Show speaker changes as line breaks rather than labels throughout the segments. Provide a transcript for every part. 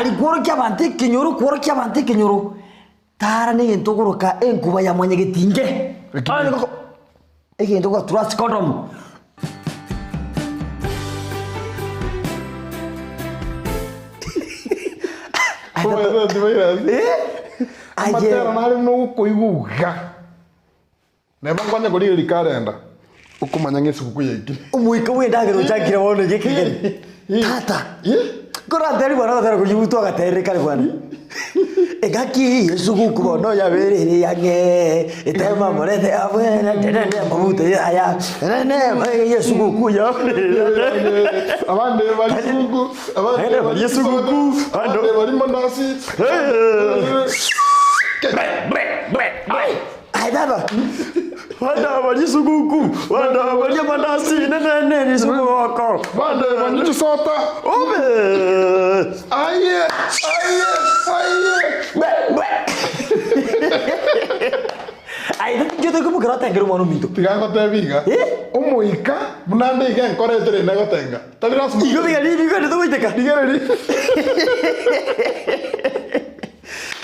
Aria kworokia abanto ekenyoro, kworokia abanto ekenyoro, tara negento okoroka enkuba ya mwanyagetinge. Egento ogotura ase condom. Eh? Aye.
Amatera nare nogokoigwa iga. Neba nkwanye korigereria kalenda, okomanya ng'a esuguku yaikire.
Omoika bw'endagera ochakire bono iga ekegeni. Tata, korantebi bwana ogotera koria butwa agaterire kare bwana. Engaki eye esuguku bono yabeire ere yang'e, etema morete abwene nene amabuta yaya, nene esuguku yabeire yang'e.
Abande bari suguku, abande
bari esuguku,
abande bari mandasi.
Aye baba, bana baria esuguku, bana baria amanasi, nene risugoko.
Bana banywe chisota.
Obe!
Aye, aye, aye.
Bwe, bwe. Aye inche tokomokera otengere omwana ominto.
Tiga ngotebi iga,
Eh?
omoika buna nde iga enkoro etere ine egotenga. Tari lasima.
Igo biga ribi bigende togoiteka.
Rigereria.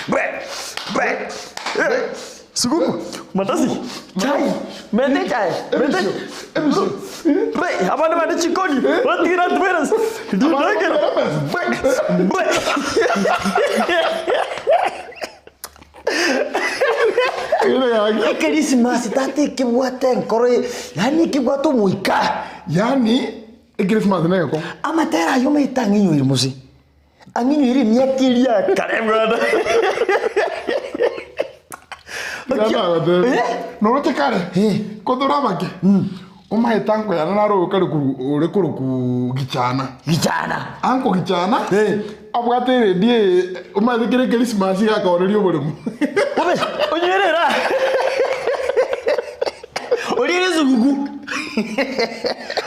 Bwe, bwe, eh, Suguku, mandasi, chai, mete chai, mete. Bwe, abande bande chikoni, batigira antivirus. Ndagera. Bwe, bwe. Ekerisimasi tata ekebwate enkoro ye, yaani ekebwate omoika.
Yaani ekerisimasi negekong'u.
Amatera ayio omanyete ang'inyoire mose. Ang'inyoire emiaka eria ya kare bwana.
Nagotebia,
Eh?
Noroche kare
Eh.
kotore abake omaete anko yane naro okare koru ore koroku gichana
Gichana.
anko gichana
Eh.
abwate eredio eye omaete kere ekerisimasi iga akaoneria oboremo
Obe, onywere era. Oriere esuguku.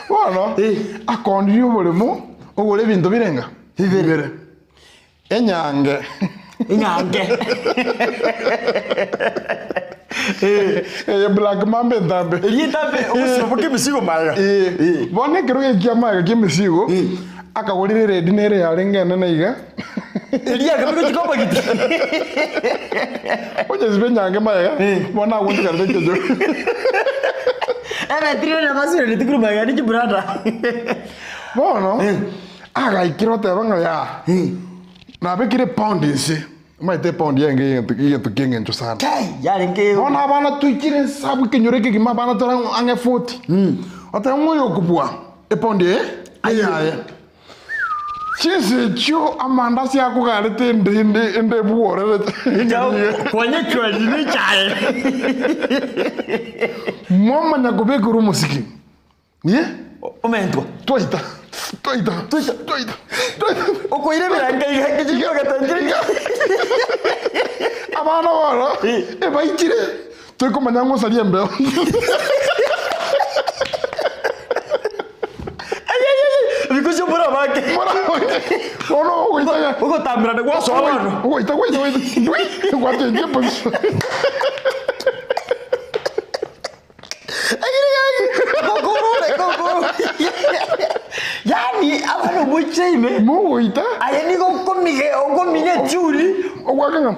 bono
Eh.
akaoneria oboremo ogore ebinto birenga Bibere. Enyange.
Enyange.
Eye black mamba entambe.
Eria entambe obosio boke emesigo magega.
Eh. Bono ekero gekia magega kia emesigo, akagorera eredi nere yarenge enene iga.
Eria akabeka chikobagiti.
Onyesibe enyange magega, bono agotigarete ekenyoro.
Ebetiri ere basurereti korwa magega ne chibrada.
Bono, Agaikera oteba ng'a yaa, nabekire epaundi inse, omanyete epaundi yarenge egento egento ki'eng'encho sana.
Kai, yarenge
Bono abana toikire inse abwo ekenyoro ekegima abana tore ang'e 40, oteba ng'a oyo okobua epaundi eye eyaye. Chinsa echio amandasi akogarete ende ende ende ebworerete
kwanyechwarire ne echae.
Mwamanya kobekerwa omosiki. Ye?
Omentwa.
Twaita, twaita, twaita, twaita, twaita.
Okoira ebiranka iga ekichiko ogatanchire iga.
Abana bono ebaichire toikomanya ng'a osaria embeo.
Bikosi omore abake.
Bono ogoita iga.
Ogotamberana gwasoa bono.
Ogoita goita goita. Gwachenjia position.
Yaani abana omoche ime
Mogoita
aye nigo okomige okomina echuri
ogwaka ng'a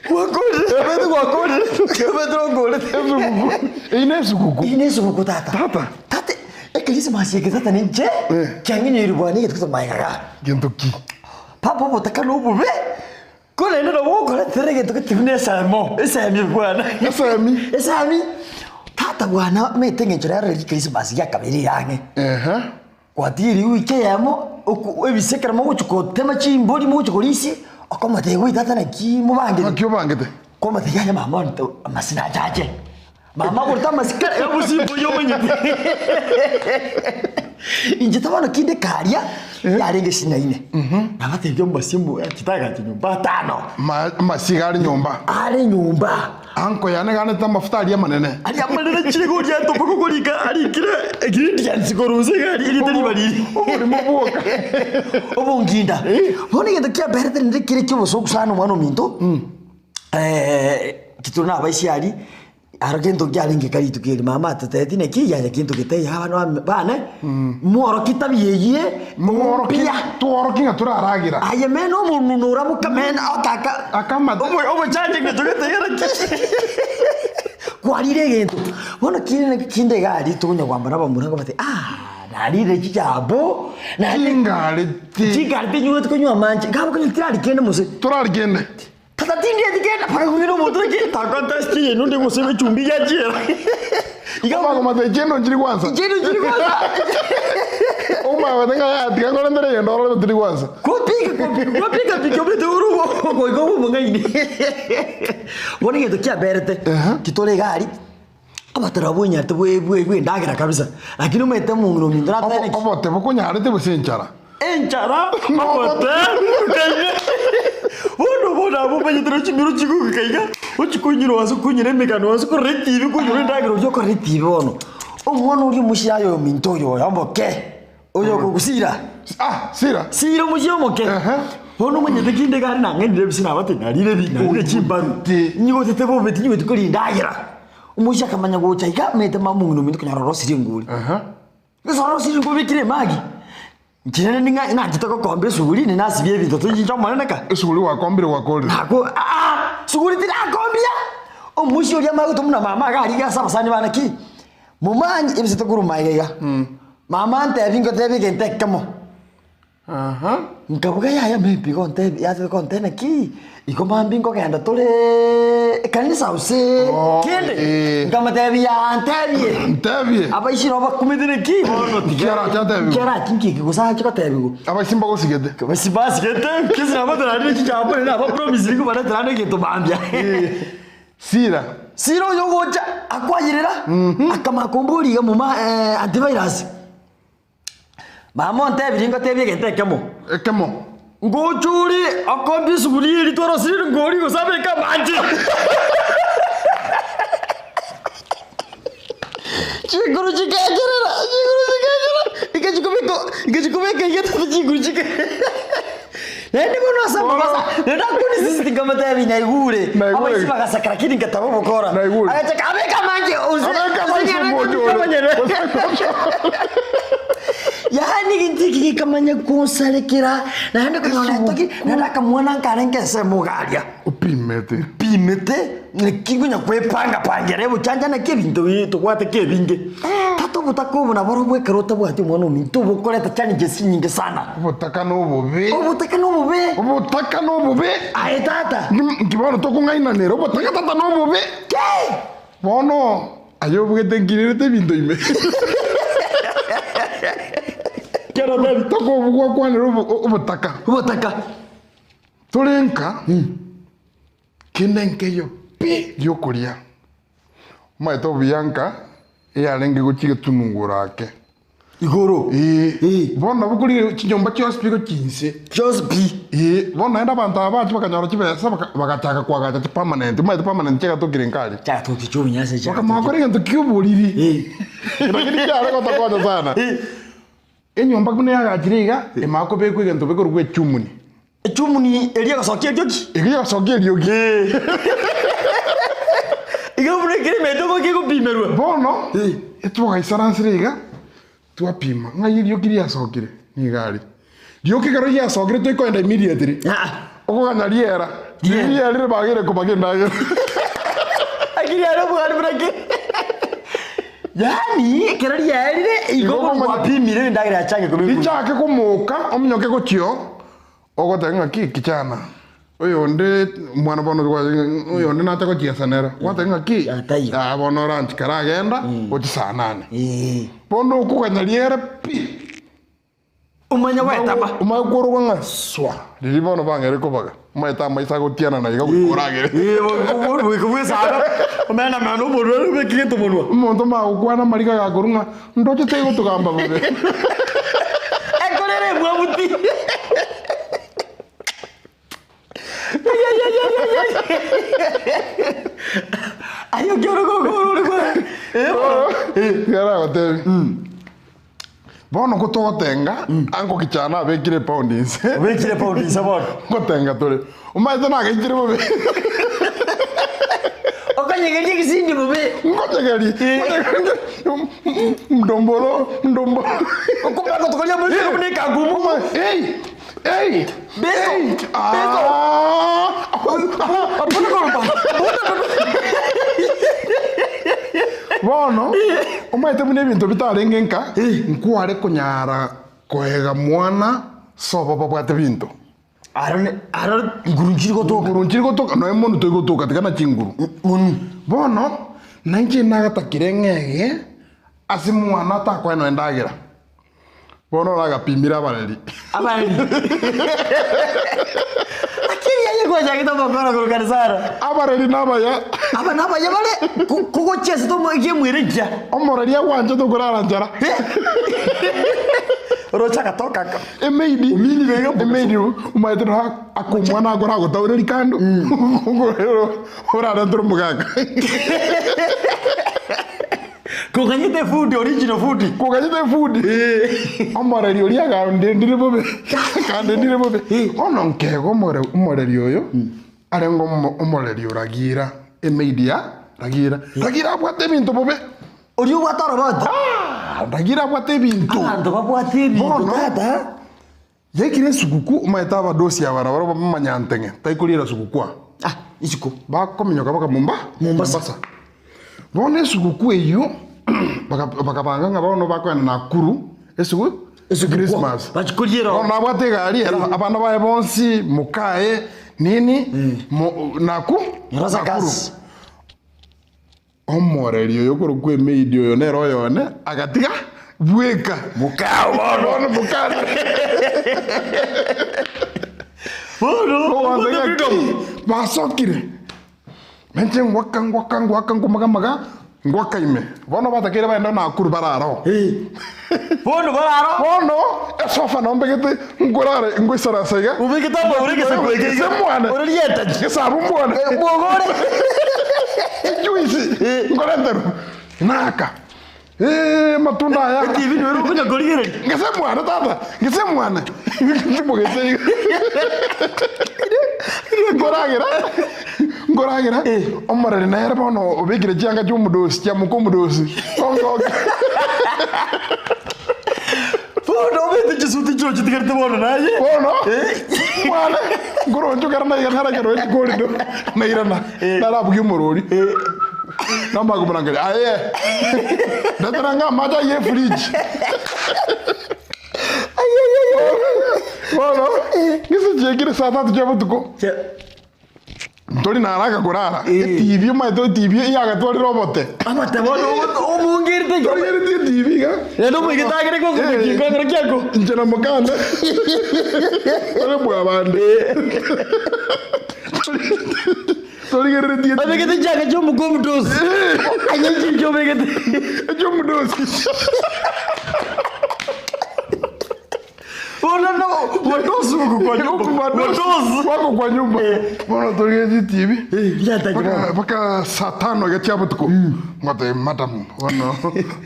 gwakorire omanyete gwakorire omanyete okorete
esuguku eyio ne esuguku
Eyio ne esuguku tata
Tata.
tata ekerisimasi eke tata ninche
Eh.
kiang'inyoire bwana egento gose magega igaa.
Gento ki?
Papa obotaka na obobe, korende nabo okoretera egento gete buna esemo, esemi bwana.
Esemi?
Esemi. Tata bwana omanyete eng'encho rero riria Christmas giakabere iga ang'e.
Ehe.
Gwatiga ewiki eyemo, oko ebise ekero mogochia gotema chimbori mogochia korisia, okomotebia goi tata naki mobangete.
Naki obangete?
Komotebia yaya mama one amasina achache. Mama agorete amasika obosimba oyio omanyete. Inche bono kinde karia yarenge sing'aine. Nabatebia omosimbo chitagacha nyomba atano.
Ma- Amasiga are nyomba.
Are nyomba.
Anko yane ganete amafuta aria amanene.
Aria amanene chigo oria atoba kokorika arikire ingredients korwa inse iga aria erinde riba riri.
Oborimo bwoka.
Obonginda. Bono egento kiamberete rende kere kia obosoku sana omwana ominto, intwe tore na abaisiari. Aro gento nkiarenge kare rituko eri mama atotebeti naki yaya gento getaiyo abana bame bane, mworokie tabia eyie
Mworokie,
mbuya.
tworokie ng'a toraragira.
Aye mena omonunu oraboka mena otaka
Akamate.
omo omochanje gento getaiyo naki kwarire egento. Bono kinde naki kinde iga aria tokonya kwambara abamura nkobatebia aah narire chichambo, naende
Chingareti.
chingareti nyuete konywa amache, nkaboka konya tirari kende mose.
Torari kende.
Tata tindieti kende mpaka kogenda omonto naki takontest eye nonde gose echumbi yachiera. Iga
Obakomata echendo nchiri gwansa.
Echendo nchiri gwansa.
Omanye gose ng'a yaya tiga nkorentere egento orore tiri gwansa.
Kopika kopika kwapika pika omanyete ore ogoika obe omong'aini. Bono egento kiaberete,
Ehe.
titore iga aria, abatara bwenyarete bwe bwe bwe endagera kabisa, lakini omanyete omong'ina ominto natebe
Obo- Obote bokonyarete gose enchara.
Enchara, obote, okaime. Bono bono abwo omanyete na chimero chigogika iga, ochia konyora ase okonyora emegano ase okorora etibi okonyora endagera oria okorora etibi bono. Omwana oria omochie aye ominto oyo oyo omoke, oyo okogusira.
Ah, sira.
Sira omochie omoke.
Ehe.
Bono omanyete kinde iga are nang'ainire ebise nabate narire ebi narire chimbaru.
Ti.
Nyigotete bobe tinyigweti koria endagera. Omochie akamanya gocha iga, omanyete mama omong'ina ominto konyora orosirie engori.
Ehe.
Gose orosirie nkobekire emagi, inche rende ning'a nachete gokomba esuguri inde nasibia ebinto toinche omonene ka.
Esuguri gwakombire gwakorire.
Nako aa suguri tirakombia, omoisia oria amanye gotoma buna mama iga aria iga ase abasani bane ki, momanyi ebisete korwa magega iga, mama antebi ngotebi egento ekemo.
Aha.
Nkabuga yaya maybe igo ontebi yachete kontebia naki, igo mambia nkogenda tore ekanisa gose
Oh,
kende,
eh.
nkamotebia yaa ntebie.
Ntebie.
Abaisire obakumete naki bono tiga
Kiarache atebiwe.
kiarache nki gose ache kotebiwa.
Abaisi mbagosigete.
Basi basigete kesi nabo torarire chichambo naende nabapromisire nkobaretera ande egento mambia.
Sira.
Sira oyo ogocha akwayerera akamanya komboria iga moma antivirus. Mama ontebirie ngotebie egento ekemo.
Ekemo.
Ngocha ore okombia esuguria eria twarosirie ngori gose abeke amache. Chinguru chikacherera, chinguru chikacherera, ikachikobeka ikachikobeka iga tata chinguru chika Naende bono ase amagoso, naende akonisisiti nkamotebia naigure.
Naigure.
Abaisi bagaseka lakini ngataba obokora.
Naigure.
Agachaka abeka amanche ose.
Abeka amache omocho ore.
Yaani gento eki gekamanya konsarekera naende konyora netoki naende akamwana nkarenge ensemo iga aria.
Opimete.
Pimete naki nkonya kwepanga pangera ebuchanja naki ebinto bi tobwate ki ebinge. Tata obotaka obo naborobwo ekero otabwati omwana ominto obokoreta challenges chinyinge sana.
Obotaka na obobe.
Obotaka na obobe.
Obotaka na obobe.
Aye tata.
Nki bono tokong'ainanera obotaka tata na obobe.
Kei!
Bono aye obugete nkirerete ebinto ime.
Kero otebi.
Tokobugwakwanera obotaka.
Obotaka.
Tore nka, kende nkeiyo pi giokoria. Omanyete obuya nka eyarenge gochia getununguro ake.
Igoro.
Ee,
Ee.
bono nabo korigia chinyomba chionsi pi gochia inse.
Chionsi pi.
Ee, bono naende abanto aba bacha bakanyora chibesa baka bagachaka koagacha chipermanent, omanyete permanent chiagatokire nka aria.
Chiagatokia chi'obonyansi
Bakamanya
chiagatokia.
gokora egento kia oboriri.
Ee.
Lakini kiare gotokonya sana.
Ee.
Enyomba buna yagachire iga, emanya kobekwa egento bekorokwa echumuni.
Echumuni eria egosokia erioki.
Eria egosokia erioki.
Iga buna ekere emete ogoika egopimerwa.
Bono, etwagaisaransire iga, twapima, ng'ai erioki riasokire? Nigo aria. Rioki ekero riasokire toikoenda immediately.
Aa.
Okoganya riera.
Riera.
Riria rire bagere kobaga endagera.
Lakini are obwari buna ki? Yaani ekero riaerire igo
Igo
bono
komanya-
gwapimire endagera yachake kobekwa.
Richake komoka, ominyoke gochio, ogoteba ng'a ki kichana, oyonde mwana bono oyonde nacha gochiesa nere, gwateba ng'a ki,
Yataiyo.
ah bono oranchi karagenda, gochia saa nane.
Eh.
Bono okoganya riere pi,
Omanye gwetama.
Omanye kworokwa ng'a swa, riria bono bang'eire kobaga, omanyete amaiso agotianana iga goika oragere.
Eh, goika bwesara, omena mena omonwa obeke egento monwa.
Omonto omanye gokwana amariga agakorwa ng'a ndoche tegotogamba bobe.
Ekorere emwamuti. Aye okioro gokora ore kwa. Eh, bono.
Iga aragotebi. Bono ko togotenga, ango kichana abekire epound inse.
Obekire pound inse bono.
Ngotenga tore. Omanyete nagaitire bobe.
Okonyegeria egesindi bobe.
Nkonyegeria. Mdombolo, mdombolo.
Okomanya gotokoria omoiseke buna ekangumu.
Ei, ei.
Beso,
ei.
beso.
Ah.
Buna koromba.
Bono, omanyete buna ebinto bitarenge nka, nkware konyara koega mwana sobo babwate binto.
Aro ne aro nguru nchiri gotoka.
Nguru nchiri gotoka, noe monu toigotoka tiga na chinguru.
Monu.
Bono, nainche nagatakire ng'ege ase mwana atakoe noe endagera. Bono oragapimire abareri.
Abareri. Lakini aye gwachagete omokoro korwa kanisana.
Abareri nabaya.
Aba nabaya bare ko- kogochia ase tomo ekiemwere nchia.
Omoreri agwanchete okorara nchara.
Oroche agatoka aka.
Emaidi. Emaidi omaete noa akomwana akora agotaureri kando. Orarentere omogaka.
Koganyete efundi original fundi.
Koganyete efundi. Omoreri oria agandendire bobe. Akandendire bobe. Bono nkega omore omoreri oyo arenge omo omoreri o Ragira emaidi ya Ragira. Ragira abwate ebinto bobe.
Oria obwate oroboti.
Ah! Ragira abwate ebinto.
Abanto babwate ebinto
Bono
tata.
yaikire esuguku omanyete abadosi aba nabo bamanyanteng'e taikoriera suguku aa.
Ah, isiko.
Bakominyoka baka Momba
Mombasa.
Mombasa. Bono esuguku eyio baka- bakabanga ng'a bono bakoenda Nakuru esugu
Esuguku.
Christmas.
Bachia koriera
Bono nabwate egari ere abana baye bonsi mokaye nini mo Naku
Rosa
Nakuru.
gas.
Omoreri oyo okorokwa emaid oyo nere oyone agatiga bweka.
Mokao bono.
Bono mokane.
Bono
Ogoansa
obwate
ng'a
freedom.
ki, basokire. Nainche ngwaka ngwaka ngwaka nkomagamaga ngwaka ime. Bono batakeire bagende Nakuru barare oo.
Bono barare oo.
Bono esofa nabo mbegete nkorara ngoisarasa iga.
Obegete amagoro egesaku eke iga.
Gese mwane.
Ore rietachi.
Gesabu mwane.
Bwogo ore.
Ejuice nkorenterwa naka. Eeh amatunda aya.
ETV nigo ere okonya korigereria.
Ngese mwane tata, ngese mwane. Ntimogete iga. Nkoragera, nkoragera, omoreri nere bono obekire chianga chia omodosi, chia moka omodosi. Ongoka.
Bono obete chisuti chio chitigarete bono naye.
Bono, mwane, nkoronchokera naiga narakera oe chikorido, nairana, narabugia omorori. Namanya komorangeria, aye, ndetera ng'a amache ayio efridge. Bono, gese chiaikire saa tatu chia botuko, ntori na haraka korara, etibi omanyete etibi yagatwarire obote.
Amate bono omongerete iga.
Torigeretie etibi iga.
Naende omoigete agere gokomokia ekang'ero kiago.
Inche na mokane, tore bwabande. Torigereretie
Babegete chianga chi'omoka omodosi. Aye chinche obegete.
Echi'omodosi.
Bono no modosi wako kwa nyumba. Modosi.
Wako kwa nyumba. Bono torigeretie TV.
Riataki
Mpaka
bono.
mpaka saa tano iga chia botuko. Ngotebi madam bono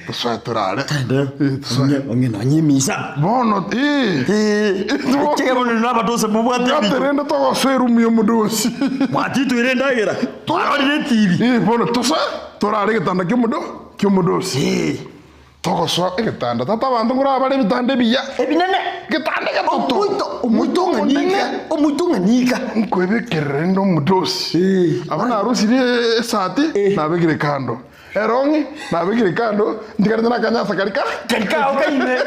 tosoe torare. Eh, tosoe.
Onye nonye emisa.
Bono eh.
Ekero bono na abadosi mobwate
Gati
ebinto.
rende togosoa erumu ya omodosi.
Mwatitwire endagera. Twarorire etibi.
Eh, bono tosoe torare egetanda kia omodo kia omodosi. Togosoa egetanda tata abanto nkoraba bare ebitanda ebiya.
Ebinene.
Egetanda egetoto.
Omoito omoito ng'anika. Omoito ng'anika.
Nkoebekerera rende omodosi. Abwo narusirie esati nabekire kando. Erong'i nabekire kando ntigarete na akanyasa karia ka
Kari kao kaime.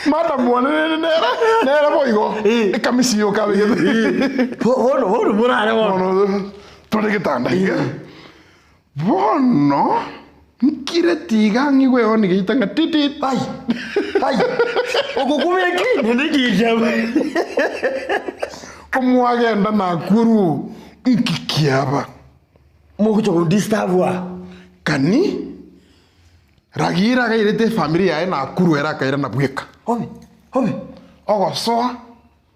Madam one rende nere nere boigo ekamisi yoka abegete.
Bono bono morare bono.
Bono tore getanda iga. Bono nkire tiga ng'igwe ehoni geita ng'a titit.
Ai ai ogokubia ki nende ekigicha.
Komwagenda Nakuru nki kiaba?
Mogocha gondistabwa.
Kani Ragira agairete efamiri yaye Nakuru ere akairana bweka.
Obe obe.
Ogosoa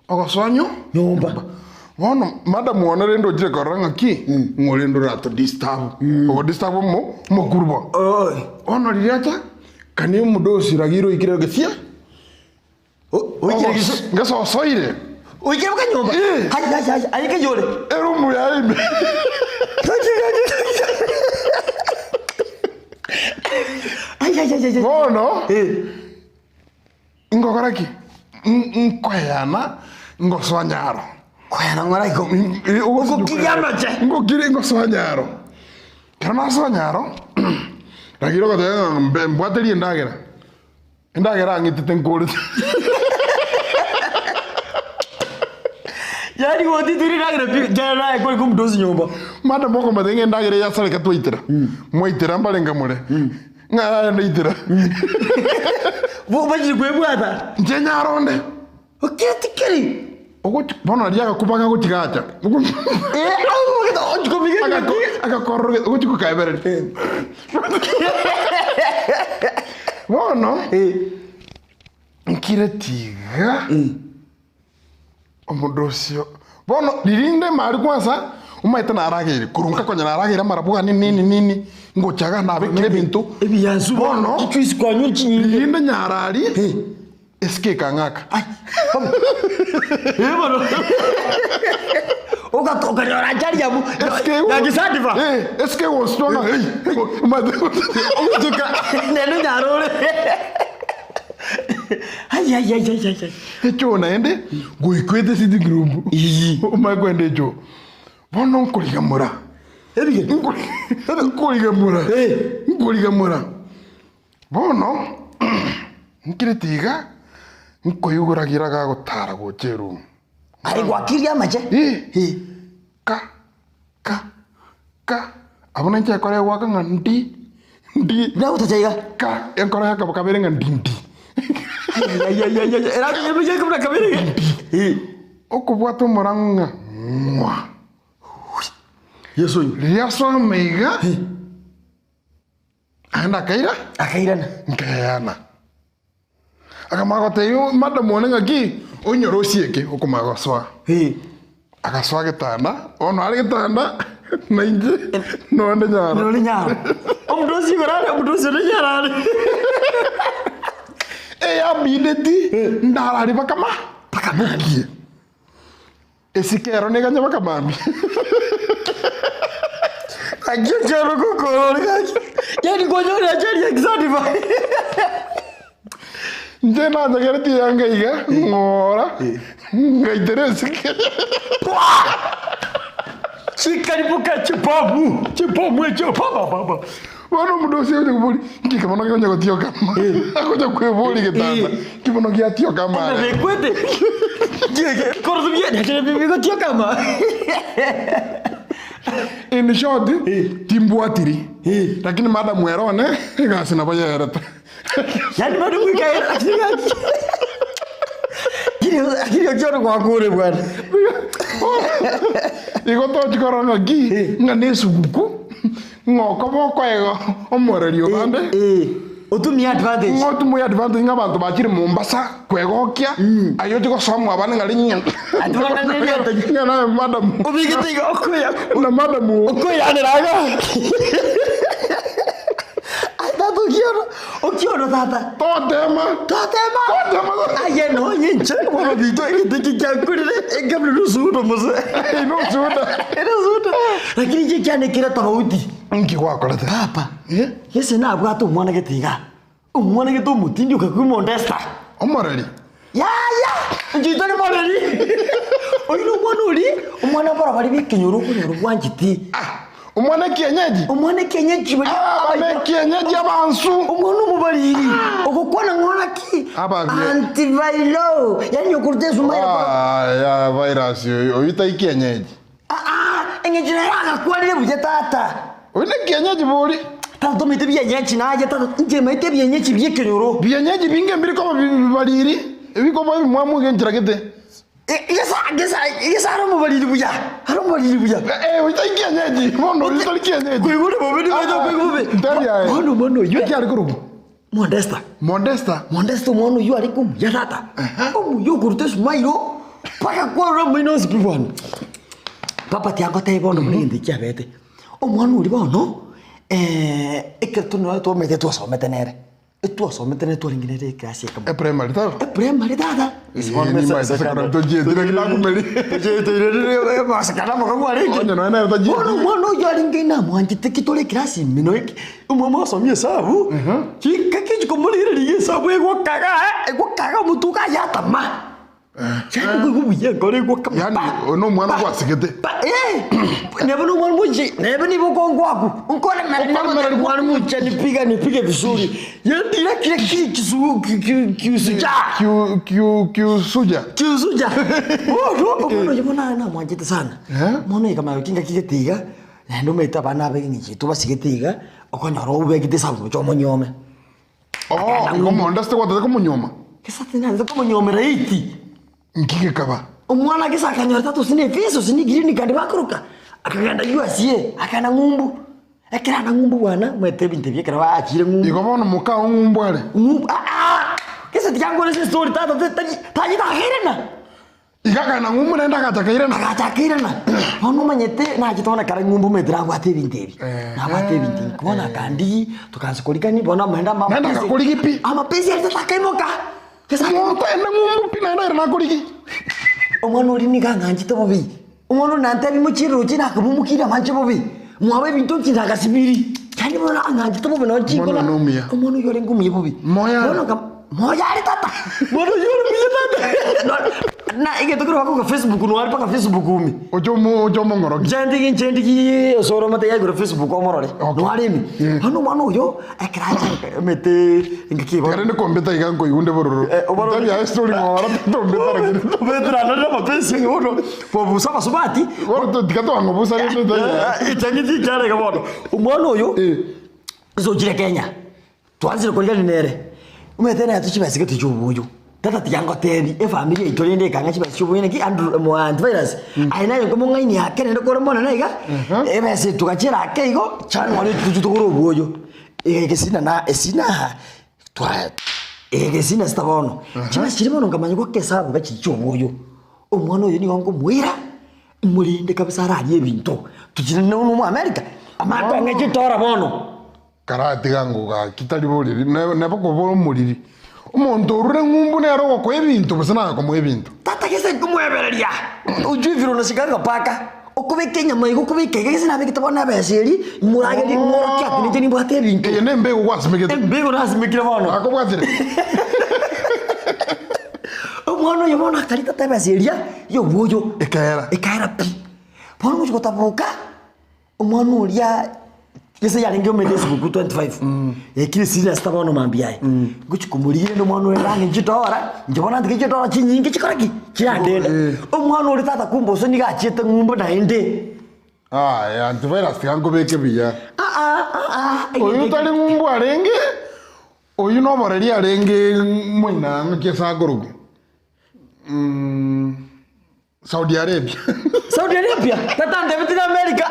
ogosoa nyo
Nyomba.
Bono madam one rende ochire korora ng'aki ng'o rende oratodisturb ogodisturb omo omokuru bono.
Oi.
Bono riria acha kani omodosi Ragira oikire gesia
Oikire gesia.
Gesosoire.
Oikire boka nyomba?
Eh.
Ai, ai, ai, aye keyore.
Erumu yaye ime.
Gaki, gaki, gaki. Ai, ai, ai, ai, ai.
Bono
Eh.
ngokora ki? Nkoyana ngosoa nyaro.
Koyana ng'ora igo. Ogokiria amache.
Ngokiri ngosoa nyaro. Ekero nasoa nyaro, rakini ogoteba ng'a mbe mbwaterie endagera. Endagera ang'itete nkorete.
Yaani gotitiri endagera pi, ekero naye kore komudosi nyomba.
Madam okomotebia ng'a endagera eye yasareka twaitera. Mwaitera mbarenge more. Ng'a yaya ndaitera.
Bo bachire kwebwata.
Inche nyaro onde.
Oketi keri.
Ogochi bono aria agakuba gagochiga acha.
Eh, agokogeta ochi komiga
Agako
engaki.
agakororoge ogochi gokaebereria. Bono
Eh.
nkire tiga omonto osio bono ririnde mari kwanza omanyete narageire korwa nkakonya narageire amarabwani nini nini ngocha iga nabekire ebinto
Ebiyansu
bono
chichuisi kwanywa chinyinge.
ririnde nyarari Esike ekang'aka.
Ai, bono. Eh, bono. Oka- Okanyora ajali ya mu-
Esike
ya kisadifa.
Eh, esike egositwa ng'a ei, omanyete
Ogotuka neno nyarore. Ai, ai, ai, ai, ai, ai.
Echoo naende goikwete sitting room.
Ii.
Omanye kwenda echoo. Bono nkorigamora.
Ebige.
Nkorigamora.
Eh.
Nkorigamora. Bono nkirete iga, nkoiguragira gagotara gocha eroom.
Aye gwakirie amache?
Eh.
Eh.
Ka, ka, ka, abwo ninche ekora egoaka ng'a ndi, ndi,
Nagotacha iga?
ka, enkoro yakaba kabere ng'a ndi ndi.
Ai, ai, ai, ai, ai, erabire buna kabere iga. Eh.
Okobwata omorang'o ng'a ng'wa.
Yeso oyo.
Riria asoa amaiga. Naende akaira,
Akairana.
nkaeyana. Akamanya gotebia madam one ng'aki, onyore osieke okomanya gosoa.
Eh.
Agasoa getanda, bono are getanda, na inche nonde nyaro.
Nore nyaro. Omonto osie igoro are, omonto osie ore nyaro are.
Eyambindeti, ndarari bakama, bakabokie. Esike ero neganye bakamambia.
Gaki ekioro gokorora gaki. Yaani konyora achari exandifa.
Inche nanyegeretie eyanga iga, ng'ora, ngaitera esike.
Chikaribuka chibomu, chibomu echio pa pa pa pa.
Bono omonto ase onya koboria, nki kebono kegonya gotioka ama? Akonya kweboria getanda, nki bono giatioka amare?
Ebekwete. Bigotioka ama.
In short, timbwatiri, lakini madam ere one, egasi nabo yerete.
Yaani bado goika Akiri okioro gwakure bwana.
Igo tochi korora ng'aki, ng'a na esuguku, Ng'a okoba okoega omoreri obande.
Eh, otumie advantage.
Ng'a otumie advantage ng'a abanto bachire Mombasa kwegokia, aye ochie gosoa mwabande ng'a rinyia
Ati bono nerieta
ng'a naye madam
obigete iga okoya
na madam oo.
okoiranera iga. Ai tata okiono, okiono tata.
Totema.
Totema.
Totema.
Aye nonye inche bono binto egento eke kiakorire ekabire nosuguta mose.
Nosuguta.
Nosuguta. Lakini inche kiane kere tofauti.
Inki gwakorete?
Papa,
Eh?
gese nabwate omwana gete iga. Omwana gete omotindi okakwa omondesta.
Omoreri.
Yaya! Inche tari moreri. Oyio na omwana oria, omwana barabare b'ekenyoro okonyora obwancheti.
Ah, omwana ekienyeji.
Omwana ekienyeji baria
Ah, abana ekienyeji abansu.
Omwana omobariri, ogokwana ng'a ora ki?
Ababie.
Antiviral, yaani okoruta esuma ya
Ah, ya virus oyo, oyo tai kienyeji.
Aa, eng'encho nere agakwanire buya tata.
Oyo nekienyeji bori.
Tata tomaete bienyeji naye tata, inche maete ebienyeji bi'ekenyoro.
Bienyeji binge mbiri koba bibariri, ebikoba ebimwamu iga enchera gete.
Gesa, gesa, gesa are omobariri buya, are omobariri buya.
Eh, oyo tari kienyeji, bono oyo tari kienyeji.
Koigure bobe, nimaete okoigwa bobe.
Ntebi aye.
Bono omwana oyio.
Naki are korokwa?
Modesta.
Modesta.
Modesta omwana oyio arenge omuya tata. Omuya okoruta esumairo mpaka kwarora omoino onsi pi bono. Papa tiagotebia bono buna egento ekio kiabete. Omwana oria bono, ekero tonyore twamanyete twasomete nere. Etwasomete nere twarenge nere eclass ekemo.
Eprimary taibo?
Eprimary tata.
Eye nimaete secondary tochieti lakini nakumeri. Onye nonya nere tochieti.
Bono omwana oyio arenge namwanchete ki tore eclass ime noe ki omwamo asomia esabu, chika kichikomorigereria iga esabu egokaga egokaga omotwe okayatama. Yaani koigwa buya enkoro egoka
Yaani
pa,
oyo na omwana
pa,
gwasigete.
pa, eh, nebe na omwana moche nebe nigo okongwaku nkoremereri
Okoremereri
mwana moche nipiga nipige vizuri yandira kire ki kisu ki- ki- kiusuja
Kiu- kiu- kiusuja.
kiusuja bono omwana oyo bono namwanchete sana
Eh?
mono iga kinga kigete iga naende omanyete abana abe eng'encho intwe basigete iga okonyora obegete esabu gocha omonyuome.
Oh, igo omonto ase gwatete komonyuoma?
Gese tinanchete komonyuomera iti.
Nki gekaba?
Omwana gese akanyora tata ose ne visa ose ne green card bakoroka, akagenda USA, akagenda ng'umbu. Ekero agenda ng'umbu bwana, omanyete ebinto ebi ekero achire ng'umbu.
Igo bono moka oo ng'umbu are?
Ng'umbu aa, gese tiga nkore story tata tari tari tagerena.
Iga akagenda ng'umbu naende agacha akairana.
Agacha akairana. Bono omanyete nachete bono ekero ng'umbu omanyete nabwate ebinto ebi. Nabwate ebinto ebi. Bono akandigi, tokansa korikani, bono amaende ama
Naende agakorigi pi.
Amapesa aria tata akaimoka. Gese akaimoka.
Omonto aende ng'umbu pi naende airane akorigi.
Omwana oria nigo ang'anchete bobe. Omwana oria nantebie mochie roche nakamomokire amanche bobe. Mwabo ebinto inche nagasibiri. Yaani bono ang'anchete bobe nonye
Omwana oyo nomuya.
Omwana oyio orenge omuya bobe.
Moyo are.
Bono nka moyo are tata. Bono oyio ore muya tata. Na egento kero bakoka Facebook noare mpaka Facebook ime.
Oche omo oche omong'oroki.
Inche ndigi inche ndigi osore omate iga igoro Facebook omorore.
Okay.
Noare ime.
Yeah.
Bono omwana oyo ekero acha emete engaki
Ekero
bono.
ndi kompyuta iga nkoigwa nde bororo.
Eh, obororo.
Ntabia estory ng'ora tombeta lakini.
Tobeterana na amapesa bono bobusa abasubati.
Bono to tiga twang'obusa rende taiyo.
Echang'iti ekiarenge bono. Omwana oyo
Eh.
ase ochire Kenya, twanchire korigani nere, omanyete naetwe chibesa gete chia oboyo, tata tiga ngotebi efamiri yaito rende ekang'a chibesa chia oboyo naki Andrew mo antivirus, aye naye nkomong'aini ake naende kore monene iga, ebesa eye togachera ake igo, January toche togore oboyo, egesina na esina aha twa egesina sita bono, chibesa chiria bono nkamanya goaka esabu iga chiria chia oboyo, omwana oyo nigo nkomoira. Morende kabisa ararie ebinto tochire no omo America amatong'e chitora bono.
Karatiga ng'o gaki tari boriri ne- nabo koba omoriri. Omonto orure ng'umbu nere ogokoa ebinto gose naye okomoa ebinto.
Tata gese nkomoebereria ojwe vile unashikanga paka okobeka enyama iga okobeka iga gese nabegete bono ebesa eria moragerie ng'orokia ati ninche nimbwate ebinto.
Eye nembegu gwasimegete.
Embegu nasimekire bono.
Akobwatire.
Omwana oyo bono akarita tata ebesa eria. Y'obwoyo
Ekaera.
ekaera pi. Bono ngochia gotaboka, omwana oria gese yarenge omanyete esiguku 25, yaikire senior sita bono mambia aye, ngochia komorigia rende omwana oria range nchitora, inche bono ntige chitora chinyinge chikore ki? Chirandende.
Eh.
Omwana oria tata kumbe ase nigo achiete ng'umbu naende.
Aya, antivirus tiga nkobeke buya.
Aa aa
Oyo tari ng'umbu arenge, oyio noboreri arenge moina ng'aki ase akorokwa. Saudi Arabia.
Saudi Arabia tata andebete na America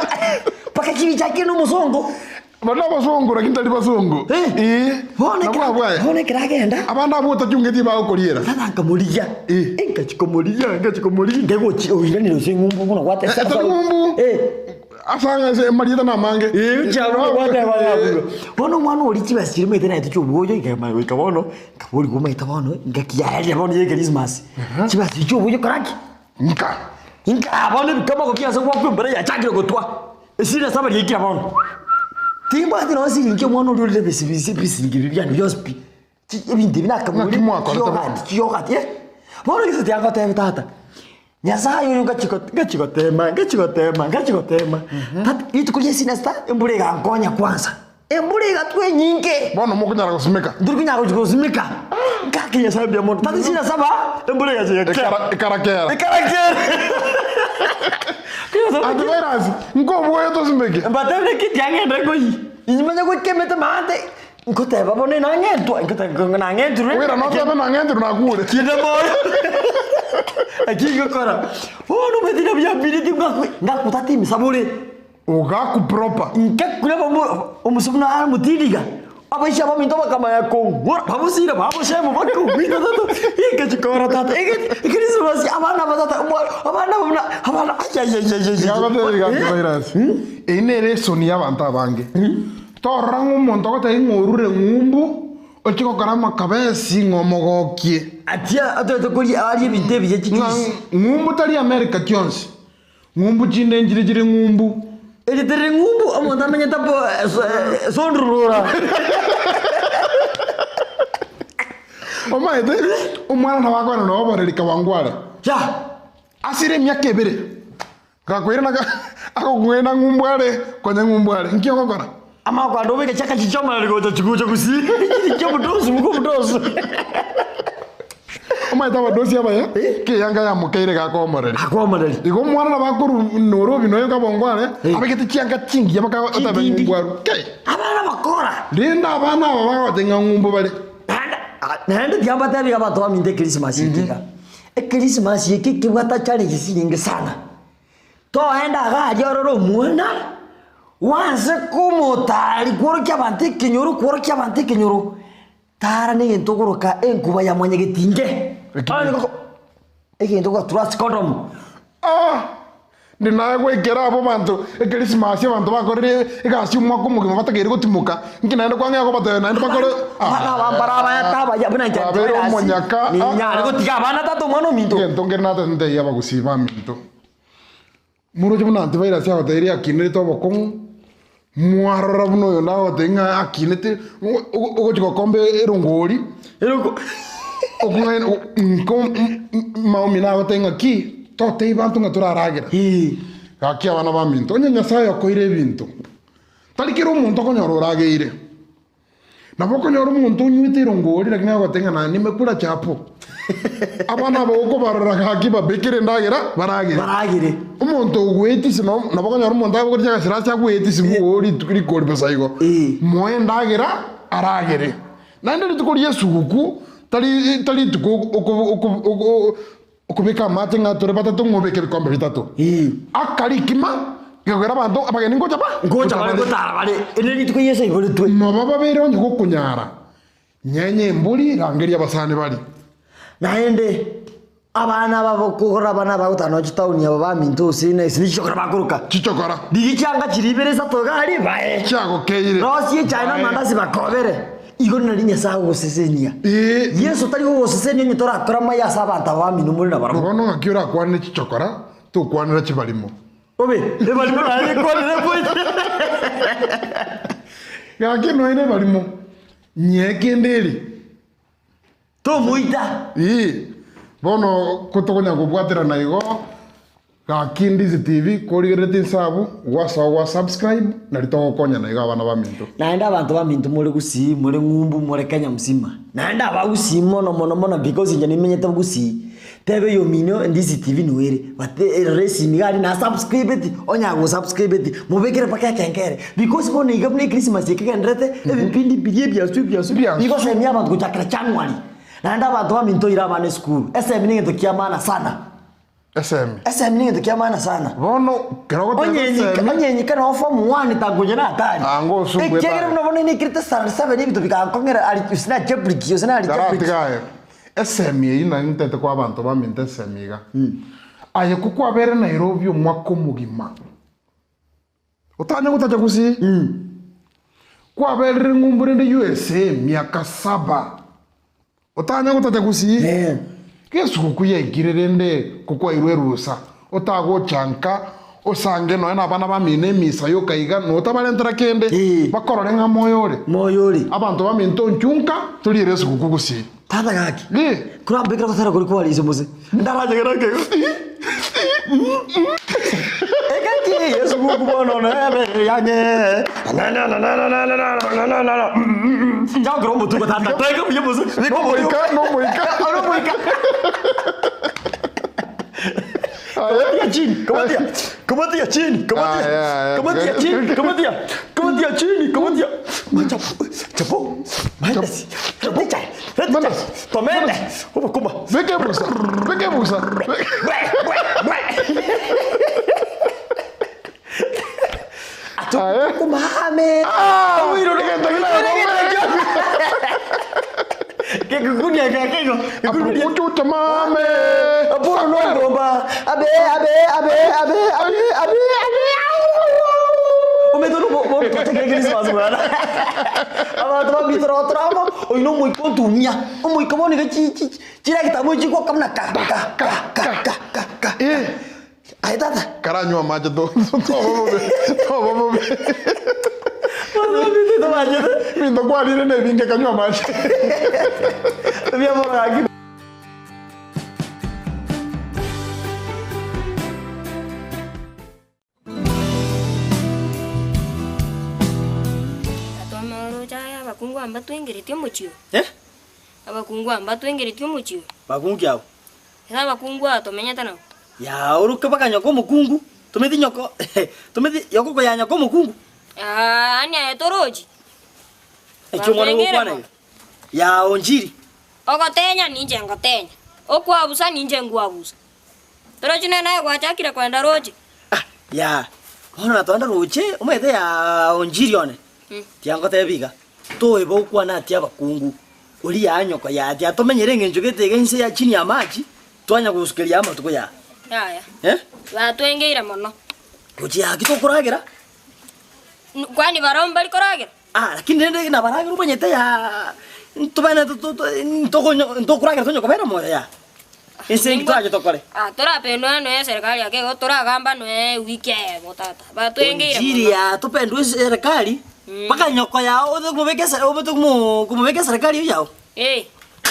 mpaka chibicha na omosongo
Bari nabasongo lakini tari basongo.
Eh.
Eh.
bono
Nabwo abwo aya.
bono ekero agenda
Abande abwo otachungeti bagokoriera.
tata nkamorigia
Eh.
engachi komorigia engachi komorigia nkegochi oiranire ase eng'umbu buna gwate
Eh, tari ng'umbu.
Eh.
Ase ang'e ase amarieta namange.
Eh, chiabwo gwateba ng'a bono omwana oria chibesa chiria omanyete naetwe chiobwoyo ikamanya goika bono Nkaborigwa omanyete bono, engaki yaerire bono ya Ekrismasi, chibesa echi chi'oboyia kora ki?
Nka.
Nka bono ebikamago biase goakwa embura yachakire gotwa, esiri ase abariekire bono. Timbwati nonya siringi omwana oria orire ebisi bisi ebisiringi ebi biane bionsi pi, chi ebinto ebi nakamorire,
Ng'aki mwakorete bono?
chiyogati chiyogati eh, bono gese tiangotebia tata, Nyasaye oyo ngachia go ngachia gotema ngachia gotema ngachia gotema, tata rituko ria esinesta embura egankonya kwanza. Embura egatwa enyinge.
Bono mokonyara gosimeka.
Ntori konyara gochia gosimeka. Ngake Nyasaye mbuya mono. Tata isini na saba, embura egacha egakera.
Ekara ekarakera.
Ekarakera.
Antivirus, nkobwoyo tosimeke.
Mbatebire ki tiang'endire koyia. Inche manye goika emete maate, nkoteba bono nang'entwa, nkoteba nang'entirwe.
Oira notebe nang'entirwe nakure.
Kinde moyo. Naki ngokora. Bono omanyete na buya mbireti ngakwe, ngakutata emisabore.
Ogaku proper.
Nkakura omosie buna are omotindiga, abaisia baminto bakamanya kong'ora, babosire baboshemu bakong'wita tata, egechikora tata, ekerisimasi abana aba tata, abana aba buna abana ayayayayaya.
Yagotebi gaki virus. Eyio nere esoni y'abanto abange. Torora ng'a omonto ogotebia ng'a orure ng'umbu, Ochie gokora amakabesi ng'a omogokie.
Atia atoete koria arie ebinto ebiya
Ng'a
chijuice.
ng'umbu tari America chionsi, ng'umbu chinde nchire chire ng'umbu.
Eri teriri ng'umbu omonto amenyete po sondurura.
Omanyete, omwana nabo akoenda nabo oboreri kawangware.
Ya.
Asire emiaka ebere, gakoirana agokong'aina ng'umbu are, konya ng'umbu are, nki ogokora?
Amagoko ande obeke chiakachi chi'omoerio gocha chigucha gusii, chiri chi'obodosi bwa obodosi.
Omanyete abadosi abaya, keyanga yamokeire iga akomoreria.
Akomoreria.
Igo omwana nabo akorwa Nairobi noyo kabongo are, abegete chianga chingiya mpaka otabe
Chintindi.
ng'umbu arwe. Kei!
Abana bakora.
Rende abana aba bagocha ng'a ng'umbu bare.
Naende, naende tiga mbatebi iga abanto baminto ekerisimasi eke iga. Ekerisimasi eke ekebwate challenges chinyinge sana. Toende iga aria orore omwana, gwanse komotari kworokia abanto ekenyoro kworokia abanto ekenyoro, tara na egento okoroka enkuba ya mwanyagetinge. Egento ogotura ase condom.
Ah! Ndi naye goikera abwo abanto ekerisimasi abanto bakorire egasi omwaka omogima batakeire gotimoka, inki naende kwang'ea kobatebia naende bakore
Abana aba mbare abayete abaya buna inche
Kwabeire
antivirus,
omonyaka, ah,
ninyare
ah.
gotiga abana tata omwana ominto.
Egento nkere natete ntebie abagusii baminto, moroche buna antivirus agotebirie akinerete obokong'u, mwarora buna oyonde agotebia ng'a akinete, ogochi gokomba erongori,
Eroko
okong'aina nko maomi nagotebia ng'a ki, totebia banto ng'a toraragera.
Ee.
Gaki abana baminto, onye Nyasaye okoire ebinto, tari kera omonto okonyora orageire. Nabo okonyora omonto onywete erongori lakini agoteba ng'a naye nimekura chapo. Abana aba okobarora gaki babekere endagera baragere.
Baragere.
Omonto ogwetisi no nabo okonyora omonto agogoria agasirasi agwetisi bwoo rituko rikori bosa igo.
Eh.
Moe endagera aragere. Naende rituko ria esuguku tari tari rituko oko oko oko Okobeka amache ng'a tore batato ng'a obeke ebikombe bitato.
Ee.
Aka rikima, gekogera abanto abageni ngocha ba?
Ngocha bare gotara bare, eri nerituko Yeso aiboretwe.
Noba babeire onye gokonyara, nyenya embori, rangeria abasani baria.
Naende abana aba bokogora abana abagotara nonya chitaoni aba baminto gose na ase chichokora bakoroka.
Chichokora.
Rigia chianga chiria ibere isato iga aria bae.
Chiagokeire.
Rosia echae na
Bae.
amandasi bakobere. Igo nari Nyasae agogosesenia.
Ee.
Yeso tari gogosesenia onye torakore amaya ase abanto aba bamino more nabarabwo.
Bono ng'aki orakwanere chichokora, tokwanera chibarimo.
Obe, ebarimo naye ekwanere gocha.
Gaki nonya na ebarimo, nyee kende ere.
Tomoita.
Ee, bono ko tokonya kobwaterana igo, Gaki Ndizi TV korigererete inse abwo, gwasoa gwa subscribe nari togokonyana igo abana baminto.
Naende abanto baminto more gusii, more ng'umbu, more Kenya mzima, naende abagusii mono mono mono because inche nimenyete gusii, teba eyomino Ndizi TV nigo ere, but erore esimi iga aria na subscribeti, onya gosubscribeti, mobekere mpaka ekengere, because bono iga buna echristmas eke egendererete, ebipindi mbiria ebiasu ebiasu,
Ebiasu.
bigosemia abanto gochakera January, naende abanto baminto oire abana esukuru, esemi negento kia maana sana.
Esemi.
Esemi negento kia maana sana.
Bono kero ogoteba
Onye enyika,
esemi,
onye enyika noo form one tankonya na hatari.
Anga osumbwe
Ekiagera
etari.
buna bono nikerete standard seven ebinto bikankong'era ari gose na algebraic gose na algebraic.
Taratiga aye. Esemi eyio nari ntete koa abanto baminto esemi iga. Aye ko kwabere Nairobi omwaka omogima, otanye gotacha gusii, kwaberire ng'umbu rende USA miaka saba, Otanya gotacha gusii, gesuguku yaikire rende kokwairwe erusa, otagocha nka osange nonya nabana bamino emisa yoka iga notabarentera kende, bakorore ng'a moyo ore.
Moyo ore.
Abanto baminto nchwo nka toriere esuguku gusii.
Tata gaki.
Ee.
Korambekere gotera koria kware ise mose. Ndarachegera nkeigo. Egaki esuguku bono nebe yange. Nchakora omotuko tata. Taiga buya mose.
Nomoika, nomoika.
Nomoika. Kamatia chini, kamatia. Kamatia chini, kamatia.
Aya, aya.
Kamatia chini, kamatia. Kamatia chini, kamatia. Machapo, chapo. Mandasi. Chapo.
Mandasi.
Tomende. Oba kuma.
Beka ebusa, beka ebusa.
Bwe, bwe, bwe. Ato
Aye.
kumame.
Ah,
Owiro
egento gina
Kekukunia kekego. Kekukunia.
Apurukuchucha mame.
Apuro no ngomba. Abe abe abe abe abe abe abe. Ometo no bo bo tote kere Christmas bwana. Abantu babitora otoramo. Oyo nomoika ontumia, omoika bono iga chi chi chiregita abwo chigwoka buna ka ka ka ka ka ka ka.
Eh.
Aye tata.
Karanywe amache to toba bobe toba bobe.
Tobachete.
Ebinto kwarire na ebinge kanywe amache.
Mbuya mono gaki.
Tata oroche aye abakungu aba mbatwengeretie omochie oyo?
Eh?
Abakungu aba mbatwengeretie omochie oyo?
Bakungu ki abwo?
Ase abakungu aba tomenyete nabo.
Yaa oroke mpaka nyoko omokungu, tometi nyoko tometi yoko koya nyoko omokungu.
Aa yaani aye torochi?
Ekio omwana
Batwengere
ogokwana
mono.
iga. Yaa onchiri.
Ogotenya ninche ngotenya, okwabusa ninche nkwabusa. Torochi nere naye gwachakire kwenda roche.
Ah, yaa, bono natwanda roche, omanyete yaa onchiri one, tiga ngotebi iga, toeba okwane ati abakungu, oria yaa nyoko yaa tiga tomenyere eng'encho gete iga inse ya chini ya maji, twanya gosukeria amatuko yaa.
Yaya,
Eh?
batwengeire mono.
Roche yaa ki tokoragera?
Kwani barabwo mbari koragera?
Ah, lakini rende nabaragera omanyete yaa, ntobane ntokonyo ntokoragera tonya kobera moyo yaa. Ense enki torache tokore?
Ah, torapendwa noe eserikali ake igo toragamba noe ewiki eyemo tata. Batwengeire
Onchiri
mono.
yaa topendwe eserikali, mpaka nyoko yao othe komobeka ese obete komo komobeka eserikali eywo yao.
Eh,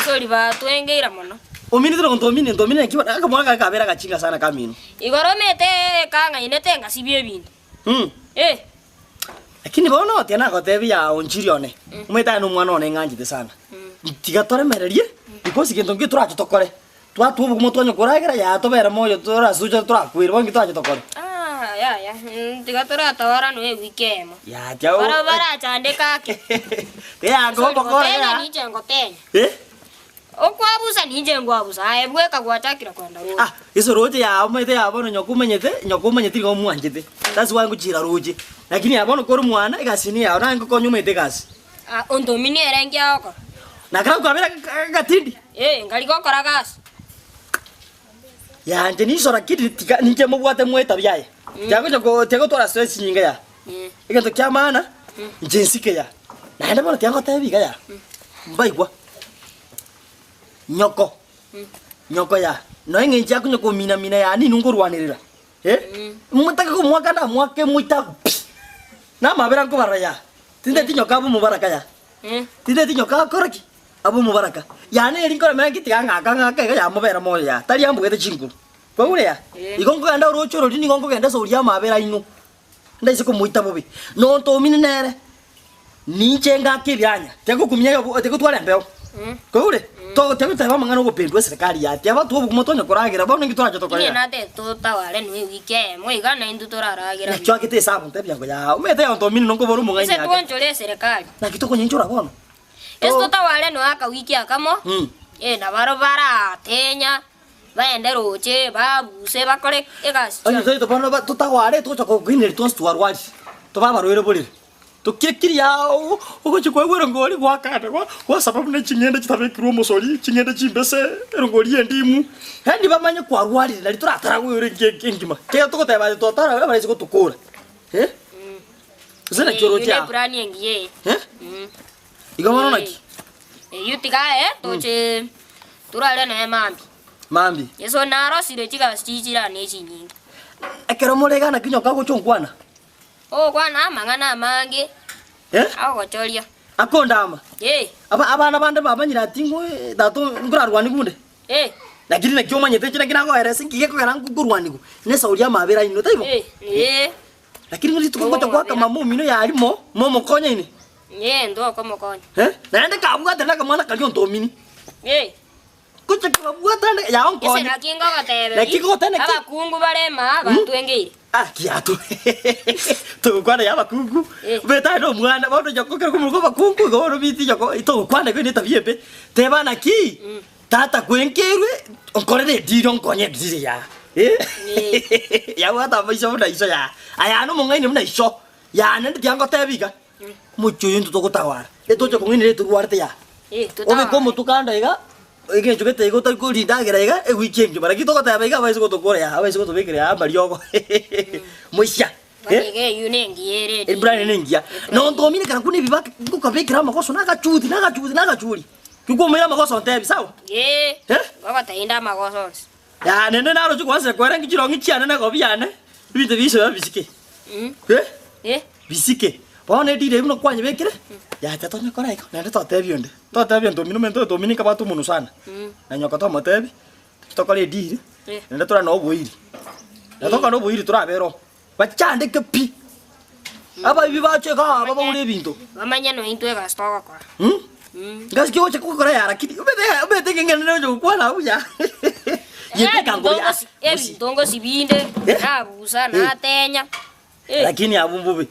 sorry batwengeire mono.
Ominete na ntomine ntomine naki bono akamwana kare kabere agachinga sana kamino.
Igoro omete kang'ainete ngasibia ebinto. Eh.
Lakini bono tiga nagotebia yaa onchiri one, omanyete aye nomwana one ng'anchete sana. Tiga toremererie, because gento nkio torache tokore, twatwa obogima twanye koragera yaa tobere moyo torasuche torakwere bono nki torache tokore.
Ah, yaya, mm, tiga toratawara noe ewiki eyemo.
Yaa tiga
Barabwo barachandeke ake.
Tiga yaa
Sorry,
ngokora
gotenya
yaa.
ninche ngotenya.
Eh?
Okwabusa ninche nkwabusa, aye bweka gwachakire kwenda roche.
Ah, gese roche yaa omanyete yaa bono nyoko omanyete, nyoko omanyete nigo omwanchete. That's why ngochira roche. Lakini yaa bono kore omwana, egasi niyo yao, naye ngokonya omanyete egasi.
Ah, ontomini ere nki agokora?
Nakera kwabera agatindi?
Eh, nkari gokora gasi.
Yaa inche niso lakini tiga ninche mobwate mwe etabia aye. Tiga gocha ko tiga gotwara stress chinyinga yaa. Egento kia maana, inche nsike yaa. Naende bono tiga ngotebie iga yaa, mbaigwa. Nyoko, nyoko yaa, nonya eng'encho ya konya komina mina yaa ninwe nkorwanerera, eh, motake komoaka namoake moite agwo pi, namabera nkobarora yaa, tinteti nyoko abe omobaraka yaa, tinteti nyoko akore ki? Abe omobaraka. Yaa neri nkoremera nki tiga ng'aka ng'ake iga yamobera moyo yaa, tari ambugete chinguru. Kwaigure yaa? Igo nkogenda oroche ororia nigo nkogenda ase oria amabera aino, ndaise komoita bobe. Nontomine nere. Ninche ngake ebianya, tiga gokumia yobo, tiga gotwara embeo. Kwaigure? To tiga goteba amang'ana ogopendwa eserikari ya tiga batwe obogima tonya koragera bono inki torache tokore
Inye
iga.
nate totaware noe ewiki eyemo iga naintwe toraragera
Nakio agete esabu ntebia ngo yaa omanyete egento omino nkobora omong'aini
Ase
ake.
twanchore eserikari.
Naki tokonyenchora bono?
Ase
To
totaware noe akawiki akamo, eh, nabaro baratenya, Baende roche, babuse, bakore egasi
Onye
chionsi.
toito bono ba- totagware togocha kogineri twonsi twarwarire, tobe abarwaire borere. Tokiekiri aa ogochia koigwa erongori gwakana gwa gwasaba buna ching'ende chitabekirwe omosori, ching'ende chimbese, erongori ya endimu, yaani bamanye kwarwarire nari toratara goyora enki enki engima. Ekiagera togoteba aye twatara abarisia gotokora eh, gose naki
Eyio
oroche
ne
aa
epurani engiya eye.
eh, igo bono naki?
Eyio tiga aye toche torare naye mambia.
Mambia.
Yeso narosire chigasi chichirane echinyinge.
Ekero more iga naki nyoka agocha onkwana?
Ogokwana amang'ana amange
Eh?
agogochoria.
Akondama.
Eh.
Aba abana bande bamanyire ati ng'o tata nkorarwanigwe onde.
Eh.
Lakini naki omanyete inche naki nagoeresa inki gekogera nkorwanigwe, nesauri y'amabera aino, taibo?
Eh, eh.
Lakini ng'a rituko ngocha goaka mama omino yarimo, momokonyaine.
Ee, ntokomokonya.
Eh, naende kabwate nakamwana karia ontomini.
Eh.
Gocha kobabwata ande yao
Ase
nkonye.
naki ngogoteberia,
Naki ngogotebia naki?
abakungu bare maa batwengeire.
Ah, kiato. Togokwana ya abakungu.
Eh.
Beta aye nomwana, bono nyoko kero komoroka abakungu igo bono biti nyoko togokwana igo netabia embe. Teba naki, tata kwenkeirwe, onkorere ediri onkonye ediri yaa. Eh. Yabwate amaiso buna iso yaa. Aya nomong'aini buna iso. Yaa naende tiga ngotebie iga, Omochie oyo intwe togotawara, etoche kong'ainera etorwarete yaa. Obeke omotwe kando iga, egento gete iga otari korindagera iga, ewiki engima. Lakini togoteba iga abaise gotokora yaa, abaise gotobekera yaa amariogo. Moisia.
Bono iga eyio nengiya ere edini.
Ebrani nengiya. Nontomire kara buna ebibaki ngokabekera amagoso na agachuti na agachuti na agachuri. Kikwomoira amagoso ontebi, sawa?
Ee,
Eh?
ngogotebi inde amagoso onsi.
Yaa nende naroche kwansa kwera nki chirong'i chiane na egobi yane, ebinto biisoe bisike. Eh?
Eh?
Bisike. Bono ediri eyio buna kwanyebekire, yacha tonyekora igo, naende totebia onde. Totebia ontomino omonto otomino nkabwate omonwe sana. Na nyoka tomotebi, tokore ediri,
Eh.
naende tore na oboiri. Na tokore na oboiri torabere oo. Bachandeke pi! Abaibi bache iga aba baure ebinto.
Bamanye nointwe egasi togokora.
Hmm? Ngasi ki ogocha gokora ya lakini omanyete omanyete ng'a eng'ana ogocha gokwana buya. Yete nguru ya.
Ebinto ngosibinde,
Eh?
nabusa,
Eh.
natenya. Eh,
Lakini abwo mbobe.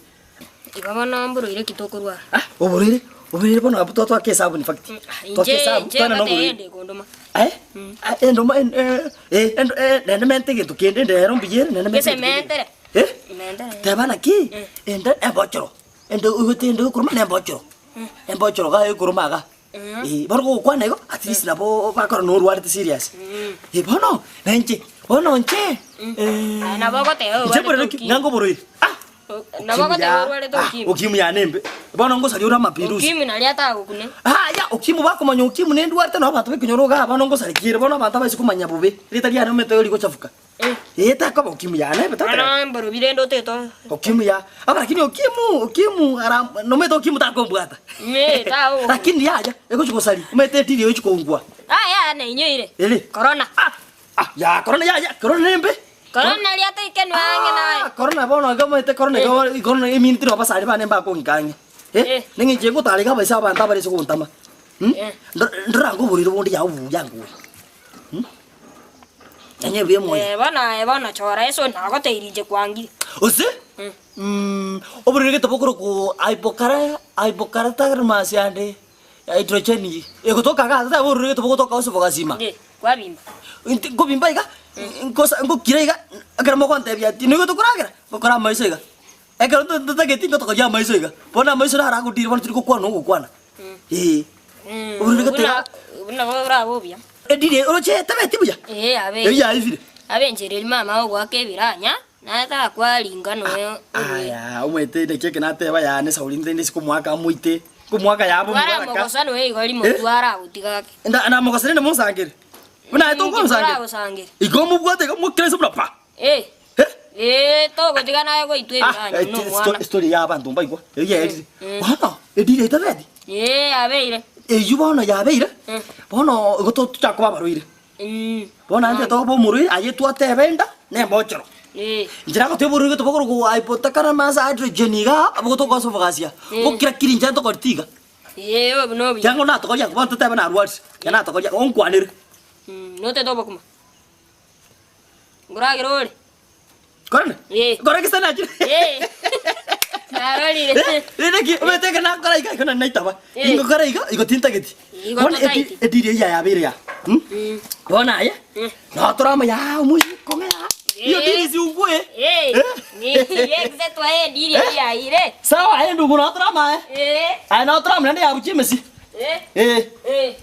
Igo bono mborwaire ki tokorwara?
Ah, oborwaire, oborwaire bono abwo twatwaka esabu in fact. Twaka
Inche
esabu,
inche
twana na
ngoteba
oborwaire.
ende kondoma.
Eh? Ah, endoma en- eh, eh, endo- eh, naende mente egento kende, ende ero mbuya ere, naende mente
Gese
egento kende.
mentere.
Eh?
Mentere.
Teba naki, ende embochoro, ende oigwete ende ekoroma na embochoro, embochoro iga ekoroma iga. Eh, bono gogokwana igo, at least nabo bakora norwarete serious. Eh, bono, na inche, bono inche,
Aye nabo ogoteba
inche
orwarete
mborero ki,
ukimwi.
ng'a nkoborwaire, ah!
Nabo ogoteba orwarete
Ah,
ukimwi.
ukimwi yane embe, bono ngosaria ore amapinduzi.
Ukimwi naria atagokune.
Yaya, ukimwi bakomanya ukimwi nendwarete nabo abanto bekenyoro igaa bono ngosarekia ere, bono abanto abaise komanya bobe, erieta riane omanyete igo rigochafuka. Eh, takoba ukimwi yane ebe totebe.
Bono mborobi rende otete o.
Ukimwi ya, aba lakini ukimwi, ukimwi ara nomanyete ukimwi takombwata.
Eh, tagogo.
Lakini yaya, egochi gosaria, omanyete etiri egochi kongua.
Yaya nainyoire.
Ere.
Corona.
Ah, ah, ya corona yaya, corona nembe.
Corona naria toikenwa ang'e naye.
Ah, corona bono iga omanyete corona iga bono corona eminto na abasani bane mbakong'ika ang'e. Eh,
Eh.
ning'inche ngotara iga abaisa abanto abare ase gontama.
Eh.
Ndorange oborwaire bonde yao buya ngoe. Yaani ebuya emoyo.
Eh, bono aye bono chora esoni nagoteirie inche kwangire.
Ose? Mm, oborwaire gete bokorokwa hypokara hypokaratagrmas ande hydrogenic egotoka iga ase oborwaire gete bogotoka ase bogasima.
Inche kwabimba.
Inti nkobimba iga, nkosa ngokira iga, ekero mogontebia ati nigo tokoragera, ngokora amaiso iga. Ekero nta ntatageti ngotokoria amaiso iga, bono amaiso naro agodira bono tiri gokwana ogokwana. Eeh. Oborwaire gete
Buna
iga.
buna borabe obuya.
Edini oroche etabeti buya?
Ee abe.
Eyio yaifire.
Abe enchera eria mama ogoaka ebiranya, naye takwaringa noe oruere.
Aya, omanyete naki eke nateba yaya ne Sauli ntende ase komoaka amoite, komoaka yaya
Twara
mobaraka.
mogosa noe igo rimo twara agotiga ake.
Nda namogosera inde monsangere. Buna aye tokonsangera.
Toragosangera.
Igo omobwate iga omokire ase buna pa.
Eh.
Eh?
Eh, togotiga naye goitwa
Ah,
ebiranya
eh,
buna omwana.
story ya abanto mbaigwa. Eyio yaerire. Bono, edini etabeti.
Eh, abeire.
Eyio bono yabeire, bono igo tochaka koba abarwaire. Bono naende toba omorwaire aye twateba enda na embochoro. Inche nagotebia oborwaire gete bokorokwa hypothalamus hydrogen igaa, abwo togosoa bogasia. Bokira kiri inche ntokoreti iga. Kiang'o natokoria bono totebe narwarire, ekiagera natokoria onkwanere.
Notete obokima? Nkoragera ore?
Korende,
Eh.
kore gese nachire.
Eh. Narorire.
Rende ki, omanyete ekero nakora iga, igo nari naitaba.
Eh.
Ingokora iga, igo tintageti.
Igo
Bono
totaeti.
ediri eyio yabeire ya. Hmm? Bono aye,
Mm.
notore amo yaa omoisiko ng'a yaa. Iyo
Eh.
diri siungwe.
Eh.
Eh.
Ye twaye ediri eyio yaire.
Sawa aye ndugu notore amo aye.
Eh.
Aye notore amo naende yabuchia emesi.
Eh.
Eh.
Eh.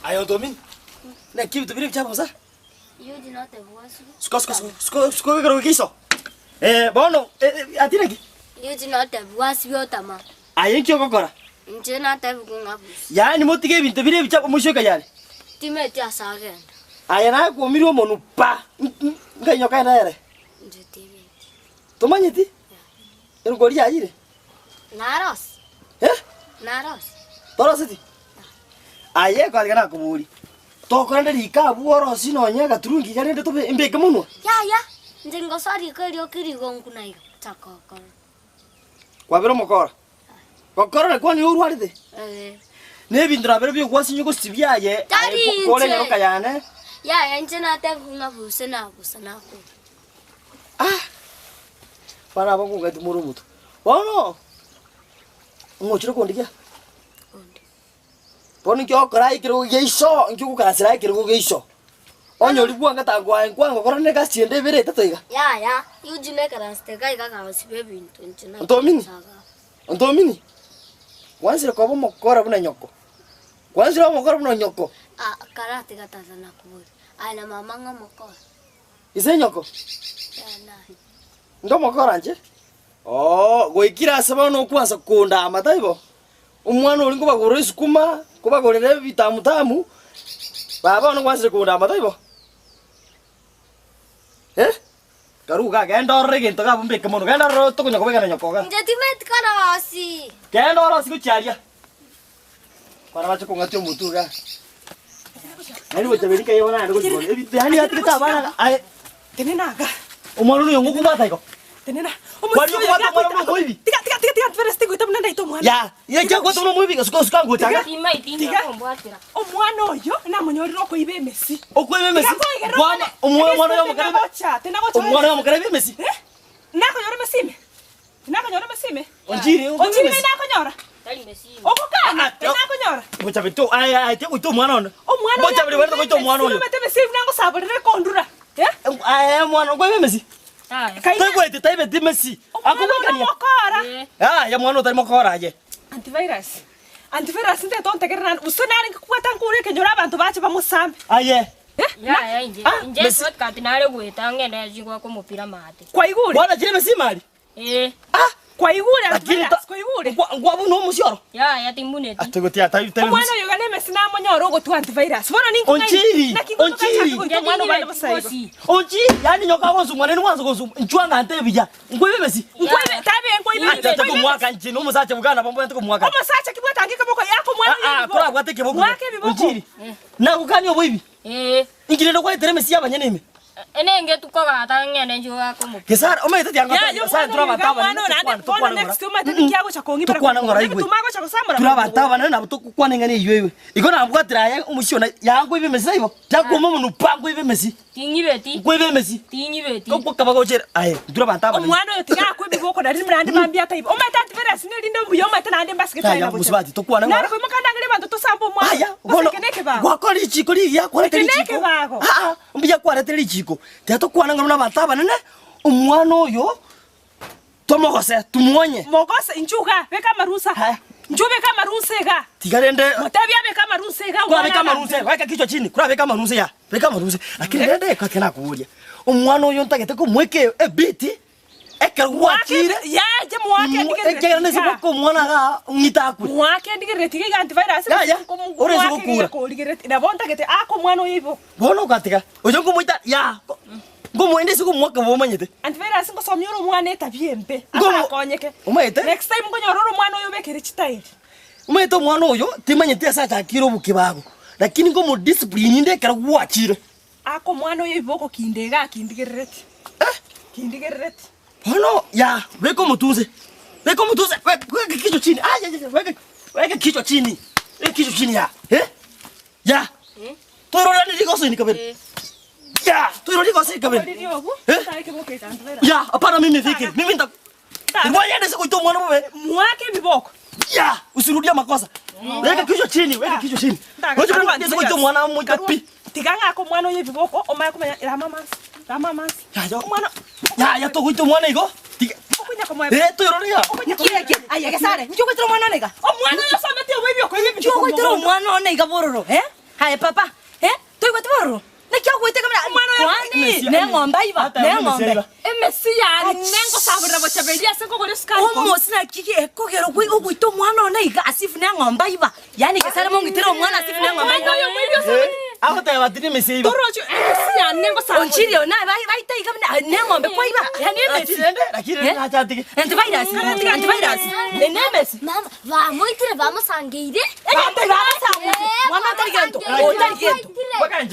Aye otomini, naki ebinto biria ebichafu bosa? Suka suka suka suka suka ekero goika iso. Eh, bono eh, eh, ati naki? Aye nki ogokora?
Inche natebiwa ng'a busa.
Yaani motige ebinto bire ebichafu moisoka yare.
Timeti ase agenda.
Aye nakwomire omonwe pa! Nkainyoka ere ere.
Inche timeti.
Tomanyeti? Erongori yayire?
Narosi.
Eh?
Narosi.
Toroseti? Aye kwariga nakoboria. Tokorende riko abwo orosie nonye agaturungi iga rende tobe mbeke monwa?
Yaya, inche ngosoa riko erio kirigo nkuna iga, chaka gokora.
Kwabera omokora? Gokorora kwani orwarete?
Eh.
Na ebinto nabere biogwasinywa gosibia aye,
Tari
aye kore
inche.
enyaroka yane.
Yaya inche nateba ng'a buse nabusa nakure.
Ah! Bana aba nkong'aiti more omonto. Bono, ng'ochire kondigia?
Onde.
Bono inki ogokora aye ekerogo gia iso, inki ogokaransera aye ekerogo gia iso? Onye oria bwangete agoaye nkwango korora negasi ende ebere etato iga.
Yaya, Eugene ekaransete iga iga agosiba ebinto inche na
Ntomini? Ntomini? Gwansire koba omokora buna nyoko? Gwansire koba omokora buna nyoko?
Ah, karatiga tata nakoboria. Aye na mama ng'a omokora.
Ise nyoko?
Yaya naye.
Inde omokora inche? Oo, goikire ase bono okwansa kondama, taibo? Omwana oria nkobagorera esukuma, nkobagorera ebitamutamu, baba bono gwansire kondama, taibo? Eh? Karue igaa, genda orore egento iga abwo mbeke mono, genda orore tokonya kobegana nyoko igaa.
Inche timeti korosi.
Genda orosie gochia aria. Kwana bache kong'atia omotwe igaa. Yaani gochaberi nkai bono naende gochia bono. Ebinto yaani atigete abana iga aye.
Tenena iga.
Omwana oyo ngokobwata igo.
Tenena.
Kwani okobwata omwana buna omoibi?
Tiga tiga tiga tiga ntwere sitigoita buna ndaite omwana.
Ya, naki okobwata buna omoibi iga suka suka ngocha iga.
Timaiti
Tiga.
nkombwatera.
Omwana oyo namonyorire okoiba emesi.
Okoiba emesi?
Tiga koigerera
Kwama
omwana.
omwana oyo omokarebe.
Tenagocha, tenagocha.
Omwana oyo omokarebe emesi.
Eh? Nakonyora emesi ime? Tinakonyora emesi ime?
Onchiri, okoiba
Onchiri
emesi.
nakonyora?
Tari mesi ime.
Ogokana,
Ah, ah,
tinakonyora.
Gocha bito, aye aye goita omwana one.
Omwana oyo
Gocha biri barete goita omwana oyo.
Omete emesi buna ngosaborere kondura. Eh?
Aye omwana okoiba emesi.
Taya.
Kaina.
Taigweti taibeti emesi.
Omwana oyo
Akobwekania.
nomokora.
Eh.
Aye omwana otari mokora aye.
Antivirus. Antivirus ntete ontegerere naende gose narenge kobwata nkure ekenyoro abanto bache bamosambe.
Aye.
Eh?
Yaya inche.
Ah,
Inche
mesi.
shortcut nare goeta ng'ende chigwaka omopira maate.
Kwaigure?
Bwana chire emesi imari.
Eh.
Ah!
Kwaigure
Lakini
Antivirus,
ta-
kwaigure?
Nkwa nkwa buna omosioro.
Yaya timbuneti.
Atogotia tai tai.
Omwana oyo iga nemesi namonyore ogotwa antivirus. Bono ninkong'aini.
Onchiri,
Naki ngotoka
onchiri.
nchake goita omwana obande bosa igo.
Gosi.
Onchiri, yani nyoka agonsumwa nere mwanso gonsumwa. Inchuo anga ntebi ya. Nkoibe emesi.
Nkoibe, tabe nkoibe,
Ate
nkoibe.
komwaka inche nomosacha bugana bamboete komwaka.
Omosacha ki bwatange ekeboko yaka omwana oyo
Ah, ah,
ebiboko.
korabwate ekeboko.
Mwake ebiboko.
Onchiri. Nagokania oboibi.
Eh.
Inki rende kwaetera emesi y'abanyene ime?
Enenge tukogata ng'ende nchigwaka omopira.
Gesare, omanyete tianga
Ya, yo
Gesare
omwana
tore
oyo
abanto
iga
abanene
omwana oyo naende
tokwane
bono
tokwane ng'ora.
next omanyete ninki agocha kong'ibera
Tokwane ng'ora
kong'ibera.
igwe.
Ebituma agocha gosamora
Tore abanto
kong'ibera.
abanene nabo tokokwana eng'ana eywo eywe. Igo nabwatire aye omochie one yankoiba emesi taibo? Tiakwoma omonwe pa nkoiba emesi.
Ting'ibeti.
Nkoiba emesi.
Ting'ibeti.
Gokaba gochere aye nture abanto abanene.
Omwana oyo tiga akwe ebiboko nari naende mambia ataiba. Omanyete antivirus nerinde mbuya omanyete naende mbasigete
Yaya,
aye na
mosubati, tokwane ng'ora.
Nare koimoka ndangere abanto tosambe omwana.
Aya,
Gose
bono
eke nekebago.
gwakora richiko rigiya kwarete
Eke
richiko.
nekebago.
Aa, mbuya kwarete richiko. Tiga tokwane ng'a buna abanto abanene, omwana oyo tomogose, tumuonye.
Mogose inchuo iga, beka amarusa.
Haya.
Inchuo beka amarusa iga.
Tiga rende
Motebie abeke amarusa iga
kurabeka
omwana
amaruse,
agambe.
weka kichwa chini, kurabeka amaruse ya, beka amaruse. Lakini rende ekero nakoboria, omwana oyo ntagete komoeka ebiti, ekero
Mwake
gwachire,
yaye mwake ndigerere
ekiagera nese
tiga.
goka omwana igaa ng'ite akwe.
Mwake ndigerere tiga iga antivirus
Yaya, ore ase gokura.
korigereti nabo ntagete ake omwana oyo ibo.
Bono ogatiga, oyo nkomoita ya, nkomoenda ase komoaka bobe omanyete.
Antivirus ngosomia ore omwana etabia embe,
Nkomo-
atakonyeke.
Omanyete?
Next time nkonyora ore omwana oyo obekere chitairi.
Omanyete omwana oyo, timanyeti ase achakire obokebago, lakini nkomodiscipline inde ekero gwachire.
Ake omwana oyo ibe ogokinda iga akindigerereti.
Eh?
Kindigerereti.
Bono ya, beka omotunse, beka omotunse, weka weka kichwa chini, ah, ya, ya, ya, weka weka kichwa chini, weka kichwa chini ya, eh? Ya, toiroranie rigoso ini kabere. Ya, toiroranie rigoso ini kabere.
Oriri obwo,
Eh?
tari keboko eke antivirus.
Ya, hapana mimi fikiri, mimi nita Ngoja ende sikuita mwana mume.
Mwake viboko.
Ya, usirudia makosa. Weka kichwa chini, weka kichwa chini. Ngoja mimi sikuita mwana mmoja pi.
Tiga ng'ako omwana oye ebiboko omanye komanya rama amansi rama amansi
Ya, ya.
omwana
Ya, ya togoita omwana igo. Tiga.
okonya komoe
Eh, toirore ya.
okonya
Nki eke? Aye Gesare, nki ogoitera omwana one iga?
omwana oyo osomete obo ebiokoiba
Nki
ebinto
ogoitera omwana one iga bororo, eh? Aye papa, eh? Toigweti bororo? Naki ogoita iga buna
Omwana oyo-
kwani
Emesi-
neng'ombe aiba,
Ata emesi
neng'ombe.
aiba.
emesi yane ngosaborera bochaberia ase nkogora esukari
Omosi naki ekogera ogoi- ogoita omwana one iga as if neng'ombe aiba. Yaani Gesare mong'itere omwana as if neng'ombe
omwana
aiba.
oyo omoibi osomete
Agoteba tiri emesi eiba.
torochi emesi yane ngosaborera
Onchiri one bai- baita iga buna neng'ombe kwaiba. Yaani emesi.
Lakini rende, lakini rende
Eh?
nacha atige.
Antivirus, antivirus. Enemesi.
Mama, bamoitire bamosangeire.
Egento babasamuse. Mwana otari gento. Otari gento.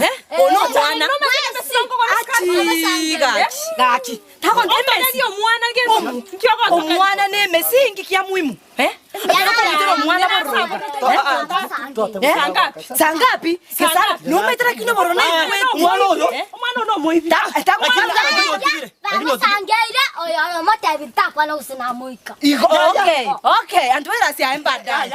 Eh? Ono omwana. Achiga. Gaki. Tagonta emesi.
Otogerie omwana gento. Nki ogontogeria?
Omwana na emesi inki kia muhimu? Eh? Ekero okomoitera omwana bororo iga. Eh?
Saa ngapi?
Saa ngapi? Gesare, nomaete lakini obororo naigwete.
Omwana oyo?
Eh?
Omwana one omoibi.
Ta- tagwana-
Bamusangeire oyo omotebi ntakwana gose namoika.
Igo, okay, okay, antivirus aye mbadaye.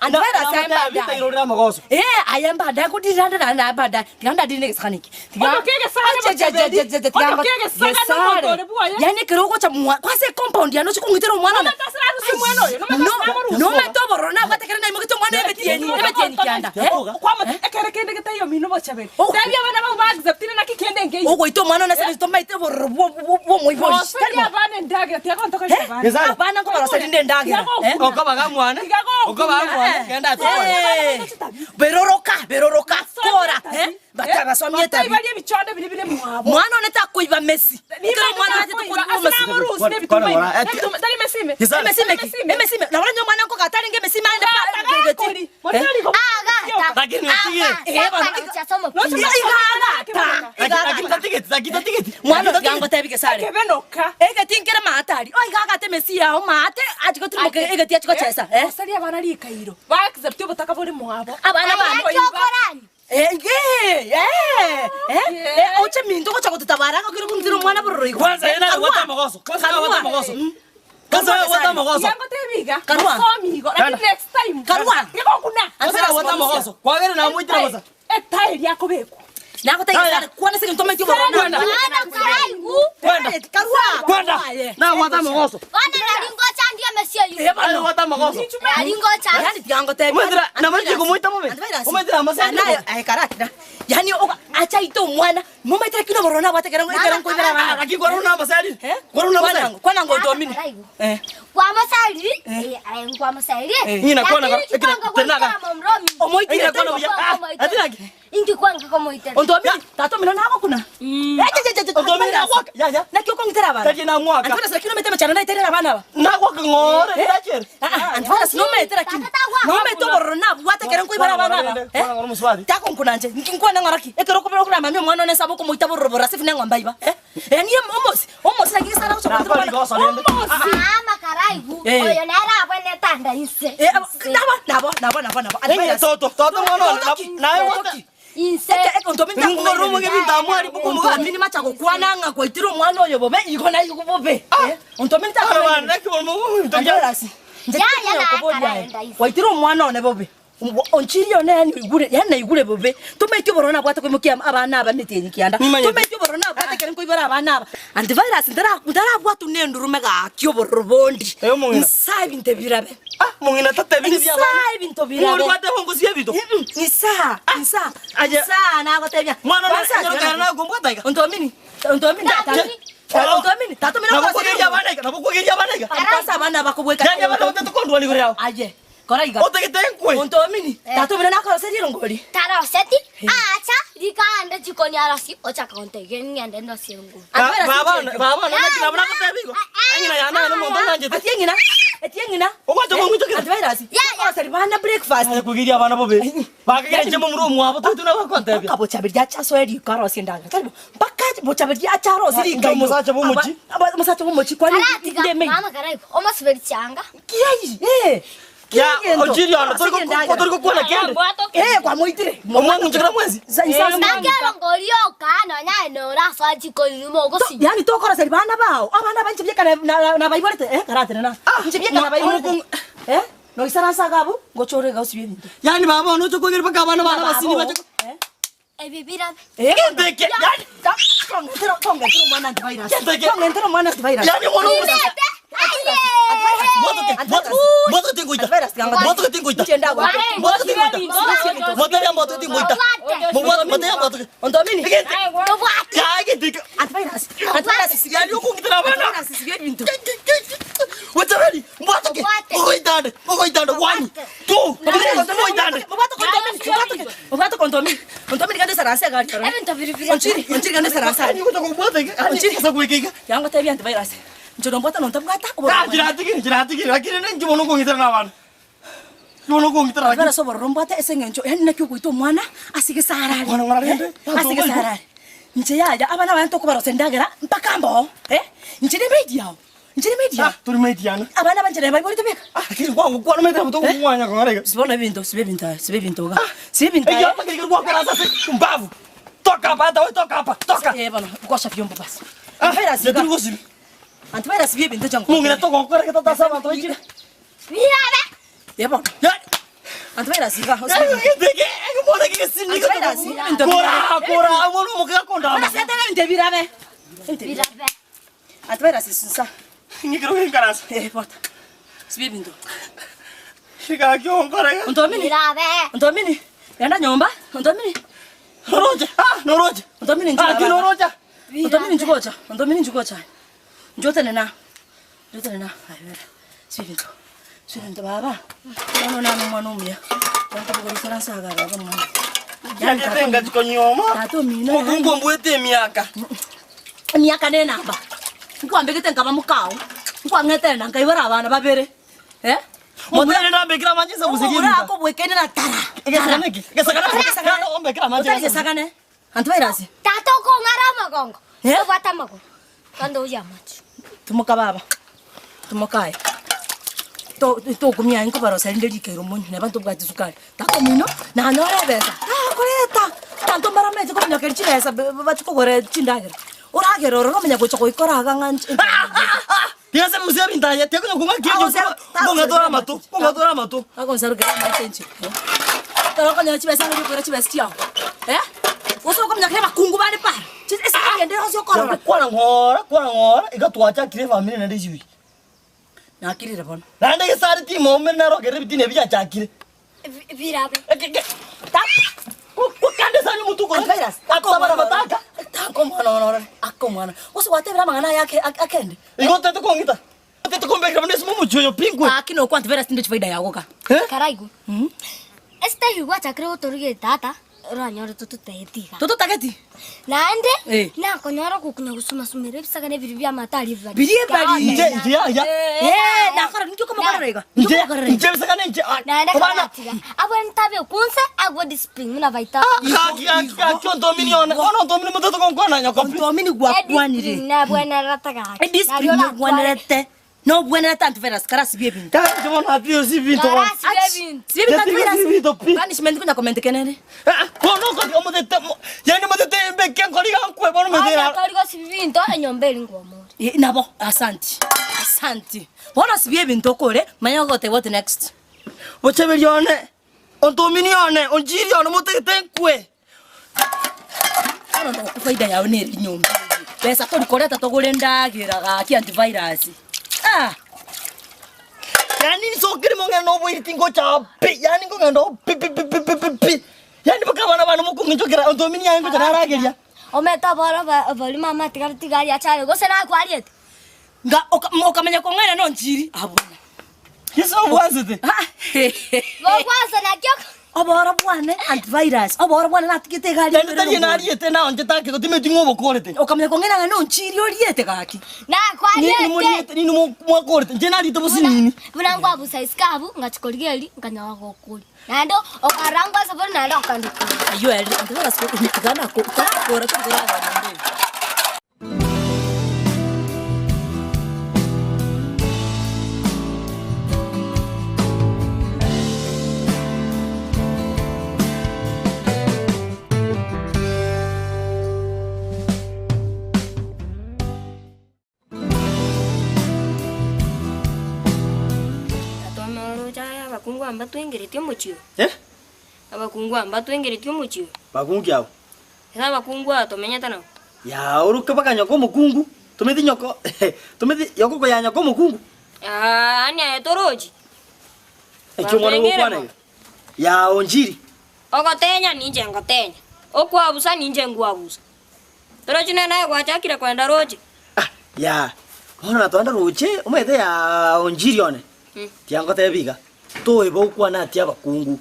Antivirus aye mbadaye.
Irorera amagoso.
Eh, aye mbadaye kudiranda na na mbadaye. Tiganda dine gesakaniki.
Otoke egesare bochaberi. Otoke egesare nomonto ore bwoye.
Yani kero ogocha mwa kwase compound yano chikung'itera omwana na.
Nomanyete ase narusia omwana oyo, nomanyete ase namorusia.
Nomanyete obororo nabwate kere naimogete omwana ebetieni, ebetieni kianda. Eh?
Kwamate ekere kende getaiyo mino bochaberi.
Oh.
Tebia abana bao ba acceptire naki kende nkeiyo.
Ogoita omwana one ase tomaete obororo bwo bwo bwo omoibori.
Roseria abana endagera tiga gontokoria
Eh?
abana.
Gesare.
Abana nkobaroseria nde endagera. Eh?
Okobaga mwane. Okobaga mwane. Genda atokore.
Eh. Beroroka, beroroka, kora, eh? Batabasomie
Batai
tabi.
barie ebichonde biria bire mwabo.
Mwana one takoiba mesi. Ekero omwana
Niba
achete
takoiba,
korwa
ase
mesi.
namorusia nebituma
Kwana
ime.
ora,
Nebituma- tari mesime.
Gesare.
Emesime ki? Emesime. Na wala omwana nkoka atarenge emesime aende pa
Tagakori. Motari go-
Lakini otige. Lakini tatigeti, lakini tatigeti.
Mwana otiga ngotebi gesare.
Ekebenoka.
Egeti nkere maatari. Oi gagate emesi yao maate achigotimoka egeti achigochesa. Eh?
Roseria abana rikairo. Ba accept obotaka bore mwabo.
Abana bane. Eh, eh, eh, eh, eh, oche minto gocha gotutabara gokire kung'itera omwana bororo igo.
Kwanza yena wata magoso. Kwanza
Karua.
wata magoso. Kwanza wata magoso.
Yango tebiga.
Karua.
Somi igo. Lakini next time.
Karua.
Ngekokuna.
Kwanza wata magoso. Kwagere na muitira bosa.
Etairi yakobekwa.
Nagotebia gesare kwana ase egento omanyete obororo
Kwenda. Kwenda.
Karua.
Kwenda.
Karua, eh.
Na wata magoso. Na wata magoso.
Yani tiga ngotebia.
Omanyete na mache kumuita mobe. Omanyete na masai.
Anayo karakira. Yani achaite omwana momaete lakini obororo nabwate ekero ekero nkoibera abana.
Lakini kwa runa masai.
Eh?
Kwa runa masai.
Kwana ngo ndomini. Eh.
Ng'ina kwana tenaga.
Omoitire
Ng'ina kwana buya. Ah, atinaki.
Ondomini tata omino nagokuna.
Ondomini nagwaka. Ya ya.
Naki okong'itera abana.
Tari na mwaka.
Antivirus lakini omete emechando naiterera abana aba.
Nagwaka ng'ore ndachere.
Ah, ah, antivirus nomaete lakini. Nomaete obororo nabwate ekero nkoibera abana aba. Eh?
Kwana ng'ore muswati.
takonkuna nche nkinkwana ng'ora ki ekero okobera okoramamia omwana one saba okomoita bororo borase buna eng'ombe aiba eh eh niye omosi omosi naki gesara gocha
Nakora
goitera
ligoso rende.
Eh. Eh, nabo nabo nabo nabo nabo
Eng'ina toto toto mwana one. Naye wata.
ontomini macha gokwana ng'a gwaitire omwana oyo bobe igo na igo bobe Eh, ontomini
Ana bana naki bomo.
Antivirus waitire omwana one bobe onchiri one yani igure yani naigure bobe tomaite obororo nabwate koimokia abana aba metienyi kianda
Nimanyete.
tomaite obororo nabwate kere nkoibora abana aba antivirus ntarabwatu nendurume gaki obororo bondi
Eh, omong'ina.
nsa ebinto birabe
Ah, mong'ina tatebi
nsa ebinto birabe
Ng'ori gwate hongo sie bito.
Mm, nsa nsa
Aye.
nsa nagotebia
Mwana
Kwanza,
na nyoro kana gombwata iga.
ontomini ontomini ontomini tatomini
Nabokogeria abana iga, nabokogeria abana iga.
kwanza abana bakobweka
Yani abana batete kondwa ligoro yao.
aye kora iga
Otegete nkwe.
ontomini tatomini nakoroserie erongori
Taroseti acha rikande jikoni arasi ochaka kontege ng'ende ndosie nguru.
Baba baba naki nabona kotebigo. Angina yana no monto nanjete.
atie ng'ina etie ng'ina
Ogwacha kong'itokera.
antivirus
Ya, ya.
koroseri bana breakfast
Aye kugiria abana bobe. Bakagira chemo muru mwabo tutu na bakontebia.
mpaka bochaberi achasoe riko arosie endagera tari mpaka bochaberi acharosie
Ah,
riko
omosacha bw'omochi.
omosacha bw'omochi kwani
Karatiga
ndeme
mama karaigo omasuberi changa.
kiai eh
Ya ojiri ono tori ko tori ko kwana kende.
eh kwamoitire
Omwana nchikira mwezi.
Ndakero ngori yoka nonya nora soa jikoni numo gosi.
yani tokoroseri bana bao abana banche bieka na baiborete eh karatene na nche bieka na baiborete eh noisaransa gabu ngochore gausibie ebinto
Yani baba ono chokogira baka abana bana basini bacho.
eh
Ebibirabe.
eh
Kende ke. Yani
tongentero tongentero mwana antivirus
Kende ke.
tongentero mwana antivirus
yani mwana omusacha.
Aye.
Moto ke moto moto tingoita. Moto tingoita. Moto tingoita. Moto ya moto tingoita. Moto moto ya moto.
ontomini
Tobwate.
Ya kende ke.
antivirus antivirus
Yani okungitira abana.
antivirus sibie ebinto
Whatever. Moto ke. Mogoitande. Mogoitande. 1 2 3 mogoitande.
Mubwato kondomini, mubwato kondomini. Ontomini kande saransa gari.
Ebinto biribiri.
Onchiri, onchiri kande saransa.
Ani kuta kubwata ke. Ani kusa kuwekeka.
Yango tebi antivirus. Njono mbwata nontabwata.
Ah, jiratigiri, jiratigiri. Lakini nengi bono kungitira na abana. Bono kungitira lakini.
Antivirus obororo mbwate ase eng'encho yani naki ogoita omwana asige sarari.
Mwana ng'ora rende.
Asige sarari. Inche yaya abana bane tokobarosia endagera mpaka mboo, eh, inche nemaidi yao, inche nemaidi yao.
Tori maidi yane.
Abana banche naye baiborete beka.
Ah, lakini gwagokwana omanyete nabo tokong'wanya kong'ora iga.
Siba bono ebinto, siba ebinto aye, siba ebinto iga, siba ebinto aye.
Ekiombe keria gwakora ase ase mbavu. Toka hapa hata wewe toka hapa, toka.
Eh bono, gosha vyombo basi.
Ah,
Antivirus iga.
turi gosibi.
Antivirus bia ebinto chango.
Mong'ina togokora gete tata ase abanto baikire.
Birabe.
Eh bono.
Ya-
Antivirus iga.
Birabe.
Antivirus sinsa.
Ngikero
Eh bota. Siba ebinto.
Gakionkorega.
Ontomini.
Birabe.
Ontomini. Genda nyomba. Ontomini.
Noroche. Ah, noroche.
Ontomini
Ah, ki norocha.
Ontomini njugocha. Ontomini njugocha. Njotenena. Njotenena. Ayera. Siba ebinto. Siba ebinto baba. Mwana nano mwana omuya. Ntabugorosera nsaga baba mwana.
Yagete ngachikonyoma.
Tata omino.
Mukungu mbwete emiaka.
Emiaka nenamba. Nkwambegete nkaba mukao. Nkwang'etena nkaibora abana babere. Eh?
Motene ndambekera manje sabusirie.
Omogoro akobwekene na tara.
Egesaganeki. Egesaganeki. Ombekera manje.
Otari Antivirus.
Tata okong'ara amagongo.
Eh?
Obwate amagoro. Kando oye amache.
Timoka baba. Timoka aye. To tokumia nkobarosa rinde rikeiro monyo neba ntobwati sukari. Tata omino nanyora ebesa. Nakoreta. Abanto mbaramete kominyokeria chibesa bachikogora chindagera. Oragera ororo omanya gocha goikora iga ng'a nche.
Tiga se musia bintaye, tiga konga kinyo. Konga tora matu, konga tora matu.
Agonsarukera amache inche. Ekero okonyora chibesa ng'a okora chibesa chiago. Eh? Gose okominyokeria abakungu bande para. Esukari ende yonsi okorora.
Kwana ng'ora, kwana ng'ora, iga twachakire efamiri naende esibiri.
Nakirire bono.
Naende gesare timomere narokere ebitina ebi biachakire.
Birabe.
Kande sani mutuko.
Antivirus.
Akobara mataka.
Tanka omwana ono orore. Aka omwana. Gose gwatebire amang'ana aya ake akende.
Igo tete kong'ita. Tete kombekera buna esimo omochie oyo pinkwe.
Aki nokwa antivirus tinde chifaida yago ka.
Karaigu. Esitari gwachakire gotorugeria tata, oranyore tototageti iga.
Tototageti?
Naende,
Eh.
nakonyora gokunya gosuma-sumera ebisagane ebiria bia amatari ebibari.
Biria ebibari.
Inche inche ya ya.
Eh, nakora ninki okomokorera iga? Ninki
Inche
okomokorera iga?
inche bisakane inche.
Naende
Obana.
karatiga. Abwo ntabe okunse, agwo discipline buna baita.
Gaki gaki gaki ontomini one. Ono ontomini motete konkwana nyokopi.
Ontomini gwakwanire.
Nabwenerete gaki.
Ediscipline nobwenerete. Nobwenerete antivirus karasibia ebinto.
Kare bono ati si binto.
Karasibia ebinto.
Sibia ebinto
Sibia
antivirus.
ebinto pi.
Punishment konya comment kenere.
Ah, bono koti omotete. Yani motete mbeke nkori gankwe bono
Onya
motete.
tori gosibia ebinto, enyomba eri ngwomore.
Eh, nabo asanti. Asanti. Bono sibia ebinto okore, manya ogote what next.
Bocheberi one. Ontomini one, onjiri one motete nkwe.
Bono ndoku faida yao neri nyomba. Besa tori koreta togore endagera gaki antivirus. Ah,
Yani nsokire mong'ina noboiri tingocha pi. Yani ngong'enda pi pi pi pi pi pi pi. Yani baka abana bane mokong'inchokera ontomini yaye ngocha narageria.
Omete oboro bori mama atigare tigari achare gose nakwariete.
nga okamenya kong'aina nonchiri abuna.
Yesu obwanzete.
Ah,
Gokwansa nakio
Oboro bwane antivirus. Oboro bwane natigete egari.
Yani tari nariete na onche take gotimeti ng'obokorete.
Okamenya kong'aina ng'a nonchiri oriete gaki.
Ni
nakwariete.
moriete ni mwakorete. Nche narite bosinini.
Buna ngwabusa isikabu ngachikoriga eri nkanyaga gokori. Naende okarangwa ase bono naende okandikora.
Ayo eri antivirus gana ko kora kora kora.
Atomorocha abakungu amba twengeretie omochio.
Eh?
Abakungu amba twengeretie omochio.
Bakungu abo.
Esa abakungu aba tomenyete nabo.
Ya oruke baka nyoko omokungu. Tometi nyoko tometi yoko ya nyoko omokungu.
Ah, ani aye torochi.
Ekio mwana gokwana iga. Ya onjiri.
Ogotenya ninche ngotenya. Okwabusa ninche ngwabusa. Torochi nene naye gwachakire kwenda roche.
Ah, ya. Bono natwanda roche omanyete ya onjiri one. Tiangotebia iga. Toeba okwana ati abakungu.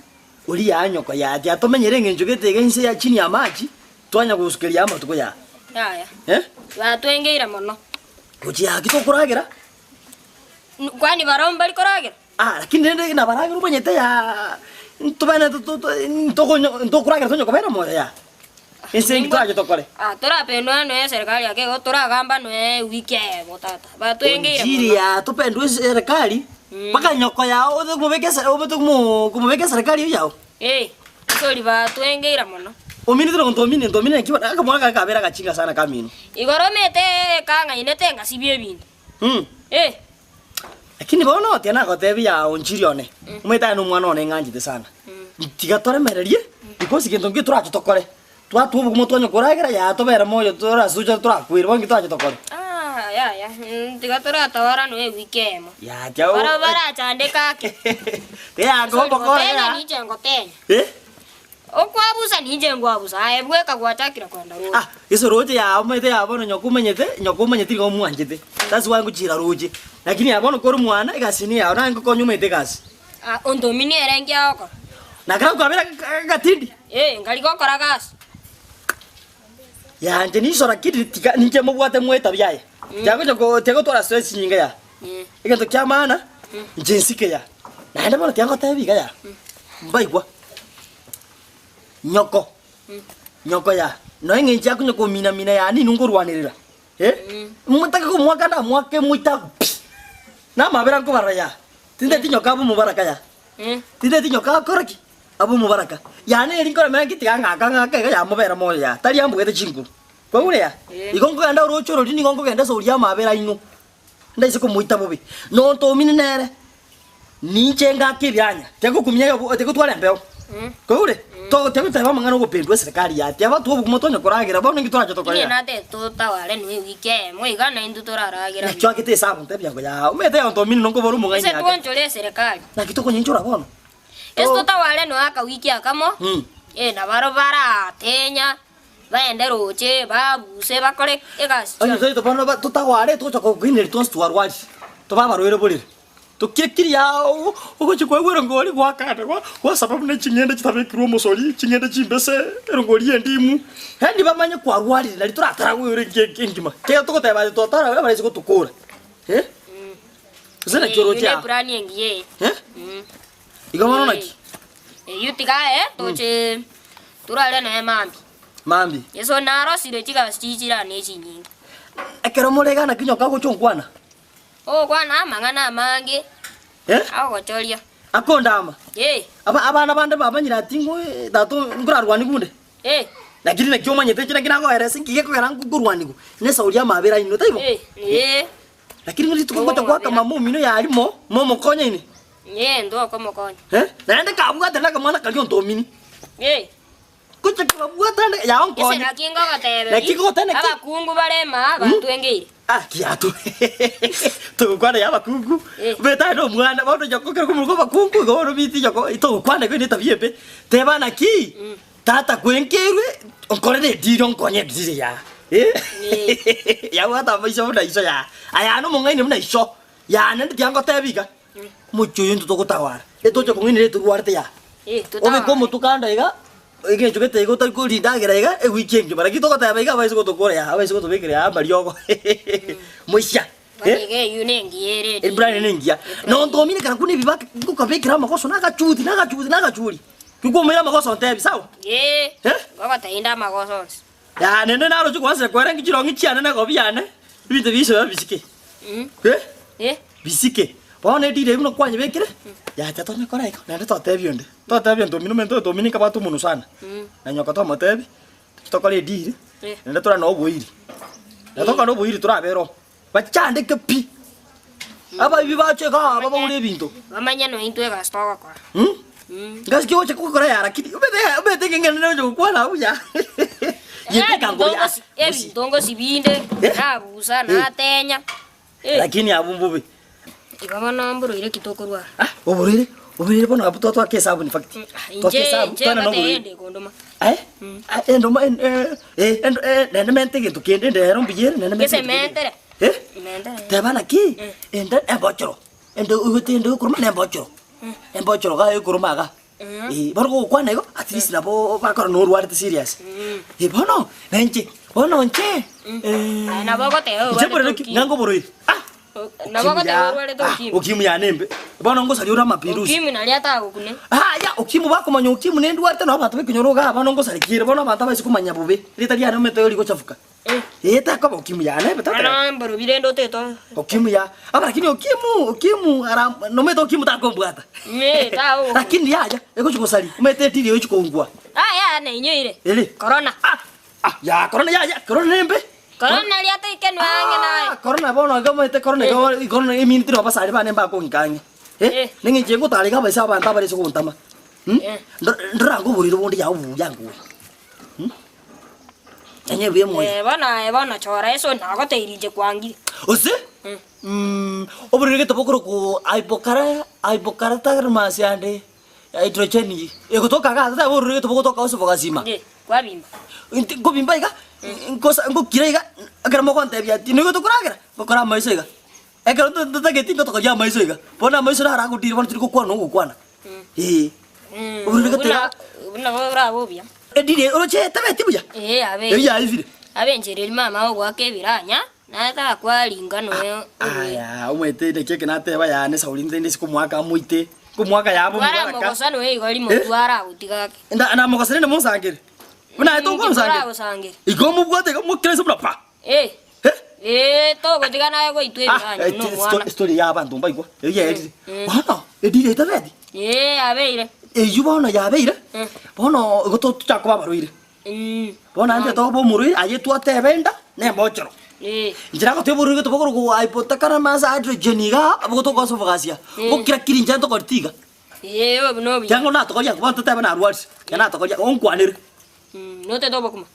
Oria ya nyoko ya ati atomenyere eng'encho gete iga inse ya chini ya maji twanya gosukeria amatuko ya.
Yaya.
Eh?
Batwengeire mono.
Gochi yaki tokoragera.
Kwani barabwo mbari koragera?
Ah, lakini rende nabaragera omanyete ya ntobane ntokoragera tonyokobera moyo ya.
Ense enki torache tokore?
Ah, torapendwa noe eserikari ake igo toragamba noe ewiki eyemo tata. Batwengeire
Onchiri
mono.
ya topendwe eserikari mpaka nyoko yao ote komobeka ese obote komo komobeka eserikari eywo yao.
Eh, sori batwengeire mono.
Ominete na gontomine ntomine naki bono akamwana kare kabere agachinga sana kamino.
Igoro omete ekang'ainete ngasibia ebinto. Eh.
Lakini bono tiga nagotebia yaa onchiri one, omanyete aye nomwana one ng'anchete sana. Tiga toremererie, because gento nkio torache tokore, twatwa obogima twanye koragera yaa tobere moyo torasuche torakwere bono nki torache tokore.
Ah, yaya, mm, tiga toratawara noe ewiki eyemo.
Yaa tiga o-
Barabwo barachandeke ake.
Tiga yaa
Sori
kobokora
gotenya
yaa.
ninche ngotenya.
Eh?
Okwabusa ninche nkwabusa, aye bweka gwachakire kogenda roche.
Ah, gese roche yaa omanyete yaa bono nyoko omanyete, nyoko omanyete nigo omwanchete. That's why ngochira roche. Lakini yaa bono kore omwana egasi niyo yao naye ngokonya omanyete egasi.
Ah, ontomini ere nki agokora?
Na kera kwabera agatindi.
Eh, nkari gokora gasi.
Yaa inche niso lakini tiga ninche mobwate mwe etabia aye. Tiga gocha ko tiga gotwara stress chinyinga yaa. Egento kia maana, inche nsike yaa. Naende bono tiga ngotebie iga yaa, mbaigwa. Nyoko, nyoko yaa, nonya eng'encho yaku onye komina mina yaa ninwe nkorwanerera, eh, motake komoaka namoake moite agwo pi, namabera nkobarora yaa, tinteti nyoko abe omobaraka yaa, tinteti nyoko akore ki? Abe omobaraka. Yaa neri nkoremera nki tiga ng'aka ng'ake iga yamobera moyo yaa, tari ambwete chinguru. Kwaigure yaa? Igo nkogenda oroche ororia nigo nkogenda ase oria amabera aino, ndaise komoita bobe. Nonto omino nere. Ninche ngake ebianya, tiagokumia yobo, tigotwara embeo. Kwaigure? To tigoteba amang'ana ogopendwa eserikari ya tiaba twobogima tonya koragera bono inki torache tokore
Inye
aa?
nate totaware noe ewiki eyemo iga na intwe toraragera
Naki oakete esabu ntebia ngo yaa omanyete egento omino nkobora omong'aini
Ase
ake.
twanchore eserikari.
Naki tokonyenchora bono?
Ase
To
totaware noe akawiki akamo,
Mm.
eh, nabaro baratenya, Baende roche, babuse, bakore egasi
Onye
chionsi.
toito bono ba- totagware togocha kogineri twonsi twarwarire, tobe abarwaire borere. Tokiekiri aa ogochia koegwa erongori gwakana gwa gwasaba buna ching'ende chitabekirwe omosori, ching'ende chimbese, erongori ya endimu, yaani bamanye kwarwarire nari torataragwe ore enki enki engima. Ekiagera togoteba aye twatara abarisia gotokora eh, gose naki
Eyio
oroche
ne
aa
epurani engiya eye.
eh, igo bono naki?
Eyio tiga aye toche torare naye mambia.
Mambia.
Yeso narosire chigasi chichirane echinyinge.
Ekero more iga naki nyoka agocha onkwana?
Ogokwana amang'ana amange
Eh?
agogochoria.
Akondama.
Eh.
Aba abana bande bamanyire ati ng'o tata nkorarwanigwe onde.
Eh.
Lakini naki omanyete inche naki nagoeresa inki gekogera nkorwanigwa? Nesauri y'amabera aino, taibo?
Eh, eh.
Lakini ng'a rituko ngocha goaka mama omino yarimo, momokonyaine.
Ee, ntokomokonya.
Eh, naende kabwate nakamwana karia ontomini.
Eh.
Gocha kobabwata ande yao
Ese
nkonye.
naki ngogoteberia,
Naki ngogotebia naki?
abakungu bare maa batwengeire.
Ah, kiato. Togokwana ya abakungu.
Eh.
Beta aye nomwana, bono nyoko kero komoroka abakungu igo bono biti nyoko togokwana igo netabia embe. Teba naki, tata kwenkeirwe, nkorere ediri onkonye ediri yaa. Eh. Yabwata amaiso buna iso yaa. Aya nomong'aini buna iso. Yaa naende tiga ngotebie iga. Omochie oyo intwe togotawara, etoche kong'ainera etorwarete yaa. Obeke omotwe kando iga, egento gete iga otari korindagera iga ewiki engima, lakini togoteba iga abaise gotokora yaa, abaise gotobekera yaa amariogo moisia eh.
Iga eyio nengiya ere edini.
Ebrani nengiya. Nontomire kara kuna ebibaka ngokabekera amagoso nagachuti nagachuti nagachuri. Kikwomoira amagoso ontebi sawa?
Ee,
Eh?
ngogotebi amagoso onsi.
Yaa nende naroche kwansa kwera chirongi chiane na egobi yane, ebinto biisoe bisike. Eh?
Eh?
Bisike. Bono edira eyio buna kwanyebekire, yacha tonya kora igo, naende totebia onde. Totebia onto omino ominto onto omino nkabwate omonwe sana. Na nyoka tomotebi, tochie tokore ediri,
Eh.
naende tore na oboiri. Na tokore na oboiri torabere oo, bachandeke pi. Abaibi bache igaa babaure ebinto.
Bamanye nointwe egasi togokora.
Ngasi ki ogocha gokora ya lakini omanyete omanyete ng'a ng'ende ogocha gokwana buya. Yebeka ngoro ya.
Ebinto ngosi binde,
Eh.
nabusa,
Eh.
natenya. Eh.
Lakini abwo mbobe.
Igo bono mborwaire ki tokorwara?
Ah, oborwaire, oborwaire bono abwo twatwaka esabu in fact. Twaka
Inche
esabu,
inche
twana na
ngate
oborwaire.
ende kondoma.
Eh? Ah, endoma en- eh, eh, endo- eh, naende mente egento kende ende ero mbuya ere naende mente
Gese
egento kende.
mentere.
Eh?
Mentere.
Teba naki, ende embochoro, ende oigwete ende ekoroma na embochoro. Embochoro iga ekoroma iga. Eh, bono gogokwana igo, at least nabo bakora norwarete serious. Eh, bono, na inche, bono inche,
Aye nabo ogoteba
inche
orwarete
mborere ki?
okire.
Ng'a nkoborwaire. Ah!
Nabo ogoteba orwarete ukimwi.
Ukimwi yane embe. Bono ngosaria ore amapirusi.
Ukimwi naria atagokune.
Aya, ukimwi bakomanya ukimwi nendwarete nabo abanto bekenyoro igaa bono ngosarekiere bono abanto abaise komanya bobe. Erieta riane omanyete igo rigochafuka. Eh, tekoba ukimwi yane ebe totebe.
Bono mborobio rende otete o.
Ukimwi ya, aba lakini ukimwi, ukimwi ara nomanyete ukimwi takombwata.
Eh, tagogoku.
Lakini yaya, egochi gosaria, omanyete etiri egochi kongua.
Aya nainyoire.
Ere?
Corona.
Ah, ah, ya corona yaya, corona nembe.
Corona naria toikenwa ang'e naye.
Ah, corona bono iga omanyete corona iga corona eminto na abasani bane mbakong'ika ang'e. Eh,
Eh.
neng'encho engotara iga abaisa abanto abare ase gontama.
Eh.
Ndorange oborwaire bonde yao buya ngoe. Enye buya emoyo.
Eh, bono aye bono chora eso nagoteiri inche kwangire.
Ose? Oborwaire gete bokorokwa hypokara hypokaratagrmas ande hydrogenic egotoka iga ase oborwaire gete bogotoka ase bogasima.
Inche kwabimba.
Inti nkobimba iga, nkosa ngokira iga, ekero mogontebia ati nigo tokoragera, ngokora amaiso iga. Ekero ntatageti ngotokoria amaiso iga, bono amaiso naro agodira bono tiri gokwana ogokwana. Eeh. Oborwaire gete
Buna buna borabe obuya.
Edini oroche etabeti buya?
Ee abe.
Eyio yaibire.
Abe enchera eria mama ogoaka ebiranya, naye takwaringa noe obuya.
Aya, omanyete naki eke nateba yane Sauli nte ndise komoaka amoite, nkomoaka yaba
Twara
omobaraka.
mogosa noe igo rimo twara agotiga ake.
Nda namogosera inde monsangere. Buna aye tokonsangera.
Toragosangera.
Igo omobwate iga omokire inse buna pa.
Eh.
Eh?
Eh, togotiga naye goitwa
Ah,
ebiranya
eh,
buna
ti-
omwana.
story ya abanto mbaigwa. Eyio yaerire. Bono, edini etabeti.
Eh, abeire.
Eyio bono yabeire, bono igo tochaka koba abarwaire. Bono naende toba omorwaire, aye twateba enda, na embochero. Inche nagotebia oborwaire gete bokorokwa hypothalamus hydrogen igaa, abwo togosa obogasia. Gokira kiri inche ntokoreti iga.
Eh, obo nobuya.
Kiang'o natokoria bono totebe narwarire, ekero natokoria onkwanere.
Notete obokima.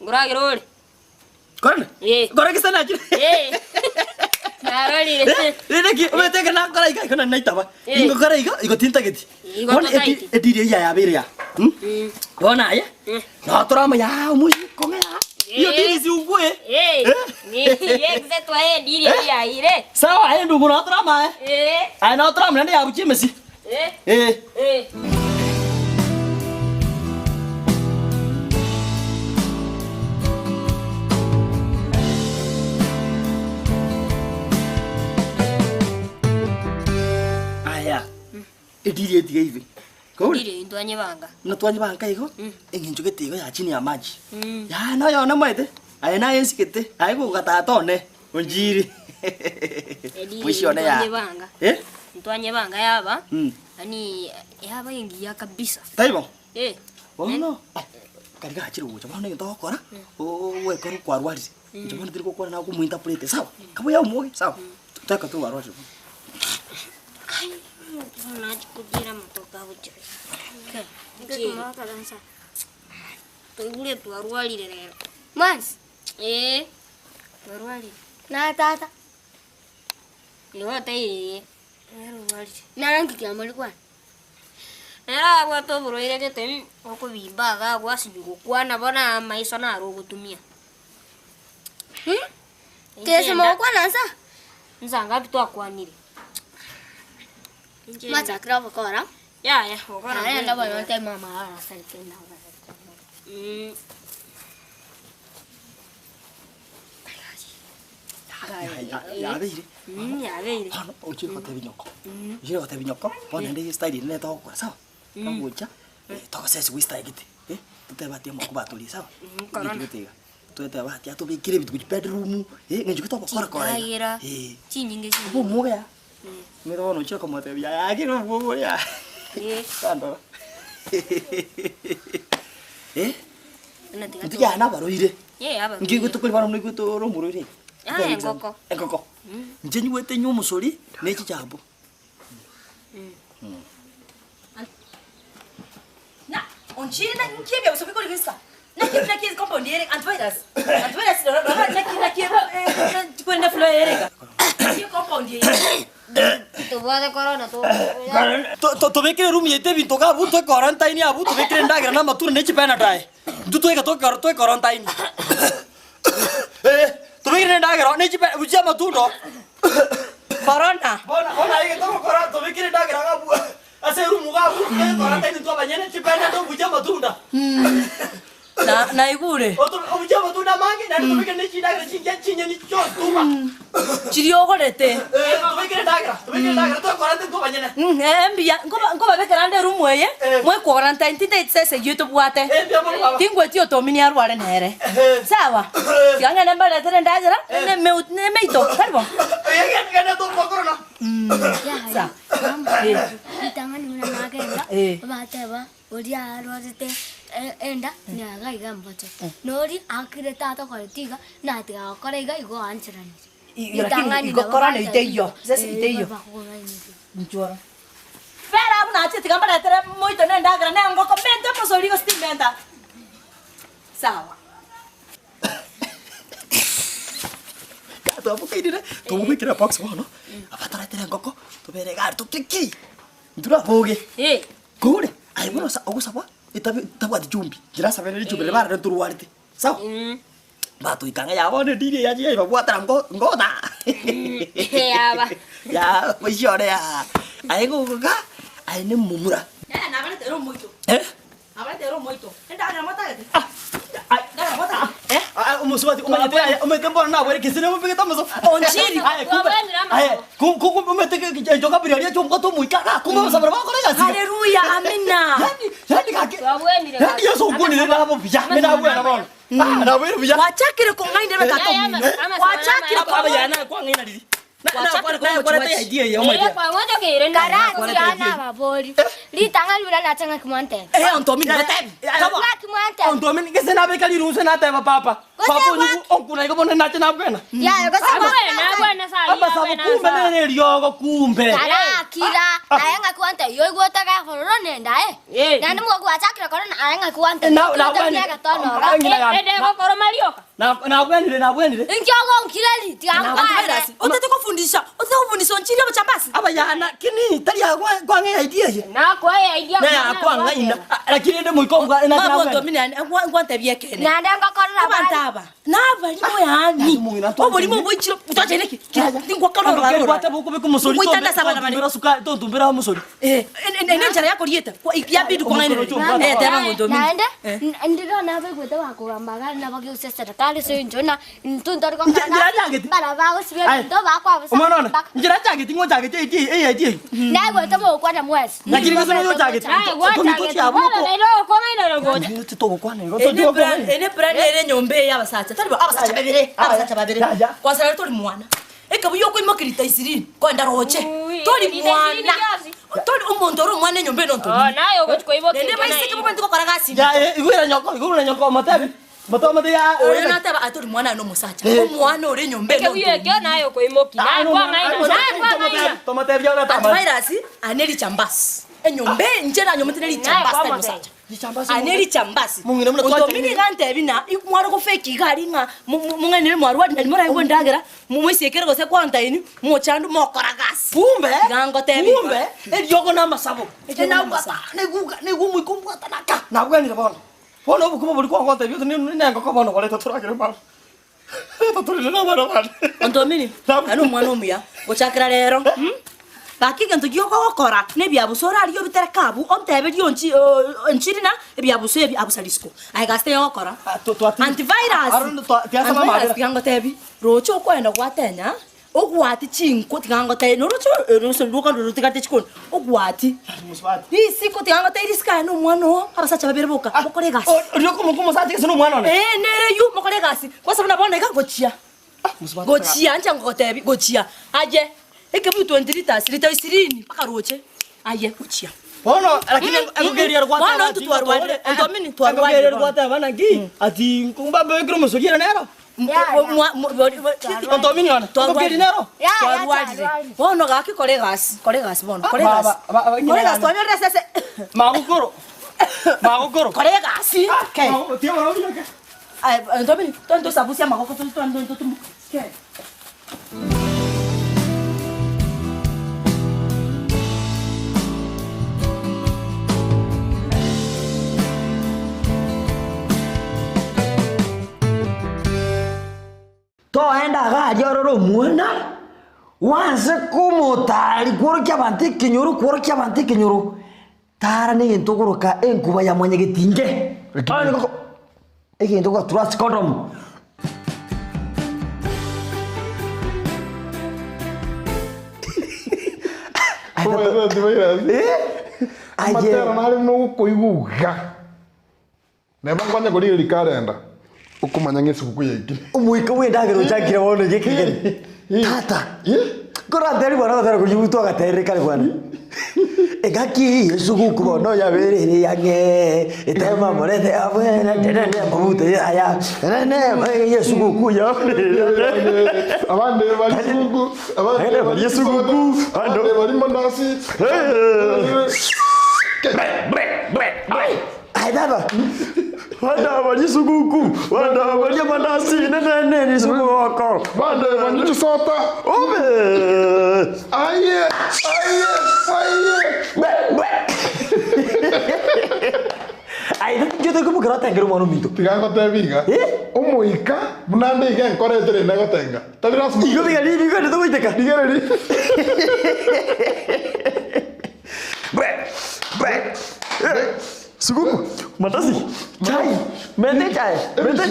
Nkoragera ore.
Korende?
Eh.
Kore gese nachire.
Eh. Narorire.
Rende ki omanyete ekero nakora iga igo nari naitaba.
Eh.
Ingokora iga igo tintageti.
Igo
Bono
totaeti.
ediri eyio yabeire ya.
Mm.
Bono aye
Mm.
notore amo yaa omoisiko ng'a yaa. Iyo
Eh.
diri siungue.
Eh. Ni ye twae diri yaire.
Sawa aye ndugu notore amo aye.
Eh.
Aye notore amo naende yabuchia emesi.
Eh.
Eh.
Eh.
Aya. Ediri etiga ibe. Kore.
Diri ntwanyebanga.
Buna twanyebanga igo, eng'encho gete igo ya chini ya maji. Yaani oyo nomaete, aye naye nsigete, aye goka tata one, onchiri.
Ediri
Mwisho one ya.
ntwanyebanga.
Eh?
Ntwanyebanga yaba.
Mm.
Yaani yaba engiya kabisa.
Taibo?
Eh.
Bono, kari gachire gocha bono egento ogokora, ogwekora okwarwarire. Inche bono tiri gokwana naye okomointerprete sawa? Kabuya omoge, sawa? Toika twarwarire bono.
Nachi kudira amatoke agochia. Toigure twarwarire rero.
Mwansi,
Eh. Twarwarire.
na tata,
Nigo oteire. Rero orwarire.
nara nki kiamori kwane.
Nere abwate oborwaire gete okobimba iga agwasinywa gokwana bono amaiso naro ogotumia.
Kese mogokwana nsa?
Nsa ngapi twakwanire? Inche-
Mwachakire obokora.
Yaya, gokora
Nare
mbuya.
ndabona nte mama arasarete na.
Yabeire.
Yabeire.
Bono ochire gotebia nyoko. Ochire gotebia nyoko, bono naende estyle ere nere togokora sawa? Togocha, togosesi gwe style gete, eh, totebe ati amako batorie sawa?
Korona.
Egento gete iga. Tweteba ati atobekere ebinto gochia bedroom, eh, ng'encho gete ogokora kora iga.
Chindagera.
Eh.
Chinyinge
Obe
chinyinge.
omwoge yaa. Omanyete bono ochire komotebia yaya kera omwogo oria.
Eh.
Tandora. Eh,
Buna tiga
intwe yaya nabarwaire.
Eh, abarwaire.
Nki tokori bono naigwete ore omorwaire.
Ah, engoko.
Engoko. Inche nyigwete nywe omosori ne chichambo.
Na, onchire na nkiebia gusa bikori gisa. Naki naki compound yere antivirus. Antivirus ro ro naki naki eh kwenda flow yere. Ki compound yere.
Tobwate corona to.
Tobekere room yaito ebinto iga abwo toe quarantine abwo tobekere endagera na amatura ne chipenado aye. Intwe tweka tokoro toe quarantine. Eh, tobekere na endagera ne chipe buchia amatundo.
Corona.
Bono bono aye egento ogokora tobekere endagera iga abwo ase eroom iga abwo toe quarantine intwe abanyene chipenado buchia amatunda.
Na naigure.
Otobe. Ekabuchi amatunda amange, naende tobekere ne chindagera chingiya chinyeni chionsi tuba.
Chiria ogorete.
Eh, tobekere endagera, tobekere endagera, twekorete intwe abanyene.
Eh, mbuya, nkoba nkobabekera ande erumu eye,
Eh.
mwequarantine tintageti sese eyio tobwate.
Eh, mbuya mono baba.
Tingweti otomini arware nere.
Eh.
Sawa?
Eh.
Tiga ng'ende mbaretere endagera, ne emeito, tari bo?
Eh, genda, genda tomokorona.
Sawa.
Mama,
Eh.
ritang'ani buna nagenda,
Eh.
bateba oria arwarete enda niaga iga mboche, na oria akire tata okoreti iga, natiga gokora iga igo oancheranire.
Lakini
Ritang'ani
igo
nabo
korana
bantebi
iteiyo, sese
eh,
iteiyo.
bakong'aineria.
Inchuo. Bera abwo nachete tiga mbaretere moito na endagera na engoko, mente omosori gose timenta. Sawa.
Twabokairire, tobobekere ebox bono, abatoretere engoko, tobere egari tokiki, intwe naboge.
Eh.
Kore, aye bono osa ogosaba etabe etabwati chumbi, inche nasabere richumbi riria barare ntorwarete, sawa? Batoika ng'a yaba bono ediri eye yacha yaibabwatera ngo ngota
Yaba.
Yaa moisho one yaa, aye gogoka, aye ne momura.
Nere nabaretere omoito.
Eh?
Nabaretere omoito. Endagera motagete?
Ah,
Endagera motagete? Eh?
Ah, omosubati omanyete aye omanyete mbono nabwere kese nabobegete amaso.
Onchiri.
Aye kumbe
Twabwenire amaso.
aye ku- ku- kumbe omanyete ke- ke- enchoka buna eria chombote omoika iga kumbe abasabara bakora egasi iga.
Haleluya, amina.
Yani yani gaki
Twabwenire
yani Yeso okwanire nabo buya, ime nabwera bono. Ah, nabwere buya.
Gwachakire kong'ainera tata
Yaya,
omino.
ama- ama-
Gwachakire
ama-
Aba
kong'ainera.
yana kwang'aina riri. Na- na-
Gwachakire
na-
komochia
kwarete
wachi.
idea eye omanyete.
Ere kwang'ochokeire
Karati nababori, ritang'ani buna nache ng'aki mwantebia.
Eh, ontomini batebi.
Kaba.
Ng'aki mwantebia.
Ontomini gese nabeka riruse nateba papa.
Gose
Papa
gwaki-
onyigu onkuna igo bono nache nabwena.
Yaya, gose
Abwena,
gwaki-
abwena sayi,
Amasabo
abwena
kumbe
sayi.
nere eriogo kumbe.
Karakira, aye ng'aki gwantebia, oigwete gekororo nende aye.
Eh.
Naende mogwachakire korona aye ng'aki gwantebia,
Na-
oigwete
nabwenire.
buna egetono oro.
Ah, ng'ina yane.
Ende gokoro marioka.
Na- Nabwenire nabwenire.
Inki ogonkireri, tiga nkwane.
Antivirus. Otete kofundisha, otete kofundisha onchiri abachambasi.
Abayana kini tari kwang'e idea eye.
Nakoe idea.
Na yakwang'aina. Lakini ende moika omwa na
Mama
nabwena.
ontomini ane ngwantebia ekene.
Naende ngokorera
Abanto
abana.
aba nabarimo yaani
Omong'ina twachire.
oborimo oboichire twachire ki tingwakana
Angokeri gwateba okobeka omosori
Ngoitanda ase abana bare.
tontumbera sukari tontumbera omosori.
Eh, ene enchara yakoriete yabidi kong'ainereria. Eh, teba ng'a ontomini.
Naende, ndire nabaigwete bakogamba iga nabageusia serikali ase eng'encho ng'a intwe ntori gokora
Njira njageti.
bara bagosibia
Aye.
ebinto bakwabisa
Omwana one,
mpaka.
njira njageti ng'o njageti eyio eyio eyio eyio.
Naigwete mogokwana mwensi.
Lakini gose noyo ochagete.
Aye, gwachagete. Bono naende okong'ainera gocha.
Titogokwana igo
Ene
totiga
brand,
kong'aina.
ene brand ere enyomba eye y'abasacha tari bo abasacha babere, abasacha babere.
Ya, ya.
Kwasara tori mwana. Ekebuya okoimokia rita isirini kogenda roche.
Ui,
Tori
rita isirini
mwana.
riosi.
Tori omonto ore omwana enyomba eye
Oh,
nontomini.
naye ogochi koibokia
Naende
ekio naye.
baiseke babwenerete gokora gasi.
Ya, eh, igwera nyoko, igwera nyoko omotebi. Motobe omotebi ya.
Oyo nateba aye tori mwana aye nomosacha.
Eh.
Omwana ore enyomba eye
Ekebuya ekio
nontomini.
naye okoimokia. Naye kwang'aina, naye kwang'aina.
Tomotebi ore tamara.
Antivirus ane richambasi. Enyomba eye inche nanyomete ne richambasi tari mosacha.
Richambasi
Ane richambasi.
Mong'ina buna
Ontomini
twachire.
iga antebi ng'a mware gofake iga aria ng'a mong'ainere mwarwari nari moraigwe endagera, moisiekere gose quarantine, mochandwe mokora gasi.
Kumbe,
Iga ngotebi
kumbe, eriogo na amasabo.
Eriogo na amasabo.
Naigwa, naigwa omoika ombwata naka. Nabwenire bono. Bono obokima boria kwagotebia oti ne engoko bono koreta toragere mama. Reta torire na abana bane.
Ontomini, aye nomwana omuya, gochakera rero. Gaki egento giokogokora nebiabuso orarigie obitereke abwo, onteberie onchi enchiri na ebiabuso ebi abusa risiko. Aye gasi teiyo ogokora. Antivirus, antivirus tiga ngotebi, roche okoenda gwatenya, ogwati chinko tiga ngotebi, noroche oroseri rwoka rotigarete chikoni, ogwati. Risiko tiga ngotebi risiko aye na omwana oo, abasacha babere boka, mokore egasi.
Oria okomoka omosacha gese nomwana one?
Ee, nere eywo, mokore egasi. Kwansa buna bono iga gochia. Gochia, inche ngogotebi, gochia. Aye, ekebuyu 20 litres, lita isirini, mpaka roche, aye, gochia.
Bono, lakini engokeria ere gwateba
Bono
ati
intwe twarwarire,
ngotore,
Antomini,
engokeria
twarwarire
ere
bono.
gwateba naki, ati mbabekire omosori ere nero. Antomini one, engokeria nero.
Ya, ya,
Twarwarire.
twarwarire.
Bono gaki kora egasi, kora egasi bono, kora
Ba-
egasi.
ba- ba- ba-
Kora egasi, twanyorire esese.
Magokoro, magokoro.
Kora egasi. Ke.
Tiga barabwo ke.
Aye, Antomini, twende tosabusie amagoko, twende twende totumoke. Ke.
Toenda iga aria orore omwana, gwanse komotari kworokia abanto ekenyoro kworokia abanto ekenyoro, tara na egento okoroka enkuba ya mwanyagetinge. Onye goko. Egento gwatura ase condom.
Amatera nare nokoigwa iga. Neba nkonya korigereria kalenda okomanya ng'a esuguku yaikire.
Omoika bw'endagera ochakire bono iga ekegeni. Tata, nkorantebi bwana gotera koria obutwa agaterire kare bwana. Engaki eye y'esuguku bono yabeire ere eyang'e, etema morete abwene nene amabuta aya, nene y'esuguku yabeire ere ang'e.
Abande bari suguku, abande bari
suguku,
abande bari mandasi.
Aye baba, bana baria sukuku, bana baria mandasi, nene nene sukuku.
Bande banywe chisota.
Obe.
Aye, aye, aye.
Bwe, bwe. Aye njote kumukira otengere omwana ominto.
Tiga ngotebi iga.
Eh?
Omoika buna nde iga enkoretere inde gotenga. Tari lasima.
Igo bigari bigo togoiteka.
Rigereria.
Bwe, bwe. Sukuku, mandasi, chai, mende chai, mende.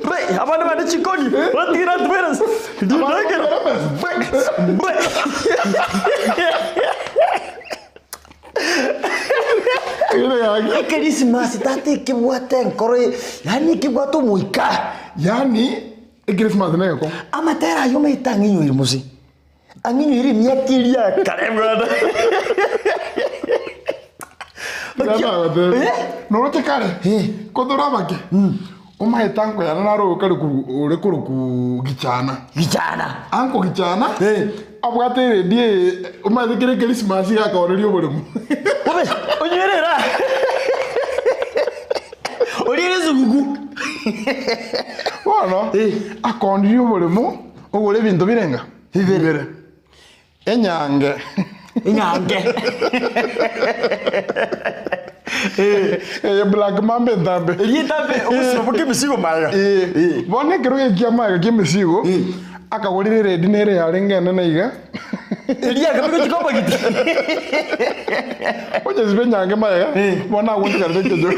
Bwe, abana bande chikoni, batigire antivirus. Ndinagera. Bwe, bwe. Ekerisimasi tata ekebwate enkoro yaani ekebwate omoika.
Yaani ekerisimasi negeko.
Amatera ayio maete ang'inyoire mose. Ang'inyoire emiaka eria ya kare bwana.
Eh? Noroche kare kotore abake omaete anko yane naro kare ore koroku gichana.
Gichana.
Anko gichana abwate eredio eye omaete kere ekerisimasi iga akaoneria oboremo.
Obe onywere era. Oriere esuguku.
Bono akaoneria oboremo ogore ebinto birenga? Bibere. Enyange.
Enyange.
Eye black mamba entambe.
Eria entambe obosio boke emesigo magega.
Eh. Bono ekero gekia magega kia emesigo, akagorire eredi nere yarenge enene iga.
Eria akabeka chikombagiti.
Onyesibe enyange magega, bono agotigarete ekenyoro.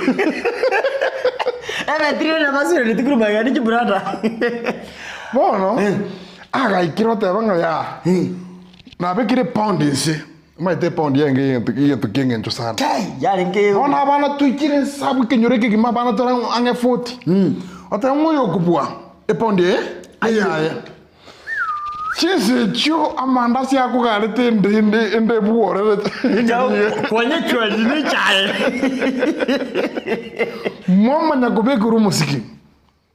Ebetiri na basurereti korwa magega ne chibrada.
Bono, Agaikera oteba ng'a yaa, nabekire epound inse, omanyete epound yarenge egento egento kia eng'encho sana.
Kai, yarenge
Bono abana toikire esabu ekenyoro ekegima abana tore ang'e 40, oteba ng'a oyo okobua epound eye neyaye. Chinsa echio amandasi akogarete ende ende ende ebworerete
Kwanyechwari nechae.
Mwamanya kobekerwa omosiki.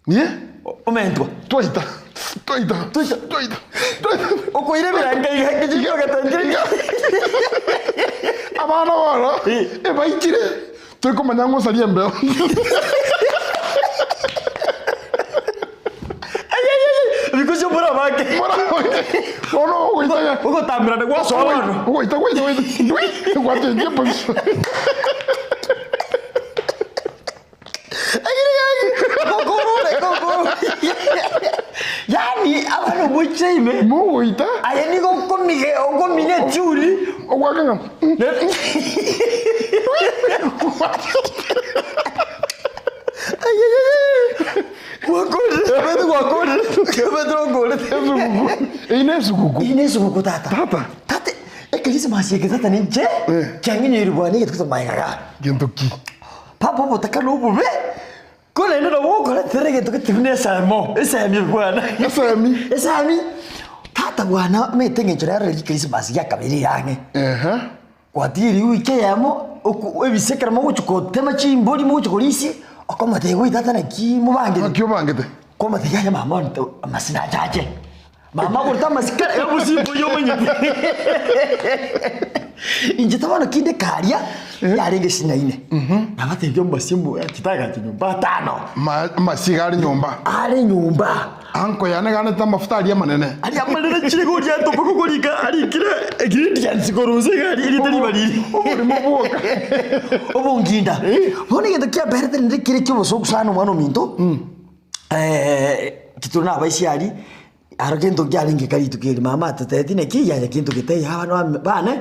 Ye?
Omentwa.
Twaita. Twaita. Twaita. Twaita. Twaita.
Okoira ebiranka iga ekichiko ogetengire iga.
Abana bono ebaikire toikomanya ng'osaria embeo.
Bikusia morabake.
Bono ogoita
Ogotamberana gwasoa bono.
ogoita goita goita gwachenjia position.
Yaani abana omoiche ime
Mogoita
aye nigo okomige okomina echuri
ogwaka ng'a
gwakorire bete gwakorire bete okorete
esuguku eyio ne esuguku
Iyi ne esuguku tata
Tata.
tata ekerisimasi eke tata ninche kiang'inyoire bwana egento gete
Gento ki?
Papa obotaka nobobe, korende nabo ogokoretera egento gete buna esemo, esemi bwana.
Esemi?
Esemi. Tata bwana omanyete eng'encho rero riria Christmas giakabere iga ang'e.
Ehe.
Gwatiga ewiki eyemo, oko ebise ekero mogochia kotema chimbori mogochia korisia, okomotebia goi tata naki mobangete.
Naki obangete?
Okomotebia aye mama one amasina achache. Mama agorete amasikara y'obosimba oyio omanyete. Inche bono kinde karia yarenge sinaine. Nabatebia omosimbo chitagacha nyomba atano.
Ma- Amasiga are nyomba.
Are nyomba.
Anko yane ganete amafuta aria amanene.
Aria amanene chigoria atopa kokorika arikire ingredients korwa inse iga aria erite ribariri.
Oborimo bwoka.
Obonginda. Bono egento kiamberete rende kere kia obosoku sana omwana ominto, tituri na abaisiari. Aro gento kiarenge kare rituko eri mama atotebeti naki yaya gento getaiyo abana bame bane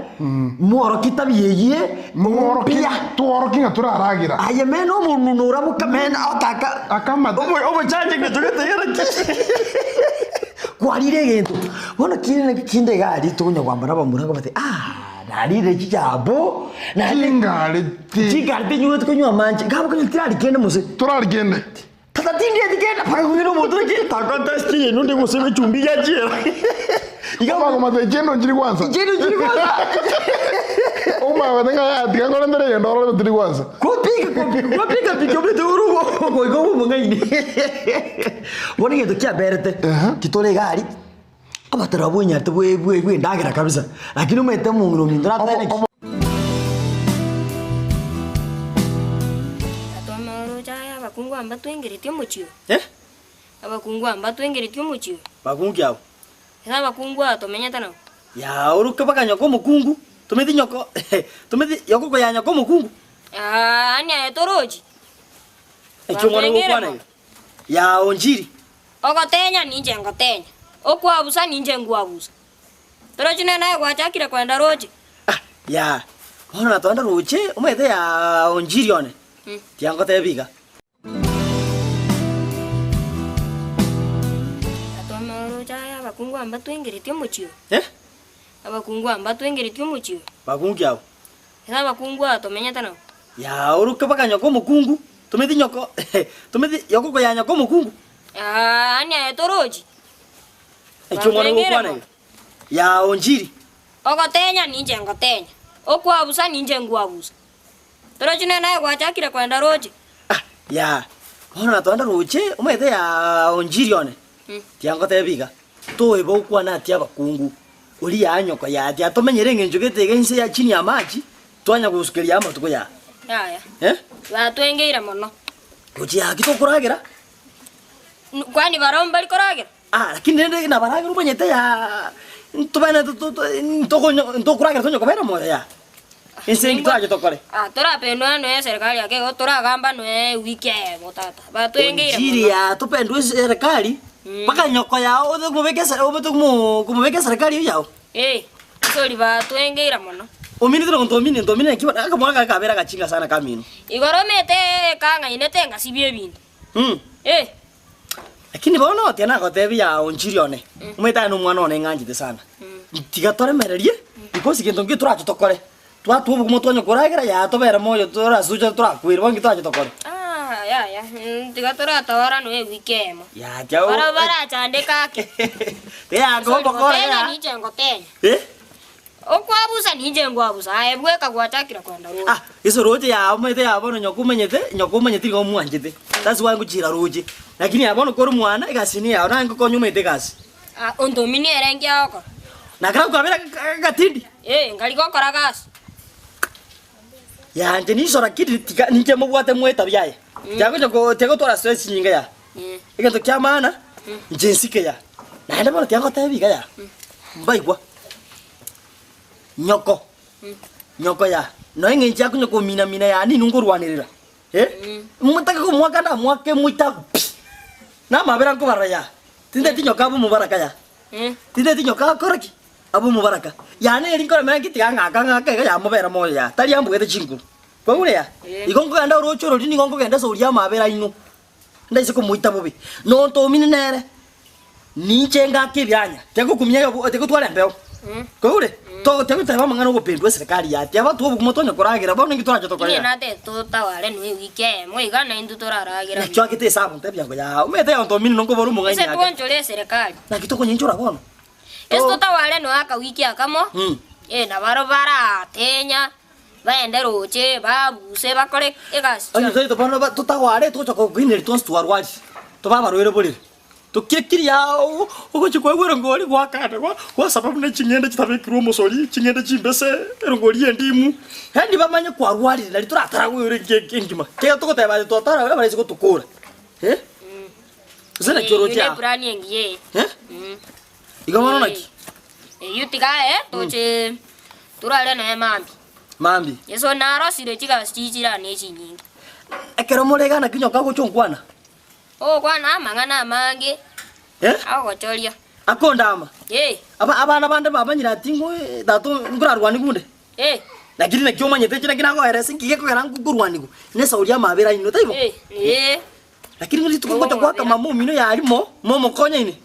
mworokie tabia eyie
Mworokie,
mbuya.
tworokie ng'a toraragera.
Aye mena omonunu oraboka mena otaka
Akamate.
omo omochanje gento getaiyo naki kwarire egento. Bono kinde kinde iga aria tokonya kwambara abamura nkobatebia aah narire chichambo naende
Chingareti.
chingareti nyuete konywa amache nkaboka konya tirari kende mose.
Torari kende.
Tata tindieti kende mpaka kong'ina omonto naki takontest eye nonde gose echumbi yachiera. Iga
Obakomata echendo nchiri gwansa.
Echendo nchiri gwansa.
Omanyete ng'a yaya tiga nkorentere egento orore tiri gwansa.
Kopika kopika kopika pika omanyete ore ogoika obe omong'aini. Bono egento kiaberete, kitore iga aria, abatara bw'enyarete bwe bwe bwe endagera kabisa, lakini omanyete omong'ina ominto natebe naki.
Tata oroche aye abakungu aba mbatwengeretie omochie oyo?
Eh?
Abakungu aba mbatwengeretie omochie oyo?
Bakungu ki abwo?
Ase abakungu aba tomenyete nabo.
Yaa oroke mpaka nyoko omokungu, tometi nyoko tometi yoko koyaa nyoko omokungu.
Aa yaani aye torochi?
Ekio omwana
Batwengere
ogokwana
mono.
iga. Yaa onchiri.
Ogotenya ninche ngotenya, okwabusa ninche nkwabusa. Torochi nere naye gwachakire kwenda roche.
Ah, yaa, bono natogenda roche, omanyete yaa onchiri one, tiangotebi iga.
Tata oroche aye abakungu aba mbatwengeretie omochie oyo.
Eh?
Abakungu aba mbatwengeretie omochie oyo.
Bakungu ki abwo?
Ase abakungu aba tomenyete nabo.
Yaa, oroke mpaka nyoko omokungu, tometi nyoko tometi yoko koyaa nyoko omokungu.
Aa, yaani aye torochi?
Ekio omwana ogokwana iga. Yaa onchiri.
Ogotenya ninche ngotenya, okwabusa ninche nkwabusa. Torochi nere naye gwachakire kwenda roche.
Ah, yaa, bono natogenda roche, omanyete yaa onchiri one, tiangotebi iga, toeba okwane ati abakungu, oria yaa nyoko yaa tiatomenyere eng'encho gete iga inse ya chini ya amache, twanya gosukeria amatuko yaa.
Yaya,
Eh?
batwengeire mono.
Roche yaa ki tokoragera?
Kwani barabwo mbari koragera?
Ah, lakini rende nabaragera omanyete yaa ntobene ntokoragera tonya kobera moyo yaa. Ense enki torache tokore?
Ah, torapendwa noe eserikali ake igo toragamba noe ewiki eyemo tata. Batwengeire
Onchiri
mono.
yaa topendwe eserikali mpaka nyoko yao othe komobeka ese obete komo komobeka eserikali eywo yao.
Eh, sorry batwengeire mono.
Ominete na ntomine ntomine naki bono akamwana kare kabere agachinga sana kamino.
Igoro omete kang'ainete ngasibia ebinto. Eh.
Lakini bono tiga nagotebia yaa onchiri one, omanyete aye nomwana one ng'anchete sana. Tiga toremererie, because gento nkio torache tokore, twatwa obogima twanye koragera yaa tobere moyo torasuche torakwere bono nki torache tokore.
Ah, yaya, tiga toratawara noe ewiki eyemo.
Yaa tiga
Barabwo barachandeke ake.
Tiga yaa
Sorry,
ngokora
gotenya
yaa.
ninche ngotenya.
Eh?
Okwabusa ninche nkwabusa, aye bweka gwachakire kwenda roche.
Ah, gese roche yaa omanyete yaa bono nyoko omanyete, nyoko omanyete nigo omwanchete. That's why ngochira roche. Lakini yaa bono kore omwana, egasi niyo yao, naye ngokonya omanyete egasi.
Ah, ontomini ere nki agokora?
Nakera kwabera agatindi?
Eh, nkari gokora gasi.
Yaa inche ninsora kiri tiga ninche mobwate mwe etabia aye. Tiga gocha ko tiga gotwara stress chinyinga yaa. Egento kia maana, inche nsike yaa. Naende bono tiga ngotebie iga yaa, mbaigwa. Nyoko, nyoko ya, nonya eng'encho ya konya komina-mina ya ninwe nkorwanerera, eh, motake komoaka namoake moitagu pi, namabera nkobarora ya, tinteti nyoko abe omobaraka ya, tinteti nyoko akore ki? Abe omobaraka. Yane eri nkoremera nki tiga ng'aka ng'ake iga yamobera moyo ya, tari ambugete chinguru. Kwaigure ya? Igo nkogenda oroche ororia nigo nkogenda ase oria amabera aino, ndaise komoita bobe. Nontomine nere. Ninche ngake ebianya, tiagokumia yobo, tigotwara embeo. Kwaigure? To tigoteba amang'ana ogopendwa eserekari ya tiaba twobokima twanya koragera bono inki torache tokore
Inye
iga.
nate totaware noe ewiki eyemo iga naintwe toraragera
Nakio agete esabu ntebia ngo yaa omanyete egento omino nkobora omong'aini
Ase
ake.
twanchore eserekari.
Naki tokonyenchora bono?
Ase totaware noe akawiki akamo, eh, nabaro baratenya, Baende roche, baabuse, bakore egasi
Onye
chionsi.
toito bono ba- totagware togocha kogineri twonsi twarwarire, tobe abarwaire borere. Tokiekiri aa ogochia koegwa erongori gwakana gwa gwasaba buna ching'ende chitabekirwe omosori, ching'ende chimbese, erongori y'endimu, yaani bamanye kwarwarire nari toratara goyora enki enki engima. Ekiagera togoteba aye twatara abarisia gotokora eh, gose naki
Eyio
oroche
ne
aa
epurani engiya eye.
eh, igo bono naki?
Eyio tiga aye toche torare naye mambia.
Mambia.
Yeso narosire chigasi chichirane echinyinge.
Ekero more iga naki nyoka agocha onkwana?
Ogokwana amang'ana amange
Eh?
agogochoria.
Akondama.
Eh.
Aba abana bande bamanyire ati ng'o tata nkorarwanigwe onde.
Eh.
Lakini naki omanyete inche naki nagoeresa inki gekogera nkorwanigwa, na esauri y'amabera aino, taibo?
Eh. Eh.
Lakini ng'a rituko ngocha goaka mama omino yarimo, momokonye ine.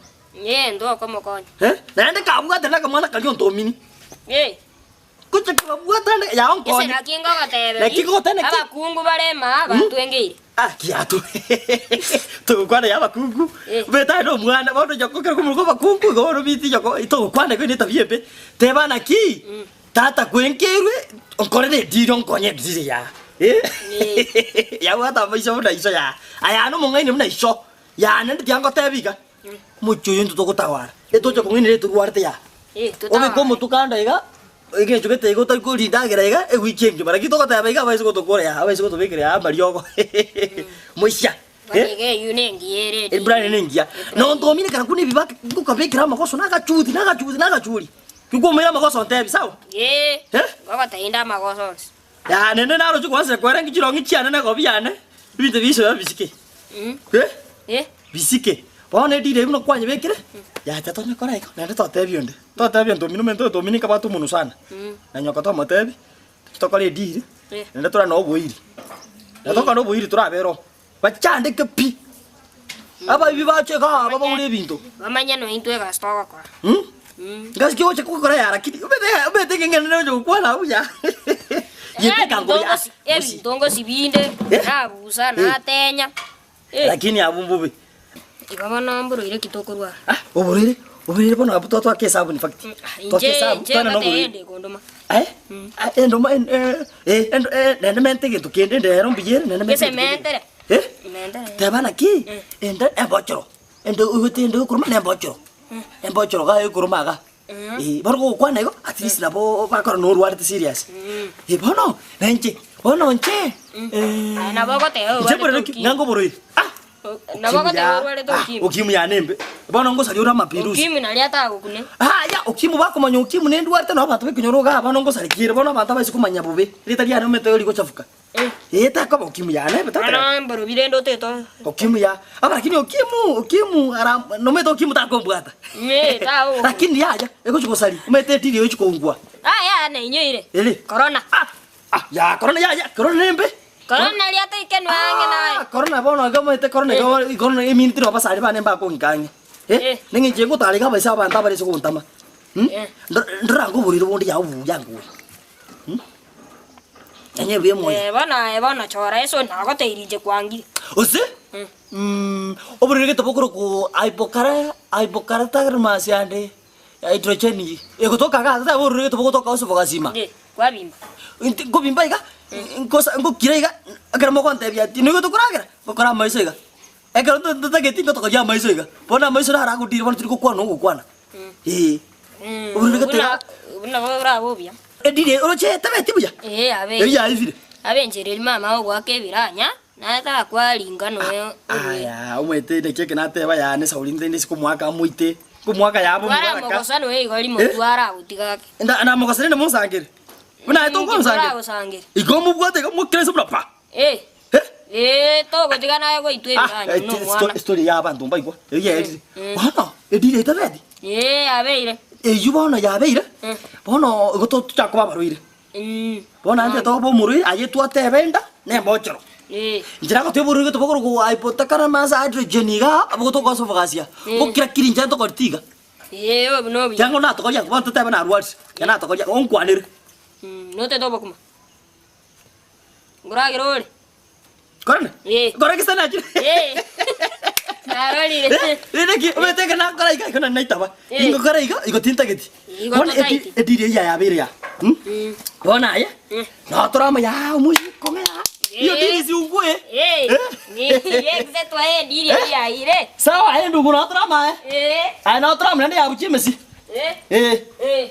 Eh, ntokomokonya.
Eh, naende kabwate nakamwana karia ontomini.
Eh.
Gocha kobabwata ande yao
Ese
nkonye.
naki ngogoteberia,
Naki ngogotebia naki?
abakungu bare maa batwengeire.
Ah, kiato. Togokwana ya abakungu.
Eh.
Beta aye nomwana, bono nyoko ekero komorokwa abakungu igo bono binti nyoko togokwana igo netabia embe. Teba naki, tata kwenkeirwe, nkorere ediri onkonye ediri yaa. Eh. Yabwate amaiso buna iso yaa. Aya nomong'aini buna iso. Yaa naende tiga ngotebie iga, omochie oyo intwe togotawara, etoche kong'ainera etorwarete yaa.
Eh,
Obeke
totaware.
omotwe kando iga, egechwa gete iga otari korindagera iga, ewiki engima. Lakini togoteba iga abaise gotokora yaa, abaise gotobekera yaa amariogo. Moisia,
Bono
eh.
iga eywo nengiya ere edini.
Ebrani nengiya. Nontomire kara buna ebibaki ngokabekera amagoso nagachuti nagachuti nagachuri. Kikwamoira amagoso ontebi, sawa?
Eh,
Eh?
ngogotebia inde amagoso onsi.
Yaa naende naroche kwansa kwera chirongi chiane na egobi yane, ebinto biisoe bisike. Eh?
Eh?
Bisike. Bono edira eywo buna kwanyebekire, yacha tonyekora igo, naende totebia onde. Totebia onto omino omanyete onto omino nkabwate omonwe sana. Na nyoka tomotebi, tochi tokore ediri,
Eh.
naende tore na oboiri. Na tokore na oboiri torabere oo, bachandeke pi. Abaibi bache igaa babagore ebinto.
Bamanye nointwe egasi togokora.
Ngasi ki ogocha gokora ya lakini omanyete omanyete ng'a ng'ende ogocha gokwana buya. Yebeka ngoro ya
Ebinto ngosibinde,
Eh?
nabusa,
Eh.
natenya. Eh.
Lakini abwo mbobe.
Igo bono mborwaire ki tokorwara?
Ah, oborwaire, oborwaire bono abwo twatwaka esabu in fact. Twaka
Inche
esabu,
inche
twana na
ngoteba
oborwaire.
ende kondoma.
Eh? Ah, endoma en- eh, eh, endo- eh, naende mente egento kende ende ero mbuya ere naende mente
Gese
egento kende.
mentere.
Eh?
Mentere.
Teba naki, ende embochoro, ende oigwete ende ekoroma na embochoro. Embochoro iga ekoroma iga. Eh, bono gogokwana igo, at least nabo bakora norwarete serious. Eh, bono, na inche, bono inche,
Aye nabo ogoteba
inche
orwarete
mborero ki,
ukimwi.
ng'a nkoborwaire. Ah!
Nabo ogoteba
Ah,
orwarete ukimwi.
ukimwi yane embe. Bono ngosaria ore amapirusi.
Ukimwi naria atagokune.
Aya, ukimwi bakomanya ukimwi nendwarete nabo abanto bekenyoro igaa bono ngosarekiere bono abanto abaise komanya bobe. Erieta riane omanyete rigochafuka. Eh, takoba ukimwi yane ebe totebe.
Bono mborobi rende otete
Ukimwi ya, aba lakini ukimwi, ukimwi ara nomanyete ukimwi takombwata.
Eh, tagogo.
Lakini yaya, egochi gosaria, omanyete etiri egochi kongua.
Aya nainyoire.
Ere?
Corona.
Ah, ah, ya corona yaya, corona nembe.
Corona naria toikenwa ang'e naye.
Ah, corona bono iga omanyete corona iga corona eminto na abasani bane mbakong'ika ang'e. Eh,
Eh.
neng'encho engotara iga abaisa abanto abare ase gontama.
Eh.
Ndorange oborwaire bonde yao buya ngoe. Onye buya moyo.
Eh, bono aye bono chora esoni nagoteirie inche kwangire.
Ose? Oborwaire gete bokorokwa hypocara hypocaratagmas ande hydrogenic egotoka iga totebe oborwaire gete bogotoka ase obogasima.
Inche kwabimba.
Inti nkobimba iga, nkosa nkokira iga, ekero mogontebia ati nigo tokoragera, ngokora amaiso iga. Ekero ntotageti ngotokoria amaiso iga, bono amaiso naro agodira bono tiri gokwana ogokwana. Eeh. Oborwaire gete
Buna
iga.
buna borabe obuya.
Edini eye oroche etabeti buya?
Ee, abe.
Eyio yaifire.
Abe enchera eria mama ogoaka ebiranya, naye takwaringa noe orwe.
Aya, omanyete naki eke nateba yane Sauli nte ndise komoaka amoite, nkomoaka yabo
Twara
omobaraka.
mogosa noe igo rimo twara agotiga ake.
Nda namogosera inde monsangere. Buna aye tokonsangera.
Toragosangera.
Igo omobwate iga omokire inse buna pa.
Eh.
Eh?
Eh, togotiga naye goitwa
Ah,
ebiranya
eh,
buna omwana.
story ya abanto mbaigwa. Eyio yaerire. Bono, edini etabeti.
Ee, abeire.
Eyio bono yabeire, bono igo tochaka koba abarwaire. Bono naende toba omorwaire, aye twateba enda, na embochoro. Inche nagotebia oborwaire gete bokorokwa hypothalamus hydrogen igaa, abwo togosoa obogasia. Bokira kiri inche ntokoreti iga.
Ee, obo nobuya.
Kiang'o natokoria bono totebe narwarire, ekero natokoria onkwanere.
Notete obokima? Nkoragera ore?
Korende?
Eh.
Kore gese nachire.
Eh. Narorire.
Rende ki omanyete ekero nakora iga igo nari naitaba.
Eh.
Ingokora iga igo tintageti.
Igo
Bono
totaeti.
ediri eyio yabeire ya. Bono aye notore amo yaa omoiseke ong'e yaa. Iyo
Eh.
diri siungue.
Eh. Ye gese twae ediri eyio yaire.
Sawa aye ndugu notore amo aye.
Eh.
Aye notore amo naende yabuchia emesi.
Eh.
Eh.
Eh.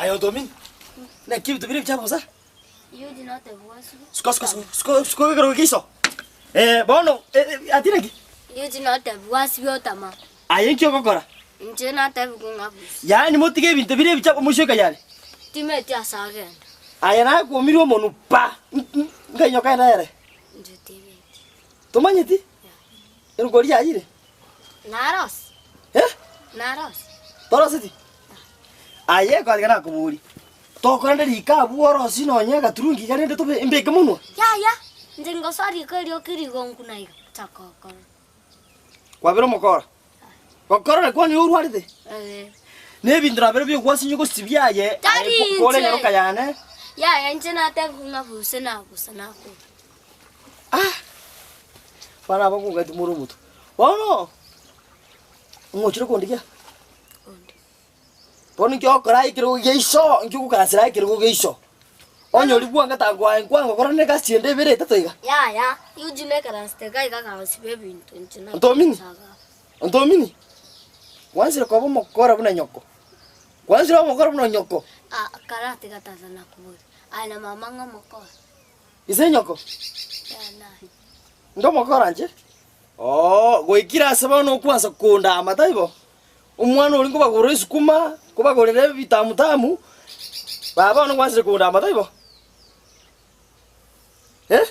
Aye otomini. Naki ebinto biria bicha bosa?
Yuji notebwa asubi.
Suka suka suka suka suka ekero geiso. Eh bono eh, eh, ati naki?
Yuji notebwa asubi otama.
Aye nki ogokora?
Inche natebigwe ng'a busa.
Yaani motige ebinto biria ebicha omoiseke yare.
Timeti ase agenda.
Aye naye kwomirwe omonwe pa! Nkainyoka ere ere.
Inche timeti.
Tomanyeti? Eriko riayire?
Narosi.
Eh?
Narosi.
Toroseti? Aye kwariga nakoboria. Tokorende riko abwo orosie nonye agaturungi iga rende tobe mbeke monwa?
Yaya, inche ngosoa riko erio kirigonku na iga, chaka gokora.
Kwabera omokora? Gokora nakwo nigo orwarete?
Eh.
Na ebinto nabere biogwasinywa gosibia aye,
Tari
aye kore
inche.
enyaroka yane.
Yaya, inche natebigwe ng'a buse nagusa nakora.
Ah! Bana aba kong'aiti more omotu. Bono, ng'ochire kondigia?
Onde.
Bono inki ogokora aye ekerogo gia iso, inki ogokaransera aye ekerogo gia iso? Onye oria bwangete agoaye nkwangokora na egasi ende ebere etato iga.
Yaya, Eugene ekaransete iga iga agasiba ebinto inche na
Ontomini? Ontomini? Gwansire koba omokora buna nyoko. Gwansire omokora buna nyoko.
Ah, karatiga tata nakobori. Aye na mama ng'a omokora.
Ise nyoko?
Yaya naye.
Inde omokora inche? Oo, goikire ase bono okwansa kondama, taibo? Omwana oria nkobagorera esukuma, nkobagorera ebitamutamu, baba bono ngwansire kondama, taibo? Eh?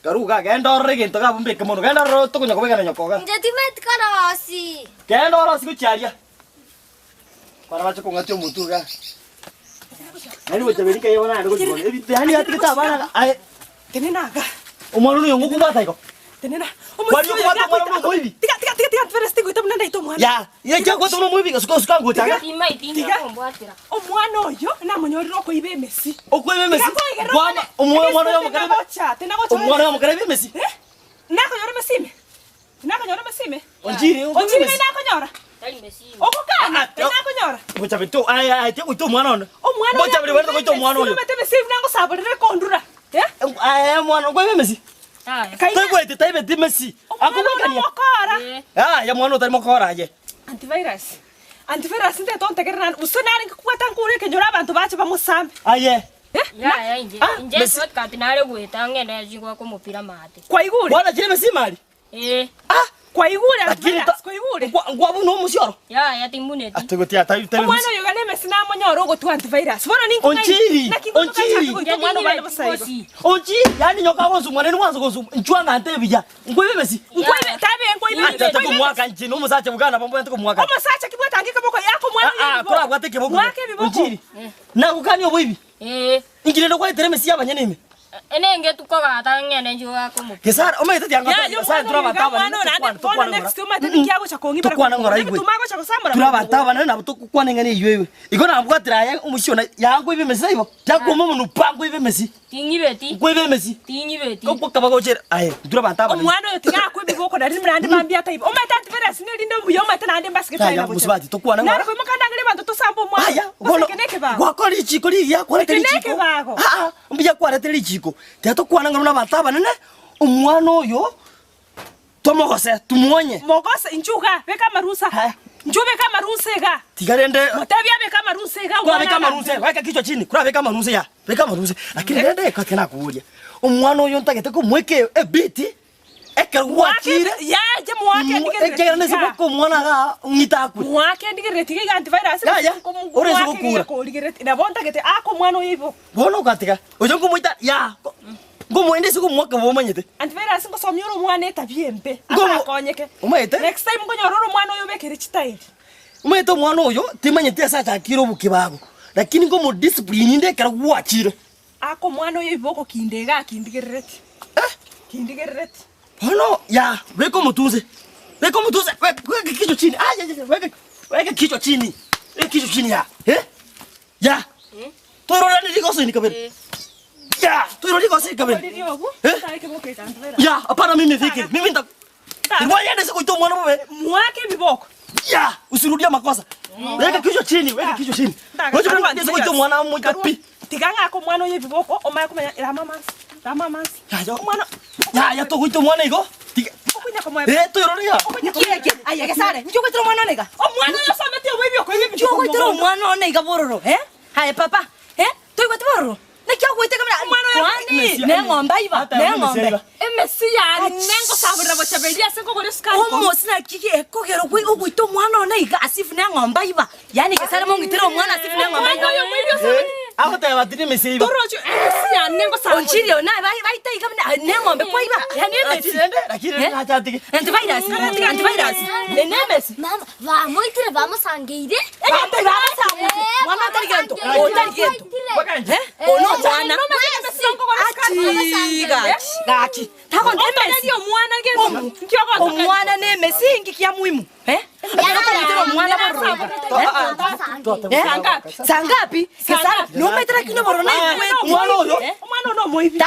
Karue igaa, genda orore egento iga abwo mbeke mono, genda orore tokonya kobegana nyoko igaa.
Inche timeti korosi.
Genda orosie gochia aria. Kwana bache kong'atia omotwe igaa. Yaani gochaberi nkai bono naende gochia bono. Ebinto yaani atigete abana iga aye.
Tenena iga.
Omwana oyo ngokobwata igo.
Tenena.
Kwani okobwata omwana buna omoibi?
Tiga tiga tiga tiga Antivirus tigoita buna ndaita omwana.
Ya, naki akwata buna omoibi iga suka suka ngocha iga.
Timaiti
Tiga.
nkombwatera.
Omwana oyo namonyorire okoiba emesi.
Okoiba emesi?
Tiga koigerera
Kwama
omwana.
omwana oyo omokara
Tenagocha, tenagocha.
omwana oyo omokara emesi.
Eh? Nakonyora emesi ime? Nakonyora emesi ime?
Onchiri okoiba
Onchiri
emesi.
nakonyora?
Tari mesi ime.
Ogokana,
Ah, ah,
nakonyora.
Gocha bito aye aye goita omwana one.
Omwana
Gocha biri bari goita omwana oyo.
Omwana emesi nangosaborere kondura. Eh?
Aye mwana okoiba emesi.
Yaya.
Toigweti taibeti emesi. Akobwekania.
Omokora.
Eh.
Aye mwana otari mokora aye.
Antivirus. Antivirus nte tontegerera naende gose narenge kobwata nkure ekenyoro abanto bache bamosambe.
Aye.
Eh?
Yaya inche.
Ah,
Inche
mesi.
shortcut nare goeta ng'ende chigwaka omopira maate.
Kwaigure?
Bwana chire emesi imari.
Eh.
Ah!
Kwaigure
Lakini
Antivirus,
ta-
kwaigure?
Nkwa nkwa buna omosioro.
Yaya timbuneti.
Atogotia tai tai.
Omwana oyo iga nemesi namonyore ogotwa antivirus. Bono ninkong'aini.
Onchiri,
Naki ngotoka
onchiri.
nchake goita omwana obande bosa igo.
Onchiri, yani nyoka agonsumwa nere mwanso gonsumwa. Inchuo ang'ante ebiya. Nkoibe emesi.
Nkoibe, tabe nkoibe
Acha
nkoibe.
tokomwaka inche na omosacha bokana bambwate komwaka.
Omosacha ki bwatange ekeboko yaka omwana
Ah, ah,
oyo ebiboko.
korabwate ekeboko.
Mwake ebiboko.
Onchiri. Nagokania oboibi.
Eh.
Inki rende kwaetera emesi y'abanyene ime?
Enenge tukogata ng'ende nchigwaka omopira.
Gesare, omanyete tianga
Ya, yo
Gesare
omwana
tore
oyo
abanto
iga
abanene
omwana oyo naende
tokwane
bono
tokwane
next
ng'ora.
omanyete ninki agocha kong'ibera
Tokwane ng'ora
kong'ibera.
igwe.
Ebituma agocha gosamora
Tore abanto
kong'ibera.
abanene nabo tokokwana eng'ana eywo eywe. Igo nabwatire aye omochie one yankoiba emesi taibo? Tiakwoma omonwe pa nkoiba emesi.
Ting'ibeti.
Nkoiba emesi.
Ting'ibeti.
Gokaba gochere aye nture abanto abanene.
Omwana oyo tiga akwe ebiboko nari naende mambia ataiba. Omanyete antivirus nerinde obuya omanyete naende mbasigete
Yaya,
aye na
mosubati, tokwane ng'ora.
Nare koimoka ndangere abanto tosambe omwana.
Aya,
Gose
bono
eke nekebago.
gwakora richiko rigiya kwarete
Eke
richiko.
nekebago.
Ah, ah, mbuya kwarete richiko. Tiga tokwane ng'a buna abanto abanene, omwana oyo tomogose, tumuonye.
Mogose inchuo iga, beka amarusa.
Haya.
Inchuo beka amarusa iga.
Tiga rende
Motebie abeke amarusa iga
kurabeka
omwana
amaruse,
agambe.
weka kichwa chini, kurabeka amaruse ya, beka amaruse. Lakini rende gaki nakoboria, omwana oyo ntagete komoeka ebiti, ekero
Mwake
gwachire,
yaye mwake ndigerere
ekiagera nese
tiga.
goka omwana igaa ng'ite akwe.
Mwake ndigerere tiga iga antivirus
Yaya, ore ase gokura.
korigereti nabo ntagete ake omwana oyo ibo.
Bono ogatiga, oyo nkomoita ya, nkomoenda ase komoaka bobe omanyete.
Antivirus ngosomia ore omwana etabia embe,
Nkomo-
atakonyeke.
Omanyete?
Next time nkonyora ore omwana oyo obekere chitairi.
Omanyete omwana oyo, timanyeti ase achakire obokibago, lakini nkomodiscipline inde ekero gwachire.
Ake omwana oyo iboko kinde iga akindigerereti.
Eh?
Kindigerereti.
Bono ya, beka omotunse, beka omotunse, weka weka kichwa chini, ah, ya, ya, ya, weka weka kichwa chini, weka kichwa chini ya, eh? Ya, toirorane rigoso kabere. Ya, toirorane rigoso kabere.
Oririe obwo,
Eh?
tare keboko eke antivirus.
Ya, hapana mimi fikiri, mimi nita Irwayende sikuita omwana bobe.
Mwake ebiboko.
Ya, usirudia makosa. Weka kichwa chini, weka kichwa chini. Wewe unajua sikuita omwana moja pi.
Tiga ng'ake omwana oyo ebiboko omanye komanya rama amansi, rama amansi.
Ya, ya.
Omwana
Ya, ya togoita omwana igo. Tiga.
okonya komoe.
Eh, toirore ya.
Okonya
Nki eke? Aye gesare, nki ogoitera omwana one iga?
Omwana oyo osomete obo ebiokoiba
Nki ogoitera omwana one iga bororo, eh? Aye papa, eh, toigweti bororo? Naki ogoiteka buna
Omwana oyo
kwani
Emesi-
neng'ombe aiba,
Ata emesi
neng'ombe.
aiba.
Emesi yane ngosaborera bochaberia ase nkogora esukari kobua.
Omosi naki ekogera ogwe- ogoita omwana one iga as if neng'ombe aiba. Yaani gesare mong'itere omwana as if neng'ombe
Omwana
aiba.
oyo omoibi osabete.
Agoteba ati nemesi eiba.
Torochi emesi yane ngosaborera.
Onchiri one bai- baita iga buna neng'ombe kwaiba. Yaani emesi.
Lakini rende, lakini rende
Eh?
nacha atige.
Antivirus, antivirus. Enemesi.
Mama, bamoitire bamosangeire.
Egento bamosangeire. Mwana otari gento. Otari gento. Eh? Ono omwana. Ati gaki. Gaki. Tagonta emesi.
Omwana gento.
Omwana ne emesi inki kia muhimu. Eh? Ekero okomoitera omwana bororo iga. Eh?
Sangapi?
Sangapi? Gesara, nomaitera kino bororo na
Omwana oyo.
Omwana ono omoibi.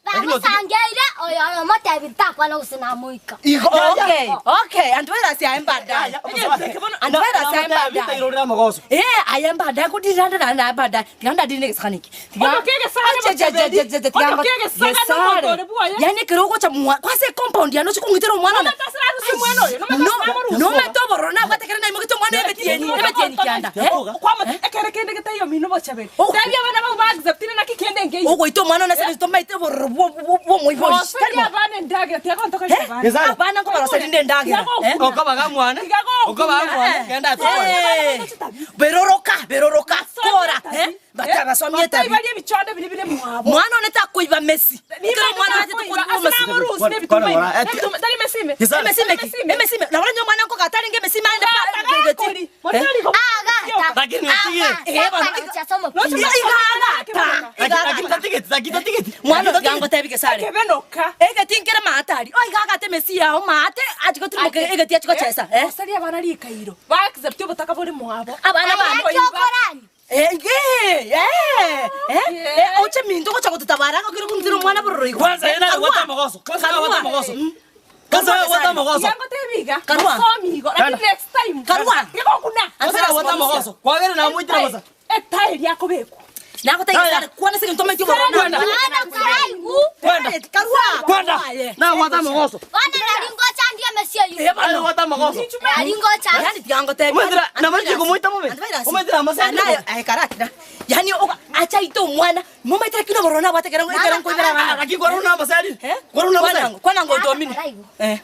Bamosangeire oyo omotebi ntakwana gose namoika.
Okay, okay, antivirus aye mbadaye. Antivirus aye mbadaye.
Irorera amagoso.
Eh, aye mbadaye kudiranda na na mbadaye. Tiganda dine gesakaniki.
Ono kegesare Ono kegesare n'omonto ore bwoye.
Yani kero gocha mwa kwase compound yano chikungitira omwana na.
Nomatasirusi omwana oyo, nomatasirusi.
No matobororo na gwatekere na imogete omwana ebetieni, ebetieni kianda. Eh?
Kwama ekere kende getaiyo mino bochaberi.
Oh.
Tebia abana babo baacceptire naki kende nkeiyo.
Ogoita omwana one ase tomaite bororo bwo bwo moibori.
Osoria abana endagera tiagontoka abana.
Gesare.
Abana nkobaroseri ndendagera. Eh?
Okobaga mwana. Okobaga mwana. Genda atokore.
Eh. Beroroka, beroroka, kora, eh? Batabasomie tabi.
Baria ebichonde biri bire mwabo.
Mwana one takoiba Messi. Ekero mwana ate tokoiba Messi.
Gesare.
Emesi meki, emesi me. Nabona nyo mwana nkoka ataringe emesi mande pa.
Lakini otigire. Lakini tatigeti, lakini tatigeti.
Mwana otigango tebi gesare.
Kebenoka.
Egeti nkere maatari. Oi gagate Messi yao maate achiko timoke egeti achiko chesa, eh?
Osoria abana rikairo. Baaccept obotaka bore mwabo.
Abana bane. Eh, eh, eh, eh, oche minto gocha gotutabara gokire kuntira omwana bororo igo.
Kwanza yena wata amagoso. Kwanza yena wata amagoso. Kwanza yena wata amagoso.
Yango tebiga.
Karua.
Somi igo. Lakini next time.
Karua.
Ngekokuna.
Kwanza yena wata amagoso. Kwagere na muitira bosa.
Etairi yakobekwa.
Nagotegesare kwana se ginto maitio bororo.
Kwenda.
Karua.
Kwenda. Na wata amagoso.
Eh, bano.
Na wata amagoso.
Yani tigango tebi.
Omwethera, na mache kumuita bobe. Omwethera amasani.
Anayo ay karakira. Yani oga acha ito mwana. Mumaitira kino borona bwatekera ekera nkoibera bana.
Lakini kwa runa amasani.
Eh?
Kwa runa amasani.
Kwana ngo domini. Eh.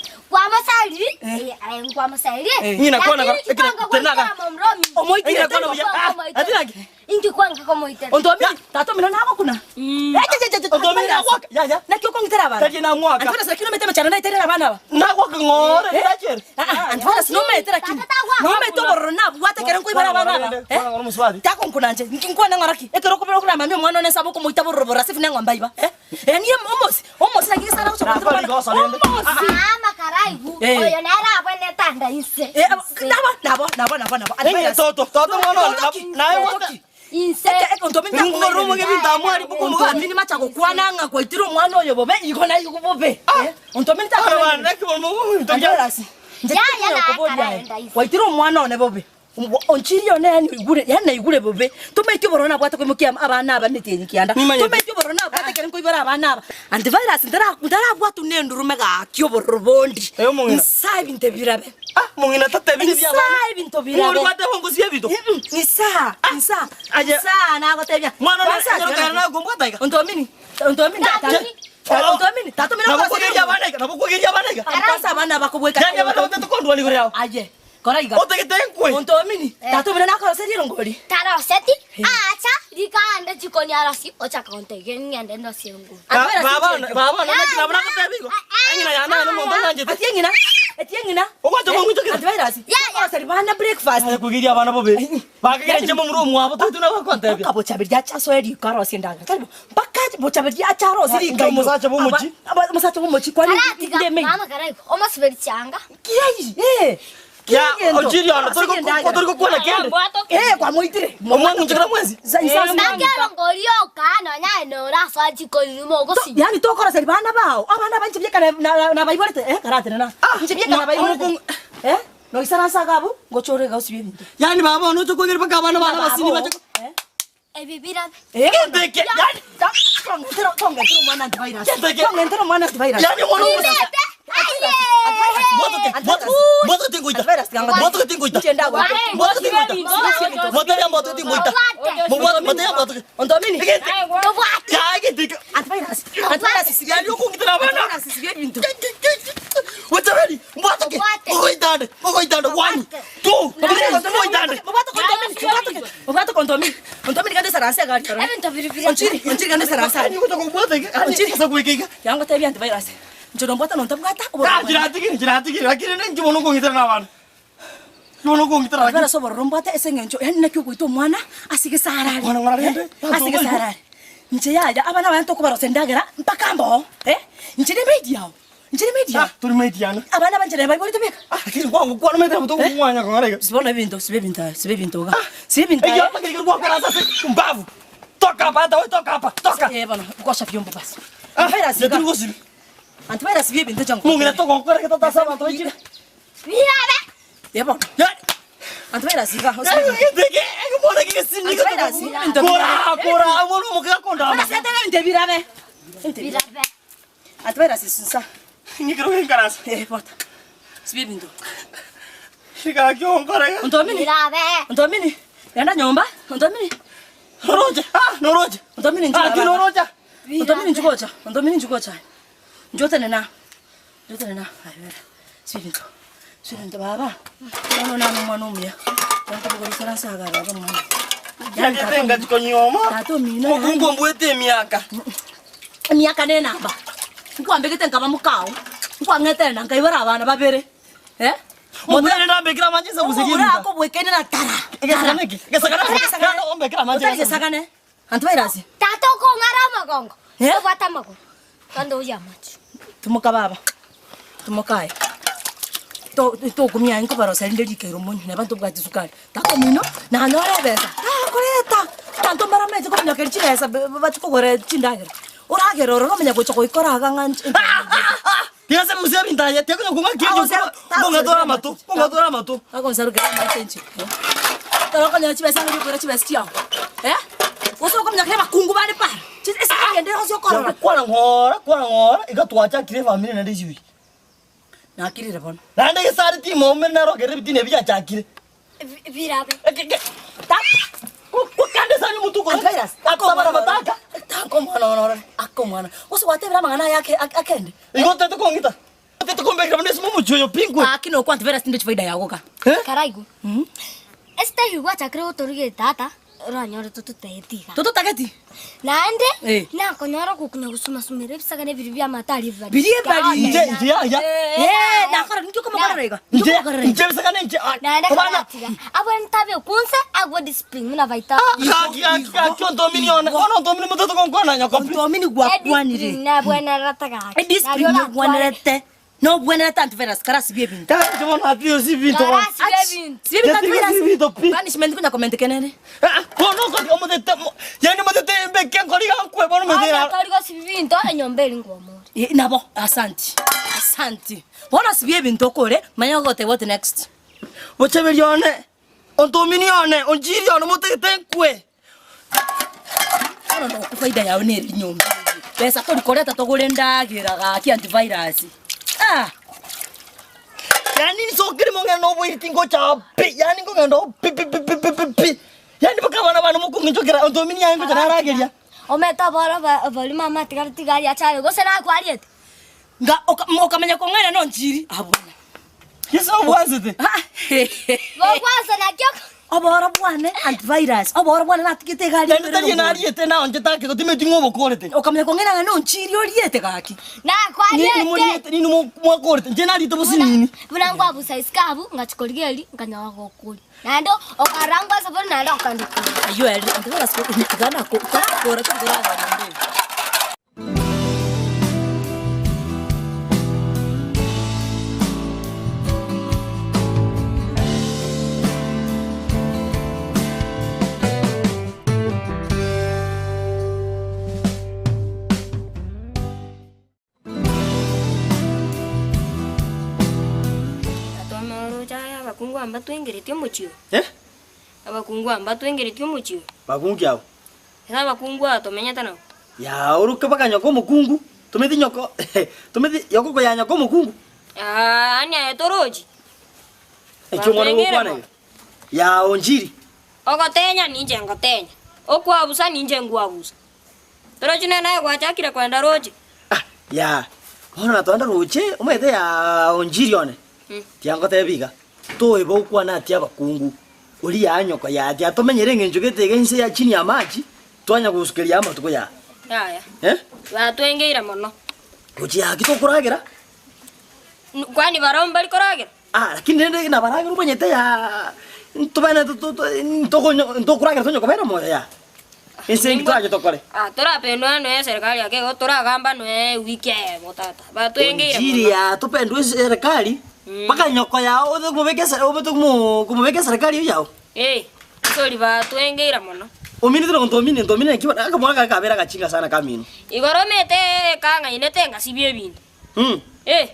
Ng'ina kwana tenaga.
Omoitire
Ng'ina kwana buya. Ah, atinaki.
Inkikwanga komoitera.
Ondomini, tata mina nabo kuna. Eh, je je je.
Ondomini na Ya ya.
Nakio kongitera bana.
Tati na mwaka.
Antwana sira kino metema chana naiterera bana ba.
Na gwaka ngore ndachere.
Ah, ah, antwana sino metera kino. No meto bororo na bwatekera nkoibera bana ba. Eh?
Kwana ngore muswati.
Tako nkunanje nkinkwana ng'oraki ekero kobera okura mami omwana one sabo komoita bororo borasi fune ng'ombe iba eh eh niye omosi omosi naki sara gocha
Na
komoitera
kwa ligoso rende.
Mama karaigu.
Eh.
Oyo nere abwene tanda inse.
eh nabo nabo nabo nabo nabo
Engine toto toto mwana naye wata.
Inse.
Ngoro muge bintamwari bukumugani.
ontomini macha gokwana ng'a kwaitire omwana oyo bobe igo na igo bobe eh ontomini ta
Abana nakibomo
Antivirus.
Ya, ya, na, karaenda ise.
waitire omwana one bobe onchiri one yani igure yani igure bobe tomaite borona bwate koimokia abana aba metienyi kianda
Nimanyete.
tomaite borona bwate kere nkoibora abana aba antivirus ndara ndarabwatu nendurume gaki obororo bondi
Eh, omong'ina.
nsa ebinto birabe
Ah, mong'ina tatebire bia
nsa ebinto
Ngori
birabe
gwate hongo sie bito.
Mm, nsa nsa
Aye.
nsa nagotebia
Mwana
Kwanza,
na nyoro na gombwa taiga.
ontomini ontomini tata ontomini tata mina
Nabukugeria abana iga, nabukugeria abana iga.
kwanza abana bakobweka
Yani abana batatu kondwa ligore yao.
aye kora iga
Otegete nkwe.
ontomini tata mina nakoroserie ngori
Taroseti. Acha rikande jikoni arasi ochaka kontege ng'ende ndosie nguru.
Baba baba na nakina kutebigo. Angina yana no muntu nanjete.
atie ng'ina etie ng'ina
Ogwacha kong'witokera.
antivirus
Ya, ya.
Koroseri bana breakfast
Kugeria abana bobe. Bakagera chemo muri omwabo tutu na bakontebia.
mpaka bochaberi achasoe riko arosie endagera tari mpaka bochaberi acharosie riko
Inka omosacha bw'omochi.
omosacha bw'omochi kwani
Karatiga
ndeme
mama karaigu. Omasuberi changa.
kiai eh
Ya, ojiri ono tori kokwana kende.
eh kwamoitire
Omwana unjikira mwezi.
Nakero ngori yoka nonya norasoa jikoni mogosi.
yani tokoroseri bana bao abana banje byekana na baiborete eh karatene na nje byekana baiborete eh noisaransa gabu ngochore gausibye ebinto
Yani baba ono chokogera paka abana bana basini bache.
eh
Ebi birabe.
eh
Kende yani
tongentero tongentero mwana antivirus
Kende-
tongentero mwana antivirus
yani mwana omusacha.
Aye.
Moto tingoita. Moto tingoita. Moto tingoita. Moto tingoita. mbwatoke timoita. Mobwate motebe mbwatoke.
Ontomini.
Egente.
Tobwate.
Ya egente eke.
Antivirus. Antivirus sibia.
Yani okongitera abana.
Antivirus sibia ebinto.
Wachabeli, mbwatoke.
Mbwate.
Mogoitande, mogoitande. One, two, three, mogoitande.
Mobwate kontomini. Mobwate. Mobwate kontomini. Ontomini kande saransi agari.
Ebinto biri biri.
Onchiri, onchiri kande saransi.
Ani gocha kobwata eke.
Onchiri.
Asa kuweka eke.
Yango tebi antivirus. Nchono mbwata nontabwata.
Ah, chiratigiri, chiratigiri. Lakini ninki bono okongitera na abana. Bono okongitera lakini.
Antivirus obororo mbwate ase eng'encho yaani naki ogoita omwana ase gesarari.
Mwana ng'ora rende.
Ase gesarari. Inche yaya abana abaya ntokobarosa endagera mpaka mboo. Eh? Inche ne maid yao. Inche ne maid yao.
Ah, turi maid yana.
Abana banje naye baibori tobeka.
Ah, lakini kwangu kwana maid yabo tokung'wanya kong'ora iga.
Sibona ebinto, sibe ebinto, sibe ebinto iga. Sibe ebinto.
Ekio hapa kile kwa kwa sasa mbavu. Toka hapa hata wewe toka hapa. Toka.
Eh bana, kosha vyombo basi.
Ah,
Antivirus iga.
neturi gosibi.
Antivirus bie ebinto changu.
Mungina toka kokora kita tasa abantu baikire.
Birabe.
Eh bana.
Ya.
Antivirus iga.
Egente eke, mbona kike sini.
Antivirus ebinto.
Kora, kora, mbona mukira konda.
Antivirus etebe ebinto ebirabe. Ebinto ebirabe.
Birabe.
Antivirus sunsa.
Ngikiro nkarasa.
Eh bota. Sibe ebinto.
Shika kyo nkora.
Ontomini.
Birabe.
Ontomini. Yanda nyomba. Ontomini.
Noroje. Ah, noroje.
Ontomini
Ah, ki noroja.
Ontomini njugocha. Ontomini njugocha. Njotene na. Njotene na. Ayera. Sibe ebinto. Sibe ebinto baba. Mwana nanu mwana omuya. Yanka bugorosera nsaga baba mwana.
Yagete ngachikonyoma.
Tata omino.
Mukungu mbwete emiaka.
Emiaka nenamba. Nkwambegete nkaba mukao. Nkwang'etena nkaibora abana babere. Eh?
Mubere ndambekira manje sabusigira.
Omogoro akobwekene na tara.
Egesakana ki? Egesakana.
Egesakana.
Ombekira manje.
Otari gesakane. Antivirus.
Tata okong'ara amagongo.
Eh?
Obwate amagoro. Kando oye amache.
Timoka baba. Timoka aye. Tokumia nkobarosa rinde rikeiro monyo neba ntobwati sukari. Tata omino nanyora ebesa. Nakoreta. Abanto mbaramete kominyokeri chibesa bachikogora chindagera. Oragera ororo omenya gocha goikora iga ng'a
Tiasa musia bintaya, tiakunya kunga kinyo. Kunga tora matu, kunga tora matu.
Akonsaruka amatenchi. Toro konya chibesa ng'ori okora chibesa chiao. Eh? Gose okominyokera abakungu bare para. Ase egende gose okorora.
Kwana ngora, kwana ngora, igatwachakire family nende isiwi.
Nakirire bono.
Nande gesari timo omere narogere bitine biachakire.
Birabe.
Kukande sani mutuko.
Antivirus.
Akobara mataka.
Tako mwana orore. Ako mwana. Gose gwatebera amang'ana aya akende.
Igo tete kongita. Tete kombekira mune simu muchoyo pingwe.
Aki nokwa antivirus tinde chifaida yago ka.
Karaigu. Esite gwachakire gotorugeria tata oranyore tototageti iga.
Tototageti.
Naende
Eh.
nakonyora gokunya gosumasumera ebisagane biri bia amatari ebibari.
Biri ebibari.
Nje nje ya ya.
Eh, nakora nikyo komokorera iga.
Nje nje bisakane nje.
Naende
Kobana.
karatiga. Abwo ntabe kunse agwo discipline muna baita.
Kaki kaki kaki ontomini ona. Ona ontomini mutoto konkwana nyakopi.
Ontomini gwakwanire.
Nabwenerete gaki.
Ediscipline nobwenerete. Nobwenerete antivirus karasibia ebinto.
Tete bona atio sibinto.
Karasibia ebinto.
Sibia ebinto antivirus.
Sibia ebinto pi.
Punishment kunya comment kenene.
Ah, bono koti omotete. Yani motete mbeke nkori gankwe bono metera.
Tori gosibi binto enyomba eri ngomore.
Eh, nabo asanti. Asanti. Bona sibia ebinto okore manya ogote what next.
Bocheberi one. Ontomini one, onjiri one motete nkwe.
Bono nokufaida yao neri nyomba. Besa torikoreta togore endagera gaki antivirus. Ah,
Yani sokiri mong'enda oboiri tingocha pi. Yani ngong'enda pi pi pi pi pi pi pi. Yani baka bana bana mokong'inchokera ontomini yange ngocha narageria.
Ometa boro bori mama tigari tigari achare gose nakwariete.
nga okamenya kong'aina nonchiri abona.
Yesu obwanzete.
Ah,
Gokwansa nakio.
Oboro bwane antivirus. Oboro bwane natigete egari.
Yani tari nariete na onje take gotimeti ng'obokorete.
Okamenya kong'aina ng'a nonchiri oriete gaki.
Ni
Nakwariete.
moriete ni mwakorete. Nje narite businini.
Buna ngwabusa isikabu ngachikoriga nkanyawa gokori. Naende okarangwa saburi naende okandikora.
Ayo eri antivirus ko gana ko kora kora kora.
Tata omoroche aya abakungu amba twengeretie omochio.
Eh?
Abakungu amba twengeretie omochio.
Bakungu yao.
Esa abakungu aba tomenyete nabo.
Ya oruke baka nyoko mukungu. Tumeti nyoko. Tumeti yoko ko ya nyoko mukungu.
Ah, ani aye torochi.
Ekyo mwana
Batwengere
gokwana.
bo.
Ya onjiri.
Ogotenya ninche ngotenya, okwabusa ninche nkwabusa. Torochi nere naye gwachakire kwenda roche?
Ah, yaa, bono natwanda roche, omanyete yaa onchiri one, tiangotebi iga, toeba okwane ati abakungu, oria yaa nyoko yaa tiatomenyere eng'encho gete iga inse ya chini ya amache, twanya gosukeria amatuko yaa.
Yaya,
Eh?
batwengeire mono.
Roche yaa ki tokoragera?
Kwani barabwo mbari koragera?
Ah, lakini rende nabaragera omanyete yaa ntobene ntokonyo ntokoragera tonya kobera moyo yaa. Ense enki torache tokore?
Ah, torapendwa noe eserikali ake igo toragamba noe ewiki eyemo tata. Batwengeire
Injiri
mono.
ya topendwe eserikali mpaka nyoko yao othe komobeka ese obete komo komobeka eserikali eywo yao.
Eh, sorry batwengeire mono.
Ominete na ntomine ntomine naki bono akamwana kare kabere agachinga sana kamino.
Igoro omete kang'ainete ngasibia ebinto. Eh.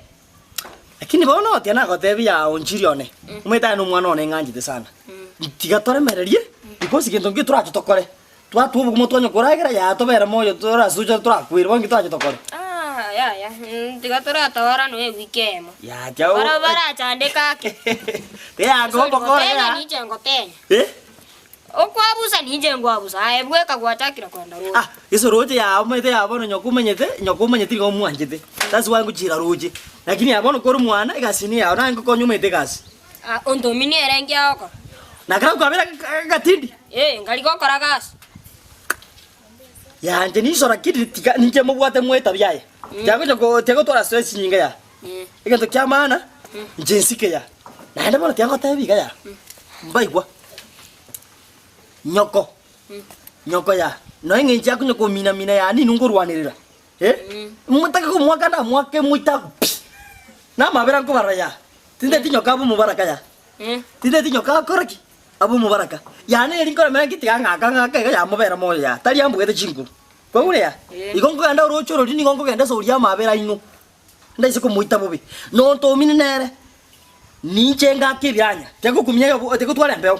Lakini bono tiga nagotebia yaa onchiri one, omanyete aye nomwana one ng'anchete sana. Tiga toremererie, because gento nkio torache tokore, twatwa obogima twanya koragera yaa tobere moyo torasuche torakwere bono nki torache tokore.
Ah, yaya, tiga toratawara noe ewiki eyemo.
Yaa tiga o-
Barabwo barachandeke ake.
Tiga yaa
Sorry,
nkobokora
gotenya
yaa.
ninche ngotenya.
Eh?
Okwabusa ninche nkwabusa, aye bweka gwachakire kwenda roche.
Ah, gese roche yaa omanyete yaa bono nyoko omanyete, nyoko omanyete nigo omwanchete. That's why ngochira roche. Lakini yaa bono kore omwana, egasi niyo yao, naye ngokonya omanyete egasi.
Ah, ontomini ere nki agokora?
Nakera kwabera agatindi.
Eh, nkari gokora gasi.
Yaa inche ninsora kiri tiga ninche mobwate mwetabi aye. Tiagocha ko tiagotwara stress chinyinga yaa. Egento kia maana, inche nsike yaa. Naende bono tiagotebi iga yaa. Mbaigwa. Nyoko, nyoko yaa, nonya eng'encho ya konya komina-mina yaa ninwe nkorwanerera, eh, motake komoaka namoake moitagu pi, namabera nkobarora yaa, tinteti nyoko abe omobaraka yaa, tinteti nyoko akore ki? Abe omobaraka. Yaa neri nkoremera nki tiga ng'aka ng'aka iga yamobera moyo yaa, tari ambugete chinguru. Kwaigure yaa? Igo nkogenda oroche ororia nigo nkogenda ase oria amabera aino, ndaise komoita bobe. Nontomini nere. Ninche ngake ebianya, tiagokumia yobo, tigotwara embeo.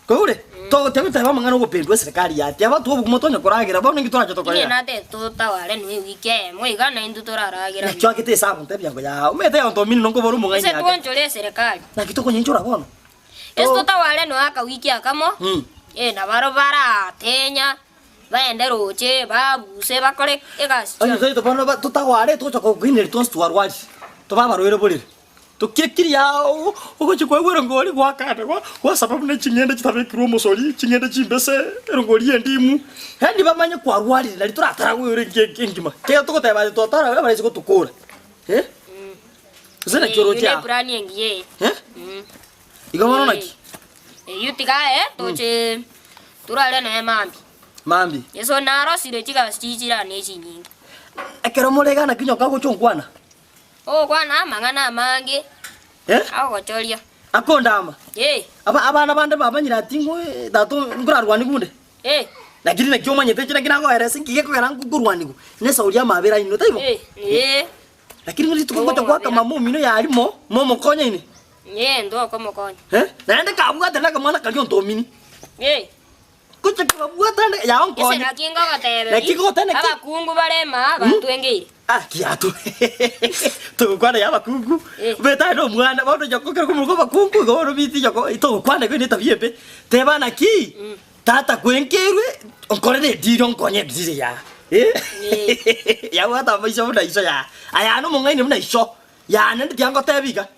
Kwaigure? To tigoteba amang'ana ogopendwa eserikari ya tiaba twobogima tonya koragera bono inki torache tokore
Inye
iga?
nate totaware noe ewiki eyemo iga naintwe toraragera
Nakio agete esabu ntebia ngo yaa, omanyete yonto omino nonkobora omong'aini
Ase
ake.
twanchore eserikari.
Naki tokonyenchora bono?
Ase totaware noe akawiki akamo, eh, nabaro baratenya, baende roche, babuse, bakore egasi
Onye
chionsi.
toito bono ba totaware togocha kogineri twonsi twarwarire, tobe abarwaire borere. Tokiekiri ao ogochia koigwa erongori gwakana gwa gwasaba buna ching'ende chitabekirwe omosori, ching'ende chimbese, erongori y'endimu, yaani bamanye kwarwarire nari toratara goyora enki enki engima. Ekiagera togoteba aye twatara abarisia gotokora eh, gose naki
Eyio
oroche
ne
aa
eplan engiya eye.
eh, igo bono naki?
Eyio tiga aye toche torare naye mambia.
Mambia.
Yeso narosire chigasi chichirane echinyinge.
Ekero more iga naki nyoka agocha onkwana?
Ogokwana amang'ana amange
Eh?
agogochoria.
Akondama.
Eh.
Aba abana bande babanyire ati ng'o tata nkorarwanigwe onde.
Eh.
Lakini naki omanyete ekio naki nagoeresa inki gekogera nkorwanigwe, nesauri y'amabera aino, taibo?
Eh, eh.
Lakini ng'o rituko ngocha goaka mama omino yarimo, momokonye ine.
Eh, ntokomokonya.
Eh? Naende kabwate nakamwana karia ontomini.
Eh.
Gocha kobabwata ande yao
Ase
nkonye.
naki ngogoteberia,
Naki ngogotebia naki?
abakungu bare maa batwengeire.
Ah, kiato. Togokwana ya abakungu.
Eh.
Beta aye nomwana, bono nyoko ekero komoroka abakungu igo bono biti nyoko togokwana igo netabia embe. Teba naki, tata kwenkeirwe, nkorere ediri onkonye ediri yaa. Eh. Yabwata amaiso buna iso yaa. Aya nomong'aini buna iso. Yaa naende tiga ngotebie iga,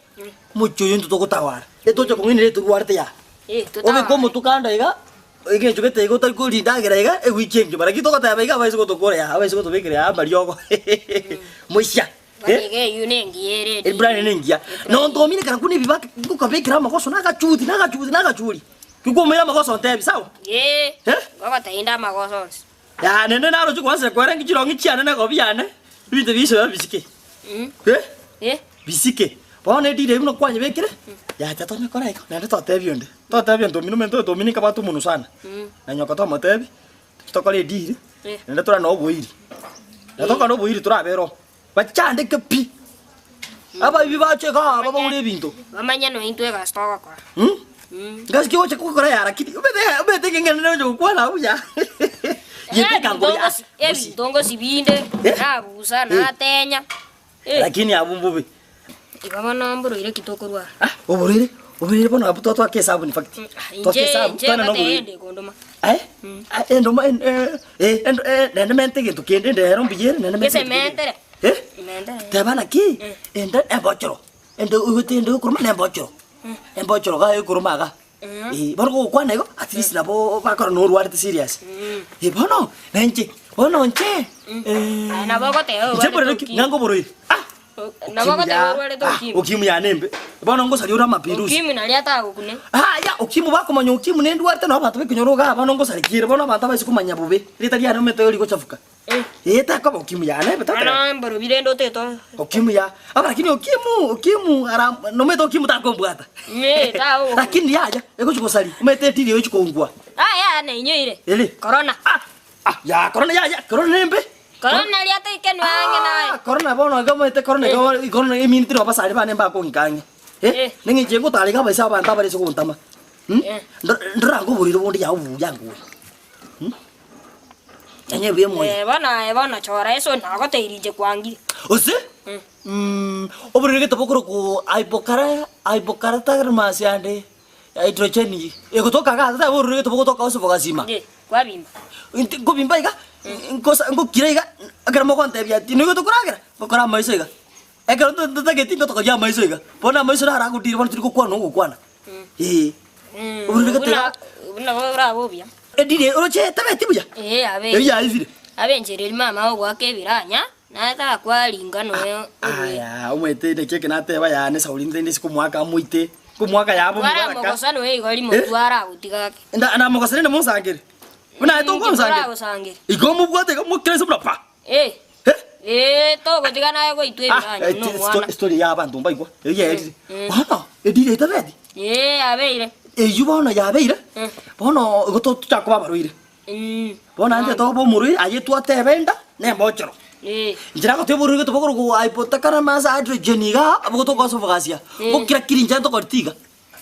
Omochie oyo intwe togotawara, etoche kong'ainera etorwarete yaa.
Eh,
Obeke
totaware.
omotwe kando iga, egento gete iga otari korindagera iga, ewiki engima. Lakini togoteba iga abaise gotokora yaa, abaise gotobekera yaa amariogo. Moisia.
Bono iga eyio nengiya ere edini.
Ebrani nengiya. Nontomire kara buna ebibaka ngokabekera amagoso nagachuti nagachuti nagachuri. Kikwamoira amagoso ontebi, sawa?
Eh,
Eh?
ngogotebia inde amagoso onsi.
Yaa nende naroche kwansa kwerenge chirong'i chiane na egobi yane, ebinto biiso biaye bisike. Eh?
Eh?
Bisike. Bono edira eyio buna kwanyebekire, yacha tonya kora igo, naende totebia onde. Totebia onto omino ominto oyo omino nkabwate omonwe sana. Na nyoka tomotebi, tochie tokore ediri,
Eh.
naende tore na oboiri. Na tokore oboiri torabere oo, bachandeke pi. Abaibi bache igaa babagore ebinto.
Bamanye nointwe egasi togokora.
Ngasi ki ogocha gokora ya lakini omanyete omanyete ng'ina nere ogocha gokwana buya. Yete ngori ya.
Ebinto ngosibinde,
Eh?
nabusa, natenya. Eh.
Lakini abwo mbobe.
Igo bono mborwaire ki tokorwara?
Ah, oborwaire? Oborwaire bono abwo twatwaka esabu in fact. Twaka
Inche
esabu
inche
twana na
ngate
oborwaire.
ende kondoma.
Aye? Ah, endoma en- eh, eh, endo eh, naende mente egento kende ende ero mbuya ere naende mente
Gese
egento kende.
mentere.
Eh?
Mentere.
Teba naki, ende embochoro, ende oigwete ende ekoroma na embochoro, embochoro iga ekoroma iga. Eh, bono kogokwana igo, at least nabo bakora norwarete serious. Eh, bono, na inche, bono inche,
Aye nabo ogoteba
inche
orwarete
mborere ki,
ukimwi.
ng'a nkoborwaire, ah!
Nabo
Ukimwi
ogoteba
ya,
orwarete
ah,
ukimwi.
ukimwi yane embe, bono ngosaria ore amapinduzi.
Ukimwi naria atagokune.
Yaya, ukimwi bakomanya ukimwi nendwarete nabo abanto bekenyoro igaa bono ngosarekia ere, bono abanto abaise komanya bobe, erieta riane omanyete igo rigochafuka. Eh, takoba ukimwi yane ebe tata.
Bono mborobi rende otete
Ukimwi ya, aba lakini ukimwi, ukimwi ara nomanyete ukimwi takombwata.
Eh, tagogokuna.
Lakini yaya, egochi gosaria, omanyete etiri egochi kongua.
Yaya nainyoire.
Ere?
Corona.
Ah, ah, ya corona yaya, corona nembe.
Corona naria toikenwa ang'e naye.
Ah, corona bono iga omanyete corona iga bono corona eminto tiri abasani bane mbakong'ika ang'e. Eh,
Eh.
neng'encho engotara iga abaisa abanto abare ase gontama.
Eh.
Ndorange oborwaire bonde yao buya ngoe. Enye buya moyo.
Eh, bono aye bono chora eso nagoteiri inche kwangire.
Ose? Oborwaire gete bokorokwa hypokara hypokaratagrmas ande hydrogenic egotoka iga totebe oborwaire gete bogotoka ase bogasima.
Inche kwabimba.
Inti nkobimba iga, nkosa ngokira iga, ekero mogontebia ati nigo tokoragera, ngokora amaiso iga. Ekero nto ntotageti ngotokoria amaiso iga, bono amaiso naro agotira bono tiri gokwana na ogokwana. Eeh. Oborwaire gete
Buna
iga.
buna borabe obuya.
Edini oroche etabeti buya?
Ee abe.
Eyio yaisire.
Abe enchera eri mama ogoaka ebiranya, naye takwaringa noe orwe.
Aya, omanyete naki eke nateba yaya ne Sauli ntende ase komoaka amoite, komoaka yaba
Twara
omobaraka.
mogosa noe igo rimo twara agotiga ake.
Nda namogosera inde monsangere. Buna aye tokonsangera.
Toragosangera.
Igo omobwate iga omokire ase buna pa.
Eh.
Eh?
Eh, togotiga naye goitwa
Ah,
ebiranya
eh,
buna
ti-
omwana.
story ya abanto mbaigwa. Eyio yaerire.
Mm.
Bono, edini etabeti.
Eh, abeire.
Eyio bono yabeire,
Mm.
bono igo tochaka koba abarwaire.
Mm.
Bono naende toba omorwaire, aye twateba enda, na embochoro.
Eh.
Inche nagotebia oborwaire gete bokorokwa hypothalamus hydrogen igaa, abwo togosoa bogasia.
Mm.
Gokira kiri inche ntokoreti iga.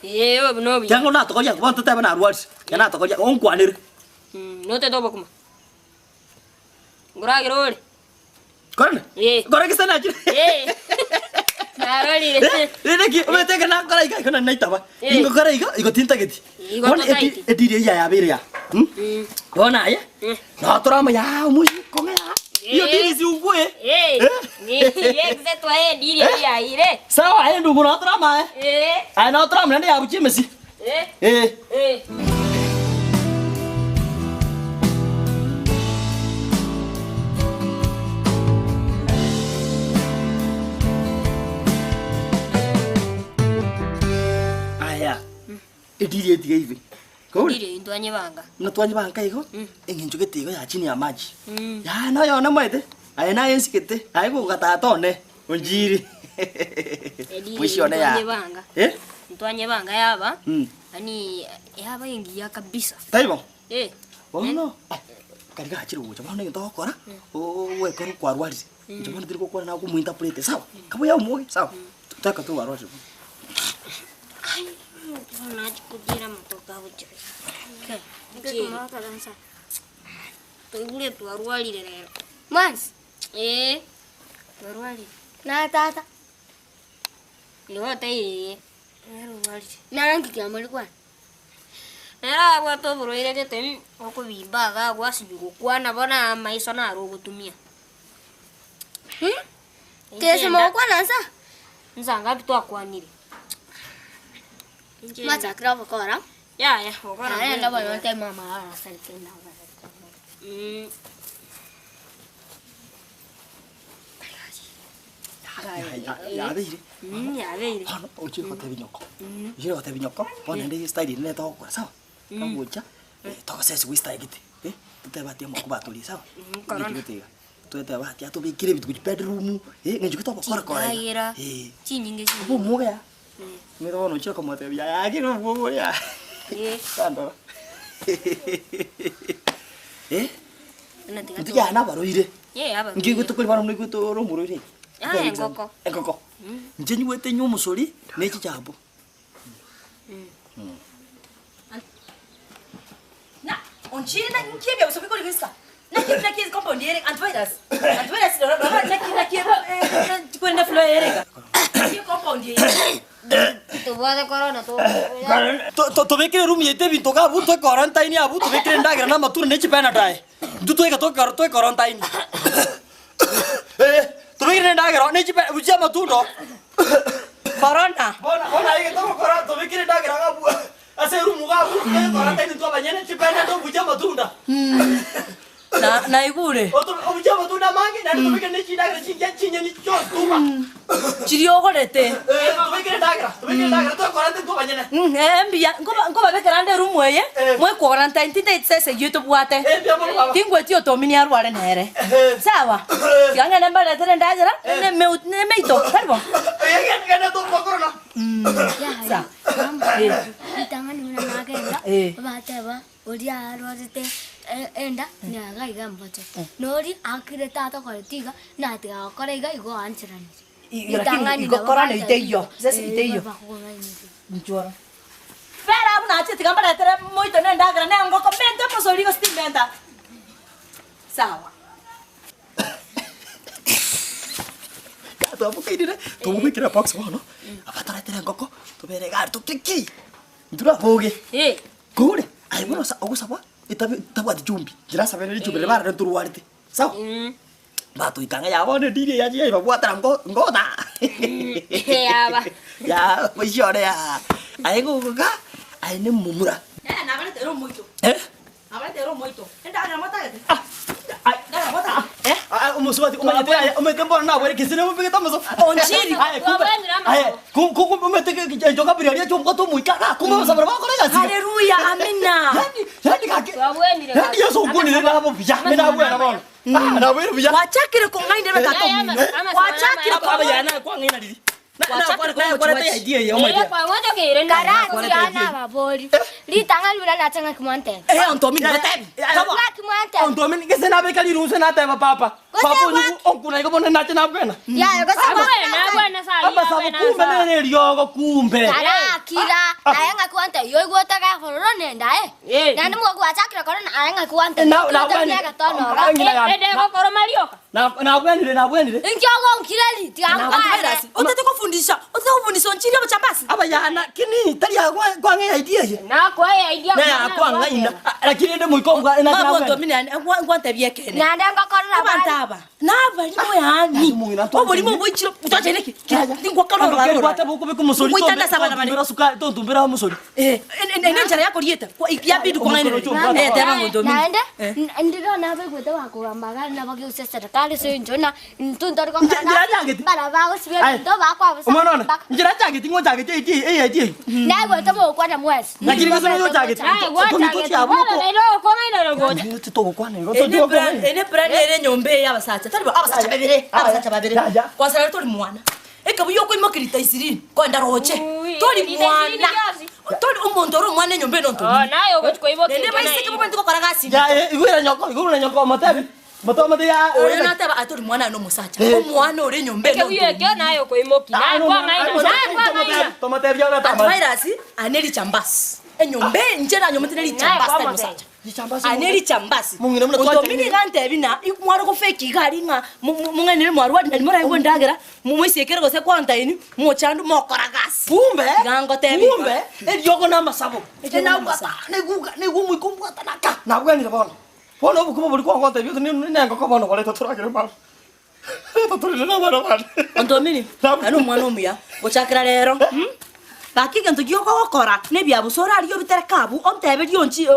Eh, obo nobuya.
Kiang'o natokoria bono totebe narwarire, ekero natokoria onkwanere.
Mm, notete obokima. Nkoragera ore?
Korende?
Eh.
Kore gese nachire.
Eh. Narorire.
Eh, rende ki, omanyete ekero nakora iga, igo nari naitaba.
Eh.
Ingokora iga, igo tintageti.
Igo
Bono
totaeti.
edi- ediri eyio yabeire ya. Mm?
Mm.
Bono aye,
Mm.
notore amo yaa omoisiko ng'a yaa. Iyo
Eh.
diri siungwe.
Eh.
Eh.
Ye twae ediri eyio yaire.
Sawa aye ndugu notore amo aye.
Eh.
Aye notore amo naende yabuchia emesi.
Eh.
Eh.
Eh.
Aya. Ediri etiga ibe. Kore.
Ndire intwe anyebanga.
Buna twanyebanga igo, eng'encho gete igo ya chini ya maji.
Mm.
Yaani noyo omoete, aye naye nsigete, aye goka tata one, onchiri.
Ediri
Mwisho one ya.
ntwanyebanga.
Eh?
Ntwanyebanga yaba.
Mm.
Yaani yaba engiya kabisa.
Taibo?
Eh.
Bono, kari gachire gocha bono egento ogokora, ogwekora okwarwarire. Inche bono tiri gokwana naye okomointerprete sawa? Kabuya omoge, sawa? Toka twarwarire.
Bono nachia kodiera amatoke agochia. Toigure twarwarire rero.
Mwansi,
Ee, twarwarire.
na tata,
Nigo oteire nere orwarire.
nara nki kiamori kwane?
Nere abwate oborwaire gete okobimba iga gwasinywa gokwana bono amaiso naro ogotumia.
Kese mogokwana nsa?
Nsa ngapi twakwanire? Inche-
Mwachakire obokora?
Yaya, gokora
Naye
mbuya.
ndabona nte mama arasarete ndabona.
Yabeire.
Yabeire.
Bono ochire gotebia nyoko. Ochire gotebia nyoko, bono naende estyle ere togokora sawa? Kagocha, togosesi gwa estyle gete, eh, totebe ati amako batorie sawa?
Korona.
Egento gete iga. Tweteba ati atobekere ebinto gochia bedroom, eh, ng'encho gete ogokora kora iga.
Chindagera.
Eh.
Chinyinge
Obe
chinyinge.
omwoge aa. Omanyete bono ochire komotebia yaya gaki nomwogo oria aa.
Eh.
Tandora. Eh,
Buna tiga
intwe yaya nabarwaire.
Eh, abarwaire.
Inki oigwete kori bono noigwete ore omorwaire iga?
Ah, engoko.
Engoko. Inche nyigwete nywe omosori ne chichambo.
Na, onchire na nki ebiabuso bikori gesa. Naki naki compound ere antivirus. Antivirus rora rora naki naki eh kwerenda flow ere ga. Naki compound ere.
Tobwate corona to.
Tobekere eroom yaito ebinto iga abwo toe quarantine abwo tobekere endagera na amatunda ne chipenado aye. Intwe tweka tokaro toe quarantine. Eh, tobekere endagera ne chipe buchia amatunda oo.
Corona.
Bono bono aye egento ogokora tobekere endagera iga abwo ase eroom iga abwo toe quarantine intwe abanyene chipenado buchia amatunda.
Na naigure.
Otobe obuchie amatunda amange naende tobekere ne chindagera chingiya chinyeni chionsi tuba.
Chiria ogorete.
Eh, tobekere endagera, tobekere endagera toe quarantine intwe abanyene.
Eh, mbuya. Nkoba nkobabekera ande eroom eye,
Eh.
moe quarantine tintageti sese eyio tobwate.
Eh, mbuya mono baba.
Tingweti otomini arware nere.
Eh.
Sawa?
Eh.
Tiga ng'ende mbaretere endagera, ne meu nemeito, tari bo?
Eh, genda genda tokwa korona.
Sawa.
Yaya, ritang'ani buna nagenda,
Eh.
bateba Oria arwarete enda niaga iga mboche, na oria akire tatokoreti iga, natiga gokora iga igo oancheranire.
Lakini
Ritang'ani
igo
nabo
korana
bancha
iteiyo,
igo,
sese
eh,
iteiyo.
bakong'ainereria.
Inchwora. Bera abwo nachete tiga mbaretere moito na endagera na engoko, mente omosori gose timbenta. Sawa.
Twabokairire, tobobekire ebox bono, abatoretere engoko, tobere iga aria tokire ki, intwe naboge. Kore, aye bono ase ogosaba etabe tabwati chumbi, inche nasabere richumbi riria barare ntorwarete, sawa? Batoika ng'a yaba bono ediri eye yachi yaibabwatera ngo ngota
Yaba.
ya moisho one yaa, aye gogoka, aye na omomura.
Eh, nabaretere omoito.
Eh?
Nabaretere omoito. Endagera motagete?
Ah, ai,
Endagera motagete? Eh?
Ah, omosubati omanyete aye omanyete mbono nabwere kese namobegete amaso.
Onchiri.
Aye, kumbe
Twabwenire amaso.
aye ku- ku- kumbe omanyete ke- ke- enchoka buna eria chombote omoika iga kumbe amasabore bagokora egasi iga.
Haleluya, amina.
Yaani yaani gaki
Twabwenire
yaani Yeso okwanire nabo buya, ime nabwera bono. Ah, nabwere buya.
Gwachakire kong'aina ebe tata omino. Gwachakire
Aba
kong'aina.
yana kwang'aina riri.
Gwachakire komochia
Karati ana ababori, ritang'ani buna nache ng'aki mwantebia.
Eh, ontomini batebi.
Ng'aki mwantebia.
Ontomini gese nabeka riruse nateba papa.
Gose
Papa
gwaki-
onyu onkuna igo bono nache nabwena.
Yaya, gose gwaki-
Amasabo kumbe nere eriogo kumbe.
Karakira, aye ng'aki gwantebia, oigwete gekororo nende aye. Naende mogwachakire korona aye ng'aki gwantebia,
Na- na-
twatebia egetono iga.
Ng'ina yane. Nabwenire nabwenire.
Inki ogonkire ri, tiga nkwane.
Antivirus. Otete kofundisha, otete kofundisha onchiri obochambasi.
Abayana kini tari kwang'ea idea eye. Neya kwang'aina. Lakini ende moika obwa
Mabo ontomini ane ngwantebia ekene.
Naende ngokorera
Abanto
bare.
aba nabarimo yaani oborimo boichire tochaine ki tingwakana orwaro Ngoitana ase abana bare.
Tontumbera omosori.
Eh, ene enchera yakoriete yabidi kong'ainereria. Eh, teba ng'o ontomini.
Naende, ndire nabaigwete bakogamba iga nabageusia serikali ase eng'encho na intwe ntori gokora
Njira chageti.
bara bagosibia ebinto bakoabusa
Omwana one,
mpaka.
njira chageti ng'o chageti eyio eyio eyio.
Naigwete mogokwana mwensi.
Lakini gose noyo chageti. Togokwana igo
Ene brand ere enyomba eye abasacha tari bo abasacha babere abasacha babere
Ya, ya.
kwasara tori mwana ekabuya okoimokeria rita isirini koenda roche
Ui,
tori
rita
mwana
isirini riosi.
tori omonto ore omwana enyomba eye nontomini naende baiseke babwenerete gokora gasi
Ya igwera nyoko, igwera nyoko motebi. Motomate ya.
Oyo nateba ati ori mwana aye nomosacha omwana ore enyomba eye nontomini
Tomotebi ore tama.
Antivirus ane richambasi enyomba eye inche nanyomete ne richambasi tari mosacha Ane richambasi
Mong'ina buna twanchani.
Ontomini iga antebi na mware gofake iga aria ng'a mong'ainere mwarwari nari moraigwe endagera moisiekere gose quarantine mochandu mokora gasi.
Kumbe,
Iga ngotebi
kumbe, eriogo na amasabo.
Eriogo na amasabo.
Naigwa naigwa omoika ombwata naka. Nabwenire bono. Bono obokima boria kwagotebia oti nengoko bono koreta toragere mama. Reta torere na abana bane.
Ontomini, aye nomwana omuya, gochakera rero. Gaki egento gioka ogokora nebiabuso orarigie obitereke abwo onteberie onchi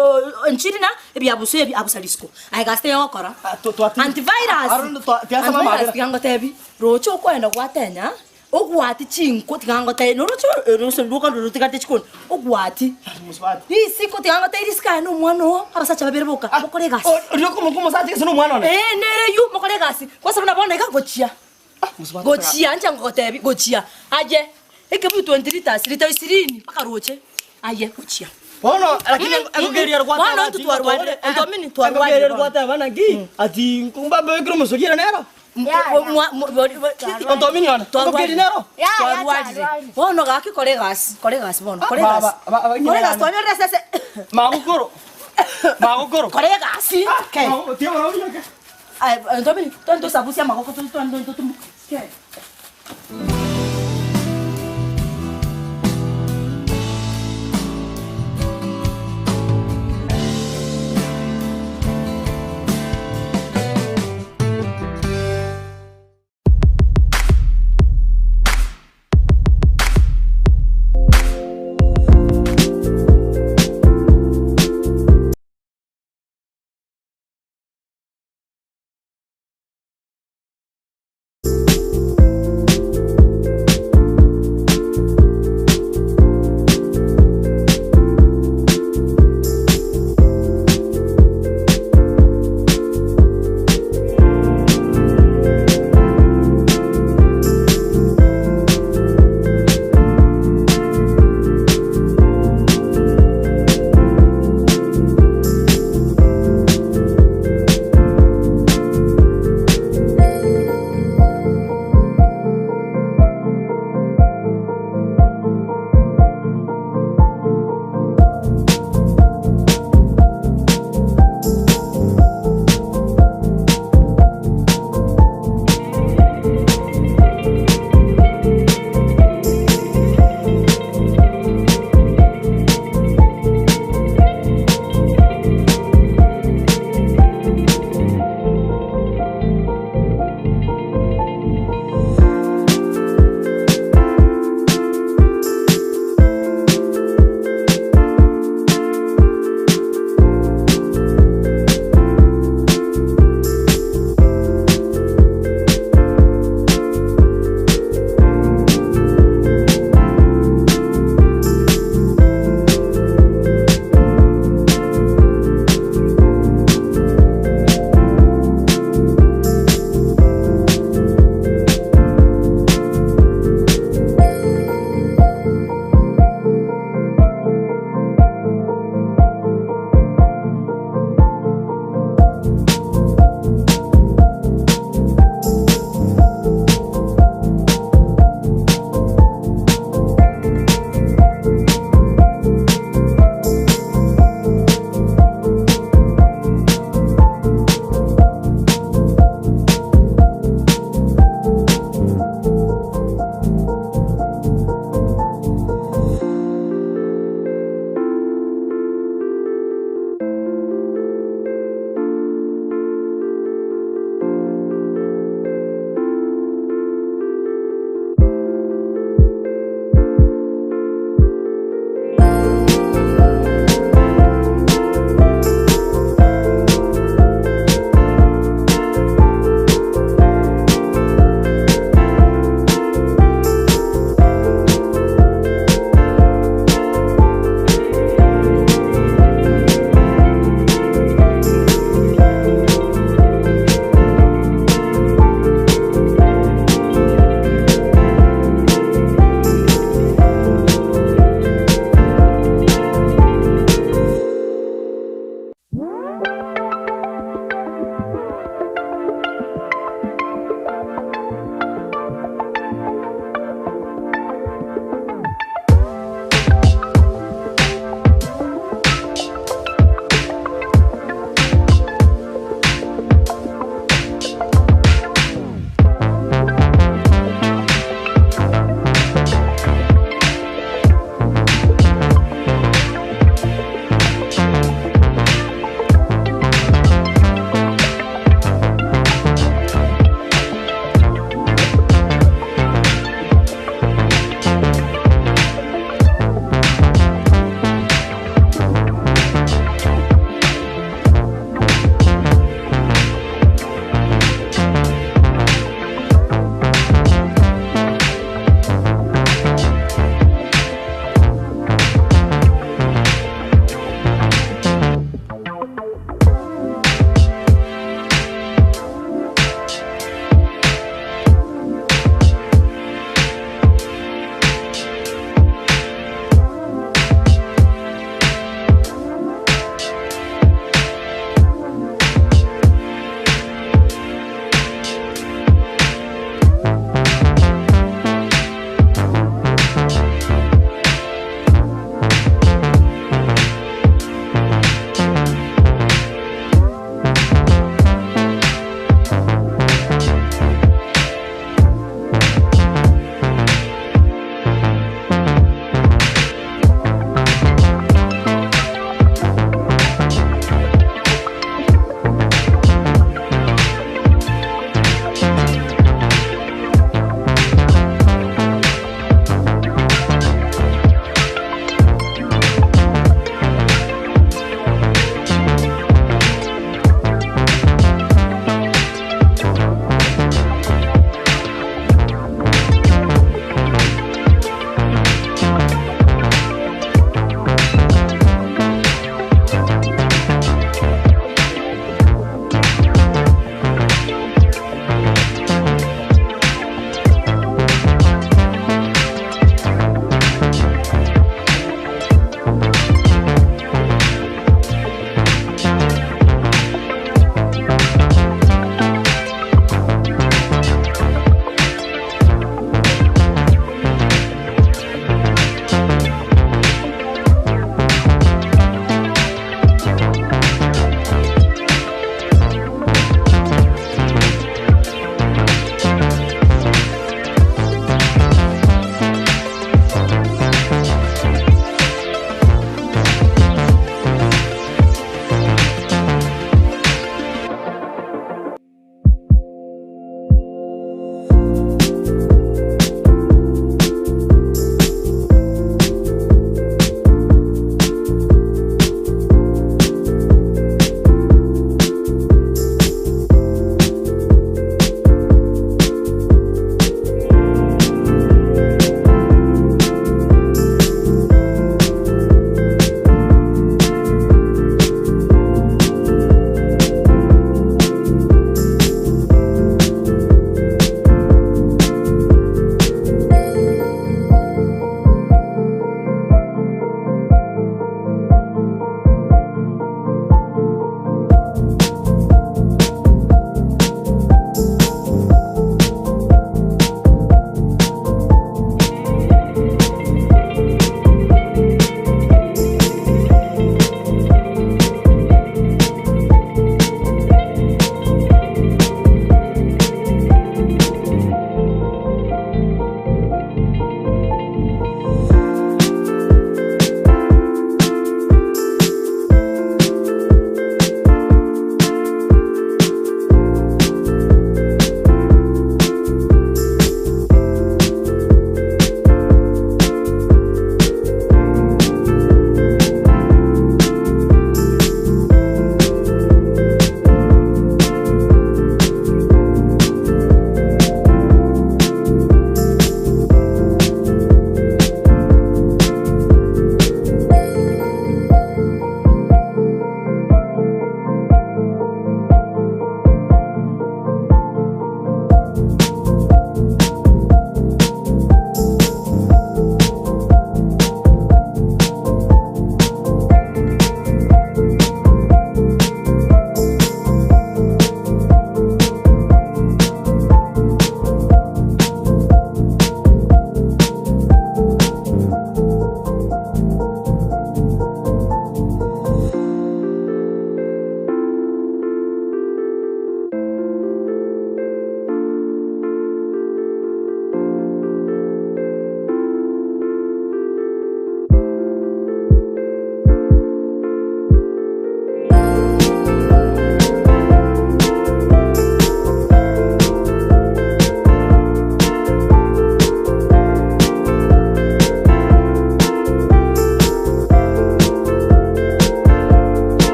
enchiri na ebiabuso ebi abusa risiko. Aye gasi teiyo ogokora. Antivirus, antivirus tiga ngotebi, roche okoenda gwatenya, ogwati chinko tiga ngotebi noroche orose rwoka rotigarete chikoni, ogwati. Risiko tiga ngotebi risiko aye na omwana oo, abasacha babere boka, mokore egasi.
Oria okomoka omosacha gese na omwana one?
Ee nere eywo, mokore egasi, kwansa buna bono iga gochia. Gochia inche ngogotebi gochia aye ekebuyu 20 litres lita isirini mpaka roche aye gochia.
Bono lakini engokeria
Bono
rwateba
intwe twarwarire entomini twarwarire bono.
rwateba naki ati mbabekire omosori ere nero Ontomini one engokeria nero
Twarwarire bono gaki kora egasi kora egasi bono kora egasi kora egasi twanyorire esese
Magokoro magokoro
kora egasi Aye, Ntomini, twende tosabusie amagoko twende totumoke.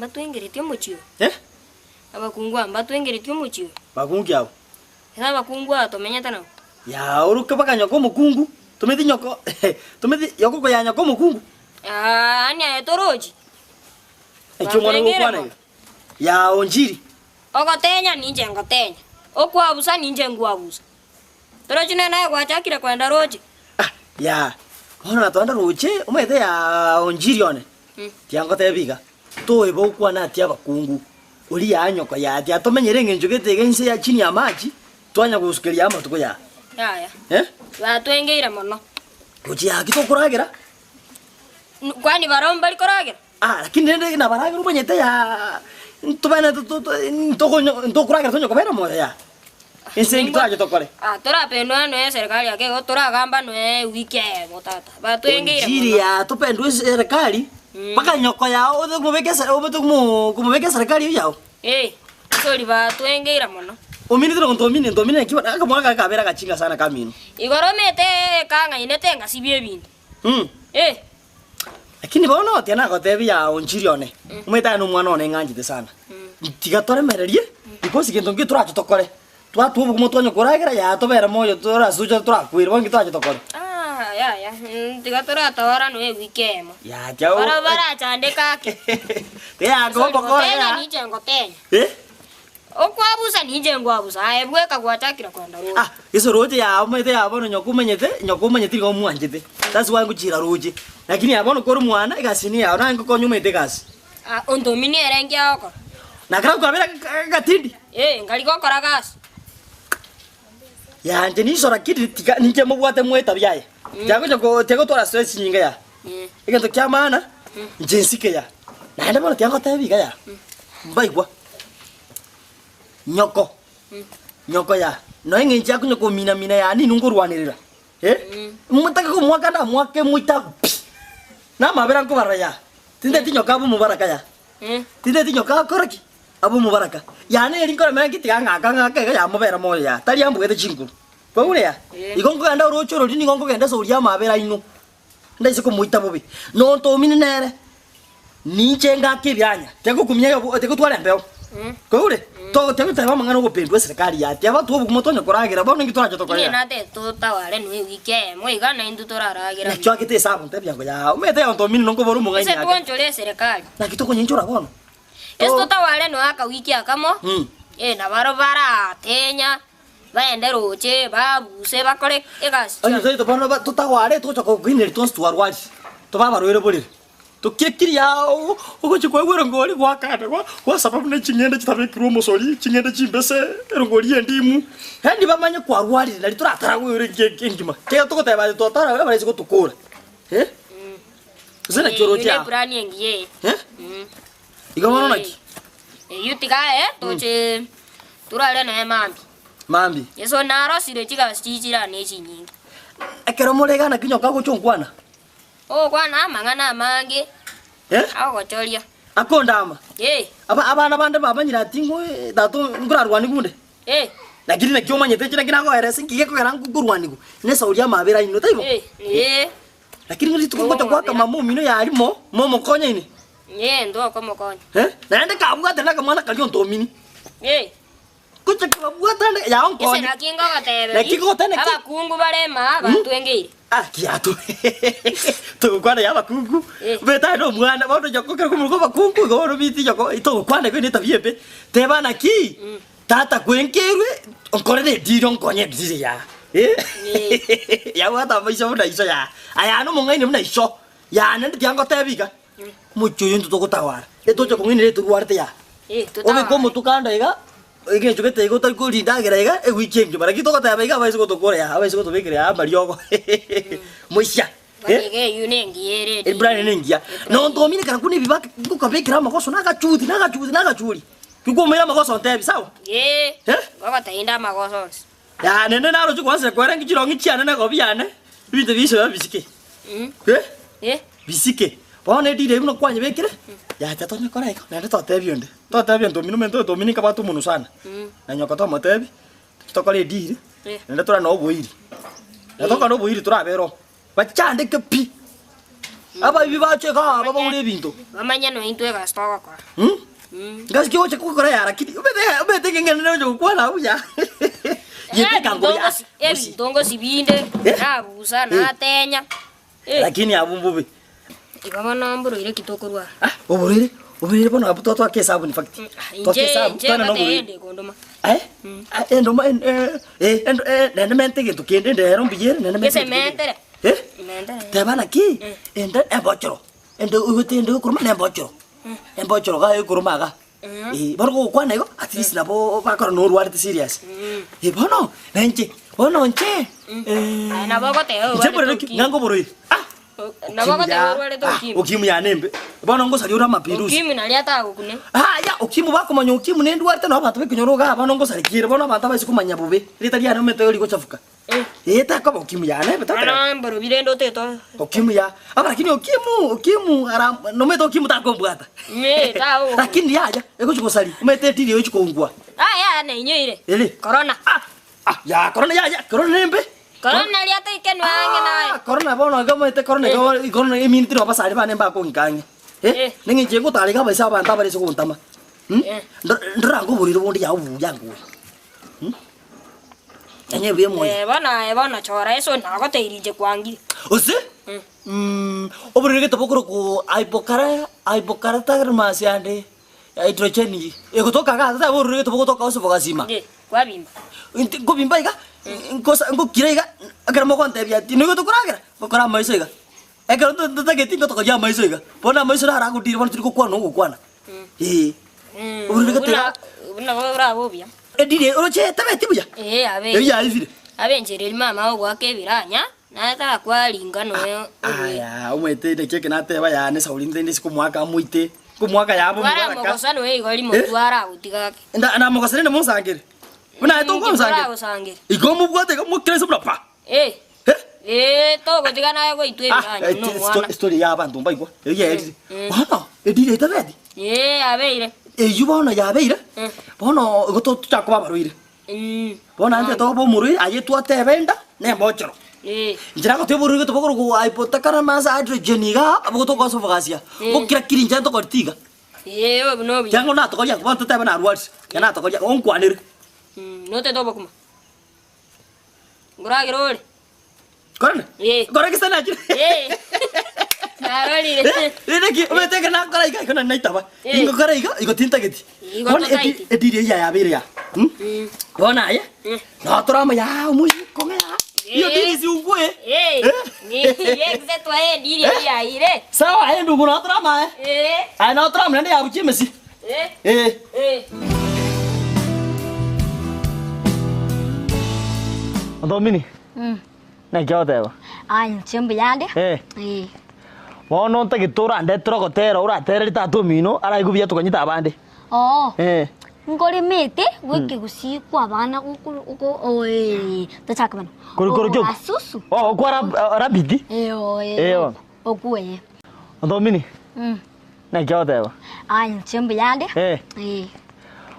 mbatwengeretie omochie oyo.
Eh?
Abakungu aba mbatwengeretie omochie oyo.
Bakungu ki abwo?
Ase abakungu aba tomenyete nabwo.
Yaa oroke mpaka nyoko omokungu, tometi nyoko tometi yoko koya nyoko omokungu.
Aa, yaani aye torochi?
Ekio omwana
Batwengere
ogokwana
mono.
iga. Yaa onchiri.
Ogotenya ninche ngotenya, okwabusa ninche nkwabusa. Torochi nere naye gwachakire kwenda roche.
Ah, yaa, bono natwanda roche, omanyete yaa onchiri one. Tiga ngotebi iga, toeba okwane ati abakungu, oria yaa nyoko yaa tiga tomenyere eng'encho gete iga inse ya chini ya amache, twanya gosukeria amatuko yaa.
Yaya,
Eh?
batwengeire mono.
Roche yaa ki tokoragera?
Kwani barabwo mbari koragera?
Ah, lakini rende nabaragera omanyete yaa ntobwenerete to- to- ntokonyo ntokoragera tonya kobera moyo yaa. Ense enki torache tokore?
Ah, torapendwa noe eserikali ake igo toragamba noe ewiki eyemo tata. Batwengeire
Onchiri
mono.
yaa topendwe eserikali mpaka nyoko yao othe komobeka ese obete komo komobeka eserikali eywo yao.
Eh, sorry batwengeire mono.
Ominete na gontomine ntomine naki bono akamwana kare kabere agachinga sana kamino.
Igoro omete ekang'ainete ngasibia ebinto.
Mh.
Eh.
Lakini bono tiga nagotebia yaa onchiri one, omanyete aye nomwana one ng'anchete sana. Tiga toremererie, because gento nki torache tokore, twatwa obogima twanye koragera yaa tobere moyo torasuche torakwere bono nki torache tokore.
Ah, yaya, mm, tiga toratawara noe ewiki eyemo.
Yaa tiga o-
Barabwo barachandeke ake.
Tiga yakoba okore
Gotenya
yaa.
ninche ngotenya.
Eh?
Okwabusa ninche nkwabusa, aye bweka gwachakire kwenda roche.
Ah, gese roche yaa omanyete yaa bono nyoko omanyete, nyoko omanyete nigo omwanchete. That's why ngochira roche. Lakini yaa bono kore omwana, egasi niyo yao, naye ngokonya omanyete egasi.
Ah, ontomini ere nki agokora?
Nakera kwabera agatindi.
Eh, nkari gokora gasi.
Yaa inche niso lakini tiga ninche mobwate mwe etabia aye. Tiga gocha ko tiga gotwara stress chinyinga yaa. Egento kia maana, inche nsike yaa. Naende bono tiga ngotebi iga yaa, mbaigwa. Nyoko, nyoko yaa, nonya eng'encho yakonya komina mina yaa ninwe nkorwanerera, eh, motake komoaka ndamoake moite agwo pi! Namabera nkobarora yaa, tinteti nyoka abe omobaraka yaa, tinteti nyoka akore ki? Abe omobaraka. Yaa neri nkoremera nki tiga ng'aka ng'ake iga yamobera moyo yaa, tari ambugete chinguru. Kwaigure yaa? Igo nkogenda oroche ororia nigo nkogenda ase oria amabera aino, ndaise komoita bobe. Nontomine nere. Ninche ngake ebianya, tigokumia yobo, tigotwara embeo. Kwaigure? To tigoteba amang'ana ogopendwa eserikali ya tiaba twa obogima tonya koragera bono inki torache
Inye
tokorera.
nate totaware noe ewiki eyemo iga naintwe toraragera
Naki oakete esabu ntebia ngo yaa omanyete egento omino nkobora omong'aini
Ase
ake.
twanchore eserikali.
Naki tokonyenchora bono?
Ase
To
totaware noe akawiki akamo,
Mm.
eh, nabaro baratenya, Baende roche, babuse, bakore egasi
Onye
chionsi.
toito bono ba- totagware togocha kogoineria twonsi twarwarire, tobe abarwaire borere. Tokiekiri aa ogochia koegwa erongori gwakana gwa gwasaba buna ching'ende chitabekirwe omosori, ching'ende chimbese, erongori ya endimu, yaani bamanye kwarwarire nari toratara ere engima. Ekiagera togoteba aye twatara abarisia gotokora eh, gose naki
Eyio
oroche
ne
aa
plan engiya eye.
eh, igo bono naki?
Eyio tiga aye toche torare naye mambia.
Mambia.
Yeso narosire chigasi chichirane echinyinge.
Ekero more iga naki nyoka agocha onkwana?
Ogokwana amang'ana amange,
Eh?
agogochoria.
Akondama.
Eh.
Aba abana bande bamanyire ati ng'o eh, tata nkorarwanigwe onde.
Eh.
Lakini naki omanyete inche naki nagoeresa inki gekogera nkorwanigwe, nesauri y'amabera aino, taibo?
Eh, eh.
Lakini ng'a rituko ngocha goaka mama omino yarimo, momokonyaine.
Eh, ntokomokonya.
Eh? Naende kabwate nakamwana karia ontomini.
Eh.
Gocha kobabwata ande yao
Ase
nkonye.
naki ngogoteberia,
Naki ngogotebia naki?
abakungu bare maa batwengeire.
Ah, kiato. Togokwana ya abakungu.
Eh.
Beta aye nomwana bono nyoko ekero komoroka abakungu igo bono biti nyoko togokwana igo ne etabia embe. Teba naki, tata kwenkerwe nkorere ediri onkonye ediri yaa. Eh. Yabwata amaiso buna iso yaa. Aya nomong'aini buna iso. Yaa naende tiga ngotebie iga, omochie oyo intwe togotawara, etoche kong'ainera etorwarete yaa.
Eh,
Obeke
totaware.
omotwe kando iga, egechwe gete iga otari korinda agera iga, ewiki engima. Lakini togoteba iga abaise gotokora yaa, abaise gotobekera yaa amariogo. Moisia,
Bono
eh.
iga eyio nengiya ere edini.
Ebrani nengiya. Nonto omine kara kuna ebibaki, ngokabekera amagoso nagachuti, nagachuti, nagachuri. Kikwamoira amagoso ontebi, sawa?
Eh,
Eh?
ngogotebi amagoso onsi.
Yaa nende naroche kwansa kwera nki chirong'i chiane na egobi yane, ebinto biiso bisike. Eh?
Eh?
Bisike. Bono edira eyio buna kwanyebekire, yacha tonya kora igo, naende totebia onde. Totebia onto omino ominto oyo omino nkabwate omonwe sana. Na nyoka tomotebi, tokore ediri,
Eh.
naende tore na oboiri. Na tokore na oboiri torabere oo, bachandeke pi. Abaibi bache iga aba baure ebinto.
Bamanye nonya intwe egasi togokora.
Ngasi ki ogocha gokora ya lakini omanyete omanyete ng'ina ogocha gokwana buya. Yeteka nguru ya.
Ebinto ngosi binde,
Eh?
nabusa, natenya. Eh,
Lakini abwo mbobe.
Igo bono mborwaire ki tokorwara?
Ah, oborwaire, oborwaire bono abwo twatwaka esabu in fact. Twaka
Inche
esabu,
inche
twana na
ngate
oborwaire.
ende kondoma.
Eh? Ah, endoma en- eh, eh, endo eh, naende mente egento kende ende ero mbuya ere naende mente
Gese
egento kende.
mentere.
Eh?
Mentere.
Teba naki, ende embochoro, ende oigwete ende ekoroma na embochoro. Embochoro iga ekoroma iga. Eh, bono gogokwana igo, at least nabo bakora norwarete serious. Eh, bono, na inche, bono inche,
Aye nabo ogoteba
inche
orwarete
mborere ki,
ukimwi.
ng'a nkoborwaire. Ah!
Nabo ogoteba orwarete
Ah,
ukimwi.
ukimwi yane embe. Bono ngosaria ore amapirusi.
Ukimwi naria atagokune.
Aya, ukimwi bakomanya ukimwi nendwarete nabo abanto bekenyoro igaa bono ngosarekiere bono abanto abaise komanya bobe. Erieta riane omanyete igo rigochafuka. Eh, takoba ukimwi yane embe totebe.
Bono mborobio rende otete
Ukimwi ya, aba lakini ukimwi, ukimwi ara nomanyete ukimwi takombwata.
Eh, tagogo.
Lakini yaya, egochi gosaria, omanyete etiri egochi kongua.
Aya nainyoire.
Ere?
Corona.
Ah, ah, ya corona yaya, corona nembe.
Corona naria toikenwa ang'e naye.
Ah, corona bono iga omanyete corona iga igo eminto na abasani bane mbakong'ika ang'e. Eh,
Eh.
ning'enche ngotara iga abaisa abanto abare ase gontama.
Eh.
Ndorange oborwaire bonde yao buya ngoe. Enye buya moyo.
Eh, bono aye bono chora esoni nagoteirie inche kwangire.
Ose? Oborwaire gete bokorokwa hypocara hypocaratagmas ande hydrogenic egotoka iga totebe oborwaire gete bogotoka ase bogasima.
Inche kwabimba.
Inti nkobimba iga, nkosa ngokira iga, ekero mogontebia ati nigo tokoragera, ngokora amaiso iga. Ekero ntotageti ngotokoria amaiso iga, bono amaiso naro agotira bono tiri gokwana ogokwana. Eeh. Oborwaire gete
Buna
iga.
buna borabe obuya.
Ediri oroche etabeti buya?
Ee abe.
Eyio yaibire.
Abe enchera eria mama ogoaka ebiranya, naye takwaringa noe oboe.
Aya, omanyete naki eke nateba yane Sauli nte ndise komoaka amoite, nkomoaka yabo
Twara
omobaraka.
mogosa noe igo rimo
Eh?
twaragotiga ake.
Nda namogosa rende monsangere. Buna aye tokonsangera.
Toragosangera.
Igo omobwate iga mokire inse buna pa.
Eh.
Eh?
Eh, togotiga naye goitwa
Ah,
ebiranya
eh,
buna
ti-
omwana.
story ya abanto mbaigwa. Eyio yaerire. Bono, ediri etabeti.
Eh, abeire.
Eyio bono yabeire, bono igo tochaka koba abarwaire. Bono naende toba omorwaire aye twateba enda na embochoro. Inche nagotebia oborwaire gete bokorokwa hypothalamus hydrogen igaa, abwo togosa obogasia. Gokira kiri inche ntokoreti iga.
Eh, obo nobuya.
Kiang'o natokoria bono totebe narwarire, ekero natokoria onkwanere.
Notete obokima? Nkoragera ore?
Korende?
Eh.
Kore gese nachire.
Eh. Narorire.
Rende ki omanyete ekero nakora iga igo nari naitaba.
Eh.
Ingokora iga igo tintageti.
Igo
Bono
totaeti.
ediri eyia yabeire ya.
Mm.
Bono aye
Mm.
notore amo yaa omoisiko ng'a yaa. Iyo
Eh.
diri siungwe.
Eh.
Eh.
Yegise twae ediri eyio yaire.
Sawa aye ndugu notore amo aye.
Eh.
Aye notore amo naende yabuchia emesi.
Eh.
Eh.
Eh.
Othomini, naki ogoteba?
Aye inche mbuyande.
Eh.
Eh.
Bono ntagete orandetere ogotera oratereri tata omino araigwe buya tokonyete abande.
Oo.
Eh.
Nkoremete gwekegusii kwa abana gokoro oko oe tochake bono.
Kori kori kio.
Ogasusu.
Oh, okwa rab, rabiti.
Eh oe.
Eh, bono.
Okwo eh.
Othomini, naki ogoteba?
Aye inche mbuyande.
Eh.
Eh.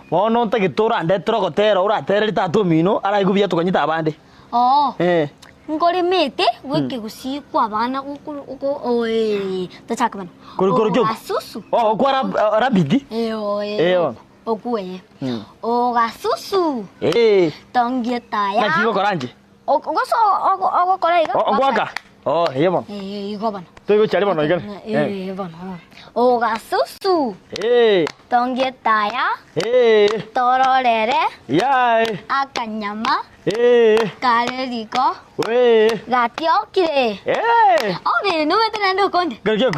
Bono ntagete orandetere ogotera oratereri tata omino araigwe buya tokonyete abande.
Oo.
Eh.
Nkoremete gwekegusii kwa abana gokoro oko oe tochake bono.
Kori kori kio.
Ogasusu.
Oh, okwa rab, rabiti.
Eh oe.
Eh, bono.
Okwo eh. Ogasusu.
Eh.
Tongie taya.
Naki gokora inche?
Gose ogokora iga.
Oh, ngoaka. Oh, eye bono.
Eh, igo bono.
Toigochia bono iga.
Eh, bono. Ogasusu.
Eh.
Tongie taya.
Eh.
Tororere.
Yae.
Akanyama.
Eh.
Kare riko.
We.
Gatiokire.
Eh.
Obe nomete naende okonde.
Kori kio.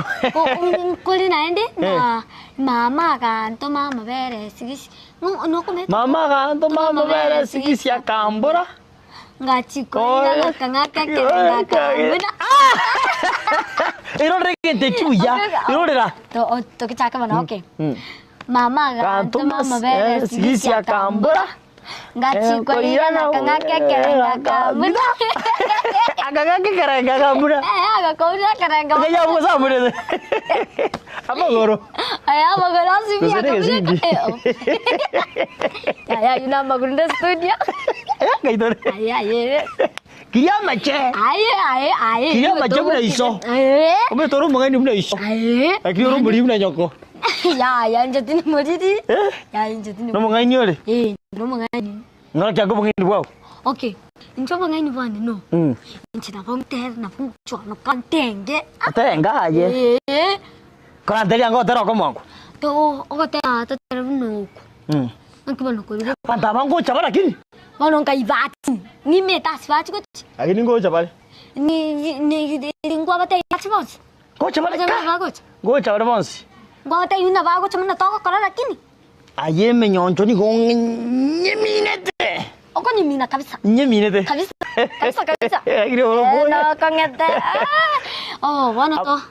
Nkori naende na mama agantoma amabere sigisi. Nokomete.
Mama agantoma amabere sigisi akambora.
Ngachikoira ngakang'aka kerenga kambuna.
Erorera egento ekio buya. Erorera.
Tokichaka bono okay. Mama agantoma amabere
sigisi akambora.
Ngachikoira ngakang'aka kerenga kambuna.
Akang'aka kerenga kambuna.
Eh, agakoira kerenga.
Kaya bosamurete. Amagoro.
Aya amagoro asibia
Gose negesindi.
Ya ya yuna amagoro nde studio.
Aya gaitore.
Aya ye.
Kiria amache.
Aye aye aye.
Kiria amache buna iso.
Eh.
Omanyete ore omong'aini buna iso.
Aye.
Lakini ore omoriri buna nyoko.
Yaya inche tindi moriri.
Eh?
Yaya inche tindi.
Nomong'aini ore?
Eh, nomong'aini.
Ng'orokia ake obong'aini bwao.
Okay. Inche obong'aini bwane no. Inche nabo ntere nabo ngochwanoka ntenge.
Otenge aye.
Eh.
Koranteria ngotera okomongo.
To ogotera totere buna oko. Naki bono korwa
Abanto aba ngocha bare lakini.
Bono nkaibati, nimete ase bachi gochia.
Lakini ngocha bare.
Ni ni nkwabatebia bache bonsi.
Ngocha bare
Bache
ka.
bagocha.
Ngocha bare bonsi.
Nkwabatebia buna bagocha buna togokora lakini.
Aye emenyoncho nigo nyeminete.
Okonyimina kabisa.
Nyeminete.
Kabisa. Kabisa kabisa.
Lakini oro
Eh,
boya.
nokong'ete. Ah. Oh, bono to.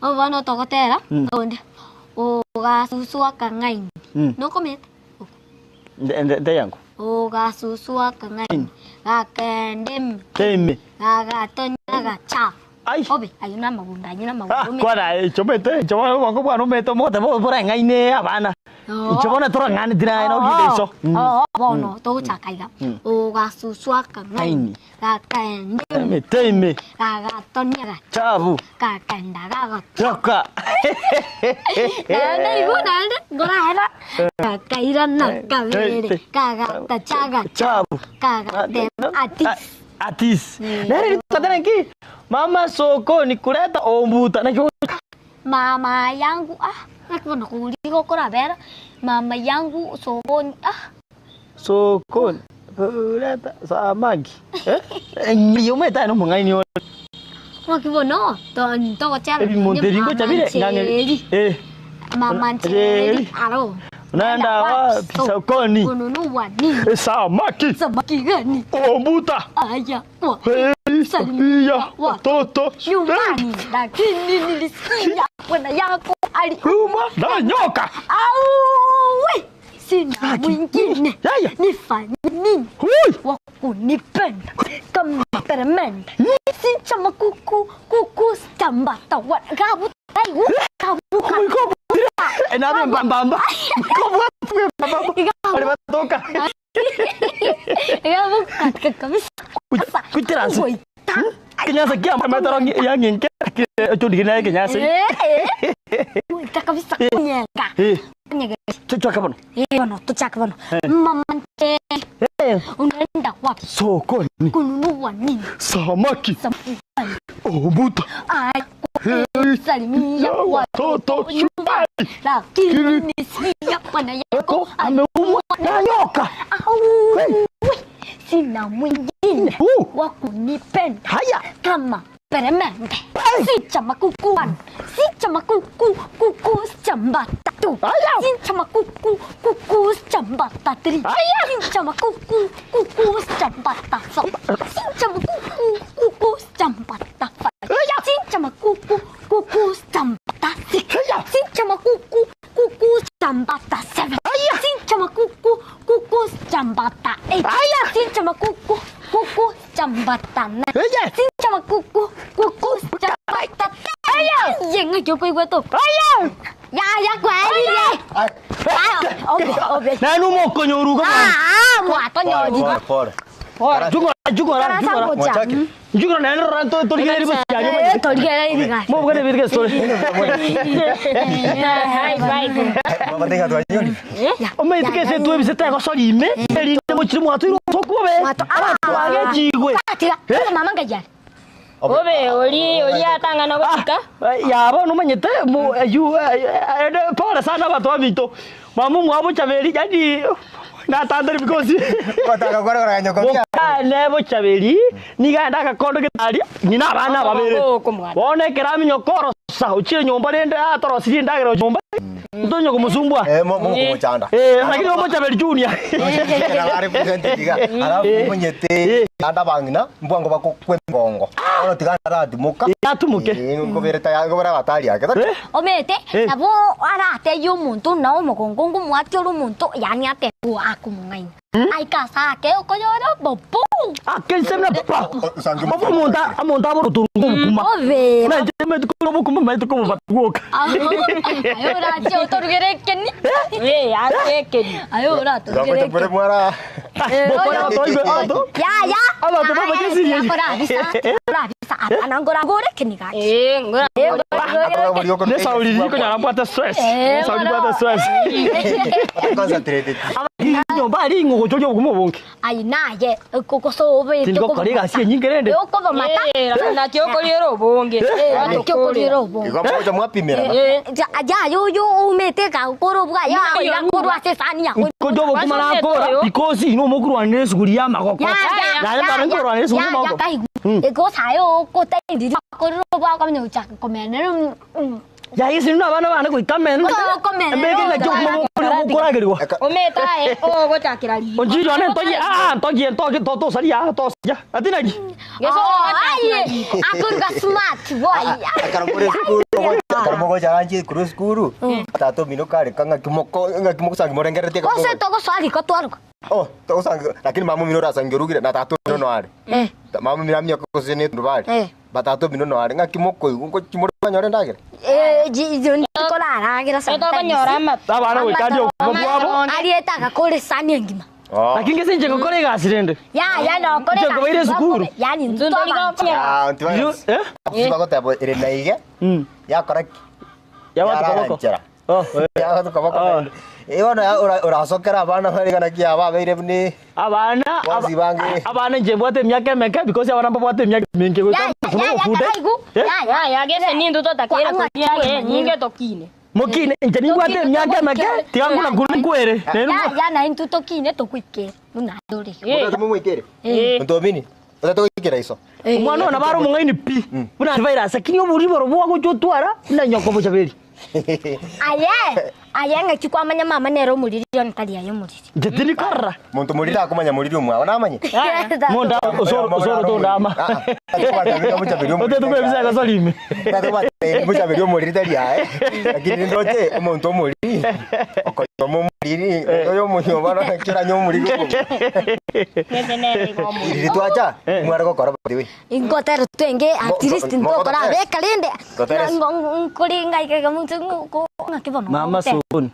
Oh, bono togotera. Onde. Ogasusu akang'aini. Nokomete.
Nde yango.
Ogasusu akang'aini. Gakende ime.
Teme.
Gagatonya agachafu.
Ai.
Obe, ayio namagunda, ayio namagunda.
Ah, kwana icho mete, icho bono obongo bwane omete omote bo borang'aine abana. Icho bono torang'aneti naye noginde iso.
Oo, bono togochaka iga. Ogasusu akang'aini.
Ng'aini.
Gakende ime.
Emete ime.
Gagatonya agachafu.
Chafu.
Gakenda gagota.
Choka.
Naende igo naende nkorahera gakairana kabere kagatacha agacha
Chafu.
kagatema atis.
Atis. Nere rituko nki? Mama sokoni kuleta ombuta nakio
Mama yangu ah naki bono koriga okorabera mama yangu sokoni ah.
Sokoni kuleta samaki. Eh? Enyi omanyete aye nomong'aini ore.
Naki bono to togochera
Ebimonto ebi ngocha bire ng'ang'e. Eh.
Mama ncheri aro.
Unaenda wapi sokoni?
Kununua nini?
Samaki.
Samaki gani?
Ombuta.
Aya kwa
Hey,
Salimia
Sofia, watoto
nyumbani, lakini nilisikia bwana yako
aliumwa na nyoka.
Au, sina mwingine nifanye nini wa kunipenda kama peremende? Si chama kuku kuku stambata wa gabu aigu gabu
Enabe mbambamba. Bari batoka.
Gabu kabisa.
Kutirasi. Kinyasa kia mataro yanginke chondigina kinyasa.
Goita kabisa kunyenga.
Eh.
Kunyenga.
Tuchaka bono.
Eh, bono tuchaka bono. Mama nte. Unaenda wapi?
Sokoni.
Kununua nini?
Samaki.
Samaki.
Ombuta.
Ay, salimia
watoto
nyumbani. Lakini nisikia bwana yako
ameumwa na nyoka.
Au, sina mwingine wa kunipenda
haya
kama peremende. Si chama kuku one, si chama kuku kuku chamba tatu, si chama kuku kuku chamba three, si chama kuku kuku chamba four, si chama kuku kuku chamba five, si chama kuku kuku chamba six, si chama kuku kuku chamba seven, si chama kuku kuku chamba eight, si chama kuku kuku chamba nine, si chama kuku kuku chamba ten. Yenga yo koi weto. Ya ya kweli ye. Obe obe.
Nanu mokonyoruka.
Ah, mwatonyoji.
Pole.
Jukora jukora jukora. Jukora nani ranto torigere ribo
Eh, torigere ribo.
Mo bugane birge story. Omanyete kese twebisete gosori ime erinde mochire mwatwire otokobe abatwage chigwe.
Tiga. Mama ngayari.
Obe ori ori atang'ana gochika.
Yabo nomanyete mo yu pole sana abatwa bito. Mamu mwabo chaberi yani natandari because
Wataka kwarora nyoko pia.
Mokane bochaberi niga ndagakondo getaria ng'ina abana babere. Bono ekero aminyokorosa ochire nyomba rende atorosirie endagera nyomba ntonye kumusumbua.
Eh mo mo kumuchanda.
Eh lakini omochaberi junior.
Alafu munyete anda bang'ina mbwango bakokwe ngongo. Ono tigana ratimoka.
Yatumuke.
Ngobere ta ngobere batari ake.
Omete nabo arateia omonto na omogongo ngomwati ore omonto yani ategwa akomong'aina aikasa ake okoyora bobu
Akense mna pa. Obo omonto omonto aboro turungu obokuma.
Obe.
Nanche metuko obokuma metuko bobatugoka.
Ayo orache otorugere ekeni.
Eh, ase ekeni.
Ayo oratorugere
Ngobere mwara.
Ya ya.
Abanto babachesiri.
Eh, ngora.
Ne sauri riko nyara mbwate stress. Sauri mbwate stress.
Concentrated.
Nyomba ari ing'o gochoria obogima obonge.
Ai naye kokosobe
Tindikokora egasi enyinge rende.
Okoba
Eh, naki okoriera obonge.
Naki okoriera obonge.
Igo moja mwapimira.
Ja yo umete ka koro bwa ya ya koro ase sani ya.
Nkojo obokima nakora because ino mokorwanera esuguri ya amagoko. Naye mbare nkorwanera esuguri ya amagoko.
Ego sayo ko tai ndi koro bwa ka nyo cha komene.
Yaisi nuna abana bane goika meno.
Komene.
Mbeke naki obokima bokoragerigwa.
Ometae ogochakera riko.
Onjiri one ntogie ah ntogie ntogie tosaria tosaria. Ati naki?
Ai, akoruga smart boy.
Akaromore skuru. Akaromo gocha kuru skuru. Tato mino kare kanga kimoko nga kimoko sangi morengerete.
Kose togo swali ko twaruga.
Oh, to sangi lakini mama mino rasangi na tato mino no are.
Eh.
Mama mino amya kosene ndubare.
Eh.
Batato mino no are nga kimoko igo kimoro nyore ndagera.
Eh, ji ji ndikora sa.
Etokonyora amatu.
Abana goika ndi obokima bwabo.
Arieta gakore sani engima.
Oh.
Lakini ngese nche ngokora egasi rende.
Ya ya no kore.
Nche ngobaire esukuru.
Yani
Ntori gokonyora.
Ah, ntiba.
Eh?
Sibagotebo ire naige. Yakora
Yabatu koboko.
Yaranchera.
Oh.
Yabatu koboko. Ibono urasokera abana bari kana kia babeire ni
Abana
Bosi bange.
abana nche mbwate emiaka emeke because abana mbabwate emiaka mingi
Ya ya ya karaigu. Ya ya.
Ya ya gese nindu totakere kuria eh nyinge tokine.
Mokine nche nimbwate emiaka emeke tiga nguna nguru nkwere.
Ya ya na intu tokine tokwike. Nuna dore.
Eh.
Mumwikire.
Eh.
Ntomini. Utatoikira iso.
Omwana ona bare omong'aini pi. Buna virus lakini oboriboro bwagocha otwara buna nyoko bochaberi.
Aye. Aye ngaki kwamanya mama nero omuriri on tari ayo muriri.
Nche tindikorora.
Muntu murira akumanya muriri omwawe namanye.
Monda osoro osoro tondama. Otetukwebisa gasolime.
Muchabiri omuriri tari ae. Lakini ndoche omuntu omuriri. Okoyoma omuriri. Oyo omunyomba kiranya omuriri.
Ngese nere gomu.
Iriri twacha mwara gokora batiwe.
Ingotero twenge at least ntokora beka rinde.
Goteres.
Nkuri ngaike muntu ko ngakibono.
Mama sokoni.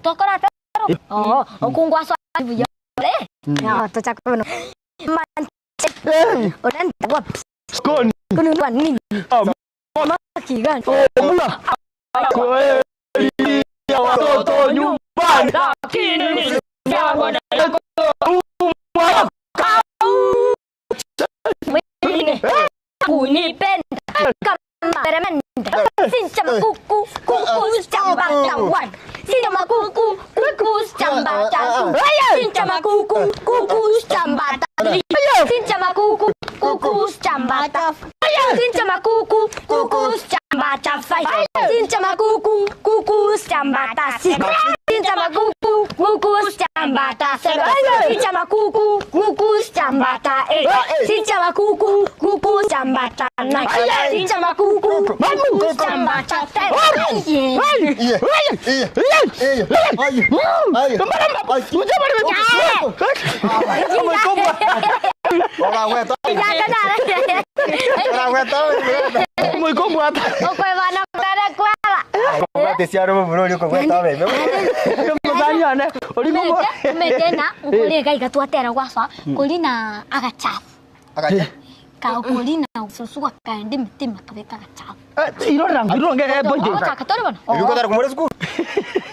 Tokora tero. Oh, okungwa so buya. Eh. Ya tochakono. Man. Oranta wap.
Skoni.
Kunu wa nini?
Mona
Kigan.
omula. Kweli ya watoto nyumbani.
Lakini yangu na
Kunipenda kama peremende. Sinchama kuku kuku chamba tawan. Sinchama kuku kuku chamba tatu. Sinchama kuku kuku chamba tatu. Sinchama kuku kuku chamba tatu. Sinchama kuku kuku chamba tafai. Sinchama kuku kuku chamba tasi. Sinchama kuku kuku chamba tasi. Sinchama kuku kuku chamba ta eight. Sinchama kuku kuku chamba ta nine. Sinchama kuku kuku chamba ta ten.
Iye. Iye. Iye. Aye. Aye. Ora weta. Ora weta.
Moikombwata.
Okwebana kare kwaba.
Wete siaro murori ko weta bebe.
Mudanyane. Ori
Mete na nkuri gaiga twatera gwaswa kuri na agachafu.
Akacha.
Ka kuri na susuga kaende mitima kabeka agachafu.
Irora ironge point.
Ogochaka tori bono.
Iruko tara kumore school.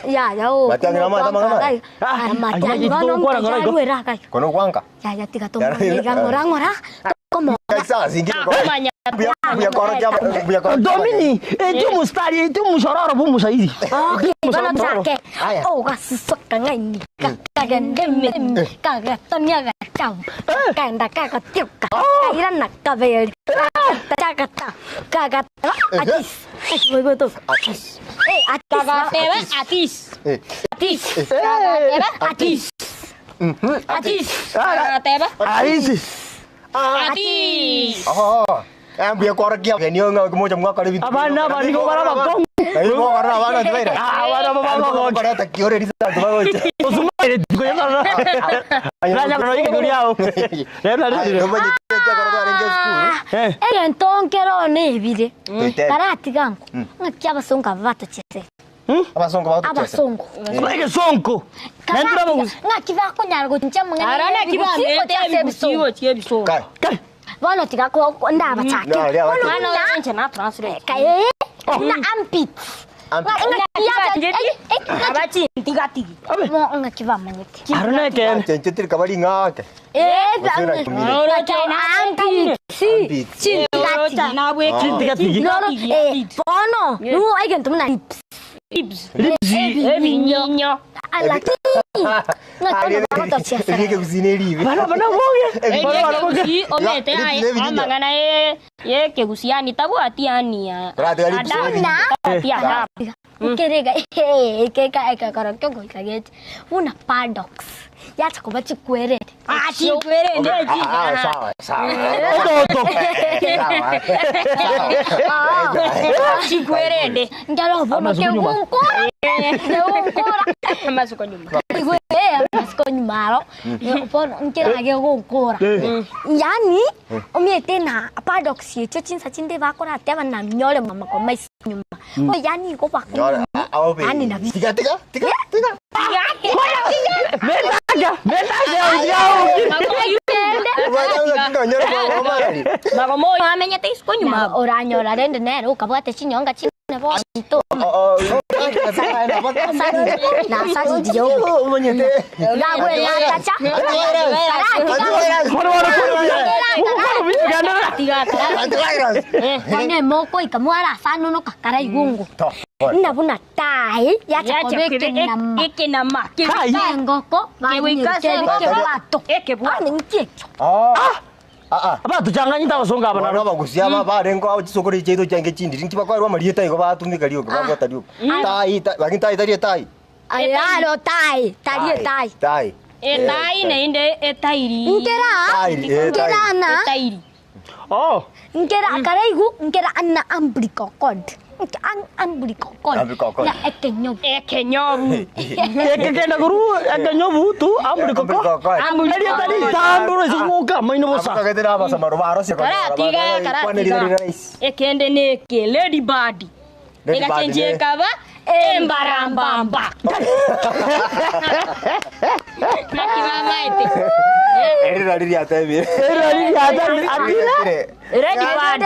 Ya ya o.
Matiang'i na mata mang'ana.
Ah, matiang'i bono nkarwera kai.
Kono kwanka.
Ya ya tiga tomo ngora ngora. Komo.
Kaisa zingine ko.
kumanya.
Buya buya koro kia buya koro.
Domini, eti mustari, eti mushororo bu musaizi.
Okay, bono chake.
Aya.
Ogasusuka ng'aini. Kagende mimi. Kagatonia gachafu. Kaenda kagatioka. Kairana kaberi. Kagata. Kagata. Atis. Atis.
Atis.
Eh, atis.
Kagateba atis.
Eh.
Atis. Kagateba atis. Atis. Kagateba
Aizi.
atis.
Oh. Mbuya koro kia genio nga kimoja mwaka ribi.
Abana abana ko bara bakong.
Ayo mo koro abana tibaira.
Ah, abana baba baba.
Koro ta kiore risa tubagocha.
Osuma ere ko ya na. Na ya no ike kuriao. Le na le.
Ayo manye kia koro arenge school.
Eh.
Egento nkero nebire.
Toitere.
Karatiga nko. Ng'aki abasonga batochese.
Abasongo bagotochesera.
Abasongo.
Egesonko. Naende abagusi.
Ng'aki bakonyara gochincha amang'ana
Ara naki
y'ebigusi
bamete
gochia ase
ebigusi
ebisongo.
gochia ebisongo.
Kai.
Kai.
Bono tiga ndabachake.
No, ria
Bono
bachake.
buna
Inche na translate.
kae buna armpits. Ng'aki
Abachintigatigi.
ng'aki bamanyete.
Aro nekene.
Chenche kabari ng'ake.
Eh,
Gose nakumire.
armpits.
Armpits.
Chintigatigi.
Chintigatigi.
Noro bono nuo egento buna lips.
Ebinyinyo.
Lakini ng'aki bono bagotochesera.
Ebike gusina eribe.
Bana bana boge. Bana bana boge.
Ekegusi omete
Lips nebinyinyo.
amang'ana yekegusi yani tabwati yani
Karate lips nebinyinyo.
tabwati adabu.
Nkerega ekeka ekakora kyogoika gete buna paddocks yacha kuba chikwerere
Ah, chikwerende
Ah, ah, sawa, sawa.
Ototo.
Sawa. Sawa.
Chikwerende.
Nkero bono
Amasuko nyuma.
kegunkura kegunkura
Amasuko nyuma.
igwe amasiko nyumaro bono nkerage gunkura yani omiete na paddocks yecho chinsa chinde bakora ateba na mnyore mama kwa maisi nyuma o yani igo
Nyore,
bakora
ah, ah, obe.
Yani na
Tiga, tiga, tiga, tiga.
Metaga. Metaga yao.
Ubata uga nyore kwa mama.
Magomo amenyete isiko nyuma.
oranyora rende nere ukabwate chinyonga chine bonto
Oh, oh.
nasaridio
Umanyete.
gagwenatacha
Antivirus.
Bana bana kono bia. Kono bia ganda.
Antivirus.
one moko ikamwara asano kakara igungu
To.
nabuna tai yachakobekenama
Ekenama.
Kai.
engoko banyekebato
Ekebwato.
ane nkiekyo
Ah. Ah, ah.
Abatuchanganyita abasongo aba
Bana
nabo.
bagusia ba barengo aho chisokoro cheito change chindiri nchibakwari marieta igo batumika rioka bagwata rioka. Tai, tai, lakini tai tari tai.
aro tai tarie tai
Tai.
Etai neinde etairi.
nkera
Tai, eh, tai.
nkera na
Etairi.
Oh.
nkera karaigu nkera ana umbilical cord umbilical cord
Umbilical cord.
na ekenyobu
Ekenyobu.
Ekekenda guru ekenyobu tu amuri koko.
Amuri
Eri tari tamburo isingoka maino bosa.
Abakagethera abasamaro barose
Karatiga, karatiga. Ekende neke lady bird.
Lady bird
Egachenjia
ne-
ekaba embarambamba. Naki bamaete.
Erira riri atebire.
Eri ari atari atira.
Lady bird.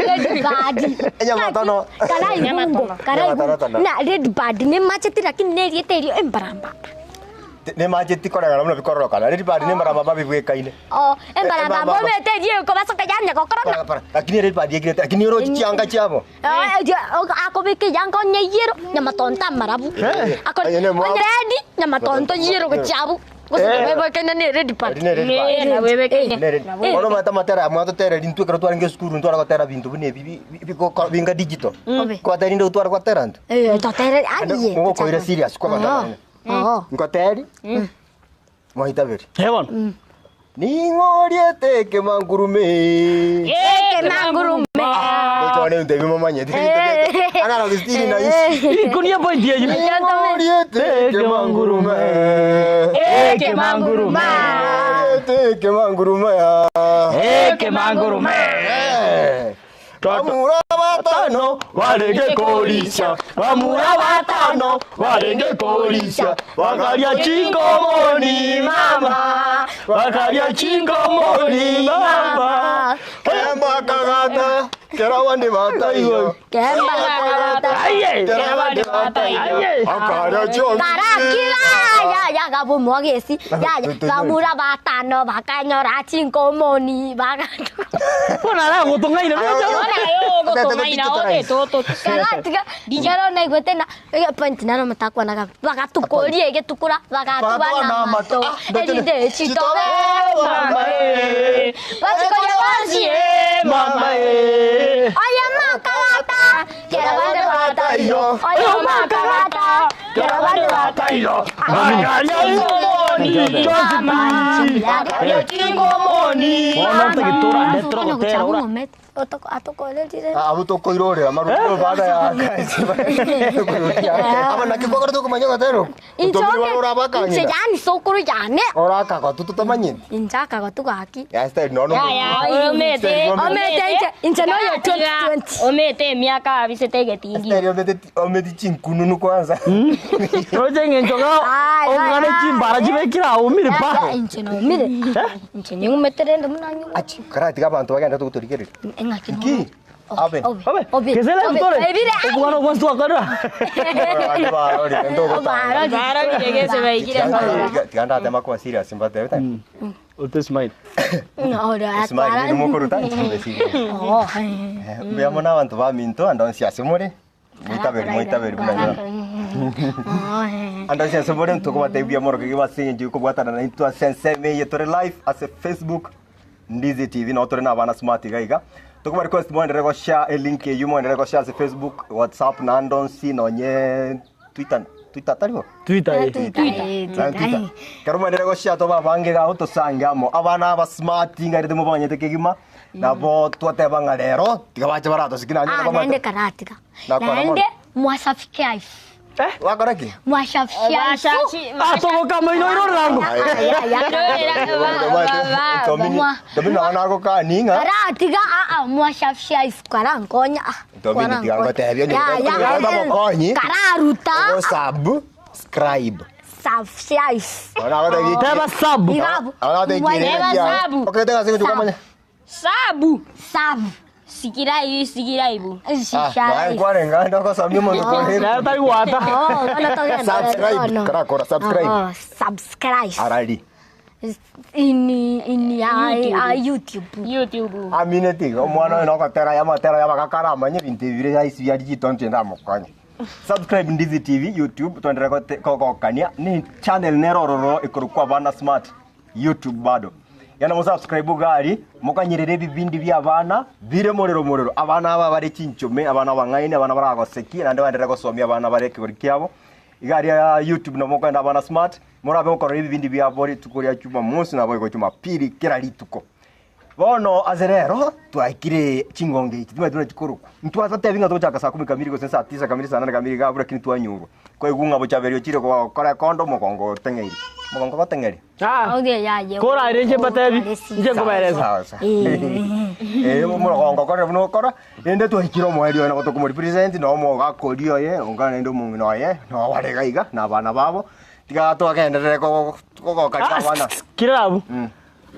red bird
Enyamatono.
karaigungo karaigungo na red bird nĩ macheti lakini nĩriĩte irio embarambamba
Nĩ manjĩti koragana mũno bikororokana. Riri badi nĩ marama babibwĩkaine.
o embarambamba omete irio ĩkobacoka yanya gokorona
Lakini riri badi ekirete lakini orochi chianga chiabo.
akobika yanga onye yero nyamatonto amarabu
Aye, ne mwa-
onye redi nyamatonto yero gochiabu gosebekene nĩ red bird
Eri ne riri badi.
Na wewe Kenya.
Ono mata matera mwato tera rintu ekero twarenge sukuru ntwara gotera bintu bune ebi binga digital.
Obe.
Kwateri ndo twara gwatera ntu.
Eh, totere aye
Ngokoire serious kwa batana.
Oo.
Ngoteri. Mwahitabiri.
Hebon.
Ning'oriete kemangurume.
Eke mangurume.
Ndochone ntebi mamanyete. Ana Agustini na isi.
Ikunia point yeyu.
Ning'oriete kemangurume.
Eke mangurume.
Ning'oriete kemangurume.
Eke mangurume.
Bamura batano
Warenge korisha. Bamura batano warenge korisha. Wakaria chingomoni mama. Wakaria chingomoni mama.
Kemba kagata kera wandi bataiyo.
Kemba kagata.
Aye.
Kera wandi bataiyo.
Aye.
Akaria chonsi.
Karakira ya ya gabo mwagesi ya ya bamura batano bakanyora chinkomoni bakatu
Bona la gotongaine.
Ona yo gotongaina ote toto.
karatiga ngero na igwete na point naro matakwanaga bagatukoria igetukura bagatuba na mato erinde chitobe
Mama eh.
batikoria bonsi
Mama eh.
oya makarata kera bande bataiyo oya makarata kera bande
Bataiyo. Wakaria Bono ntagete orandetera ogotera ora.
Abo tokoirorera maruto baada ya kazi. Aba naki kwagora tokomanya gotera oko. Otomiri waro orabakang'ina.
Inche yani sokoro yane.
Orakaga tutotamanyeti.
Inche akagotu gaki.
Ya style nono.
Omete.
Omete inche inche noyo 2020.
Omete emiaka abisete egetingi.
Style omete omete chinkununu kwanza.
Roche eng'encho ga
Ai, ai,
ong'ane
ai.
chimbara chibekire aumire pa.
Inche naumire. Inche ning'umete rende buna nyuma.
Achi karatiga abantu bagenda tugutorigerera.
Eng'aki
Ki? Abe.
Obe, kesele mtore. Obwana obwansi twakorera.
Barorire gese baikire.
Tiganda atema kuba serious mbate.
Ote smile.
Smile ni mukuruta nchimbe serious. Mbuya mono abanto baminto andonsi ase more. Mwitaberi mwitaberi buna. Andonsi ase more ntukubatebia moro kigibase nje kubwatana na intwa senseme ye tore live ase Facebook Ndizi TV no tore na abana smart iga iga. Tukuba request mwendere go share a link eyu mwendere go share ase Facebook, WhatsApp na andonsi nonye Twitter Twitter taribo?
Twitter eh.
Twitter. Kero mwendere go share toba bange ga otosange amo abana aba smart ngarete mubanyete kegima nabo twateba ng'a rero tiga bache baratosikina
Ah, naende karatiga.
Nakora
Naende mwasafike aifu.
Wakora ki?
Mwasafike aifu.
Ah, togoka moino irorango.
Domini naona kaninga
Karatiga a a mwasafike aifu karankonya.
Domini tiga ngotebia nyokonyi
Kararuta.
Go subscribe.
Safike aifu.
Teba sub.
Igabu.
Teba sabu.
Okay, tega siku tukamanya.
Sabu.
Sabu.
Sikira ibu, sikira ibu.
Ah, kware nganda ko samyo mondo ko.
Nayo tari gwata.
Oh, ono togenda.
Subscribe. Karakora subscribe.
Oh, subscribe.
Arali.
Ini ini a YouTube.
YouTube.
Amine tiga omwana oyo nokotera yamatera yabakakara amanye ebinto ebire yaisi bia digital nche ndamokonya. Subscribe Ndizi TV YouTube twendere kogokania ni channel nerororo ikorokwa bana smart YouTube bado. Yana mo subscribe gari mukanyerere ebibindi bia abana bire morero morero abana aba bare chinchome abana bang'aini abana baragoseki nande baenderere gosomia abana bare ekegori kiabo igari ya YouTube no mokwenda abana smart morabe mokorora ebibindi biabo rituko ria Jumamosi nabo igo Jumapili kera rituko bono ase rero twaikire chingonge ichi timwe tuna chikuruku ntwatwatebi ng'a togochaka saa kumi kamiri gose saa tisa kamiri saa nane kamiri iga abwo lakini twanyurwa kwaigwa ng'a bochaberio chire gokora ekondo omogongo oteng'eiri mogongo goteng'eri
Ah.
Oge ya ye.
Kora ere nche mbatebi. Nche nkobaereza.
Sawa, sawa. Eh, omogongo kore buna okora rende twaikire omoerio oye nabo tokomoripresent na omogakori oye onga naende omong'ina oye nobarega iga na abana babo tiga twagenderere kogokania abana
Kira abu.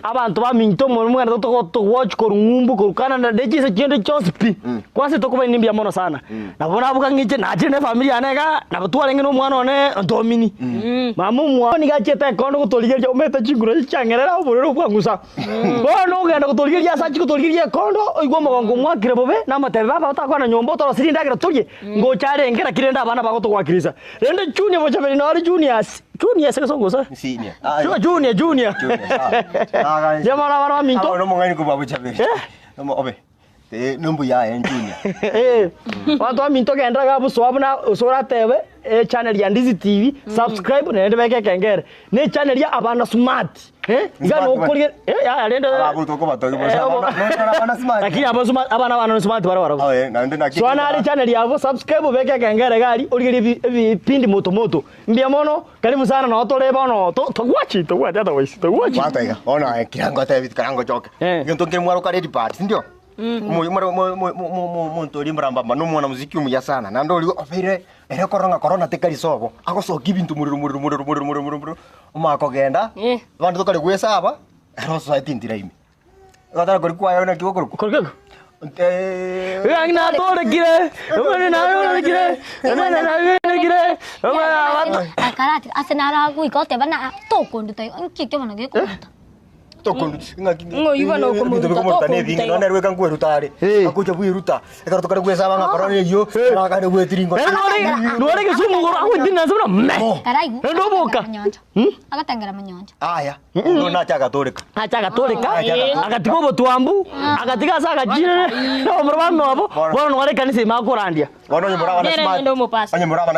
Abantu baminto mono mwana togowatch koru ng'umbu koru Canada ndechise chinde chonsi pi. Kwanza tokuba nimbia mono sana. Nabo nabuka ng'iche nachire ne family yane iga nabo twarenge no omwana one Ntomini. Mama omwana niga achiete ekondo gotorigeria omete chinguru chiang'erera oborere obwangusa. Bono ogenda gotorigeria ase achie gotorigeria ekondo oigwe omogongo omwakire bobe namotebia baba otakwana nyomba otorosirie endagera torie ngocha arenge lakini rende abana bagotogwakirisa. Rende Junior bochaberi nore Juniors. Junior ase gose
Senior.
Junior Junior. Jamaa abana baminto.
Abo nomong'aini kobua bochaberi.
Eh?
Nomo obe. Eh, nombuya eh Junior.
Eh, bantu baminto genda gabusoa buna osoratebe e channel ya Ndizi TV subscribe naende beke kengere ne channel ya abana smart eh iga
Smart
nokorie eh ya rende
Abo tokobatogi bosa.
Eh, obo.
Abana smart.
lakini abo smart abana bana smart bara bara
Awe, naende naki.
so ana ari channel yabo subscribe beke kengere gari origerie ebipindi moto moto mbia mono karibu sana no tore bono to togwachi togwachi hata waisi togwachi
Wataiga. Ona eh, kirango tebi kirango choke.
Eh.
Ginto kiri mwaro kare dipart, sindio? Muntu ori murambamba nomwana muziki omuya sana naende ori obeire ere koronga corona tekari sobo agosokia ebinto muriro muriro muriro muriro muriro muriro muriro omakogenda
Eh.
abanto tokare gwesaba ere osoete entira ime gatara kori kwayo naki gokorokwa
korkeko
Eh,
Natorekire, natorekire, natorekire,
Karatiga ase naragoika oteba na tokonduta nki kebona gekoruta.
tokondu ng'aki
Ng'o igo nokomoruta,
ebinto bikomoruta na ebinge
tokoruta
nonye rweka nkweruta are
Eh.
akocha bweruta ekero tokare gwesaba ng'a corona eywo nakare gwetiringo
Nuore Kisumu ngoro akwendina sura me.
Karaigu.
Rendo boka.
Manyonjo. Agatengera manyonjo.
aya ondo nacha agatoreka
Acha agatoreka, agatiga obotwambu, agatiga ase agachire, omoro bamwabo, bono nuore kanisa imakorandia.
bono onye morabana
Nere
smart
nende omopasa.
onye morabana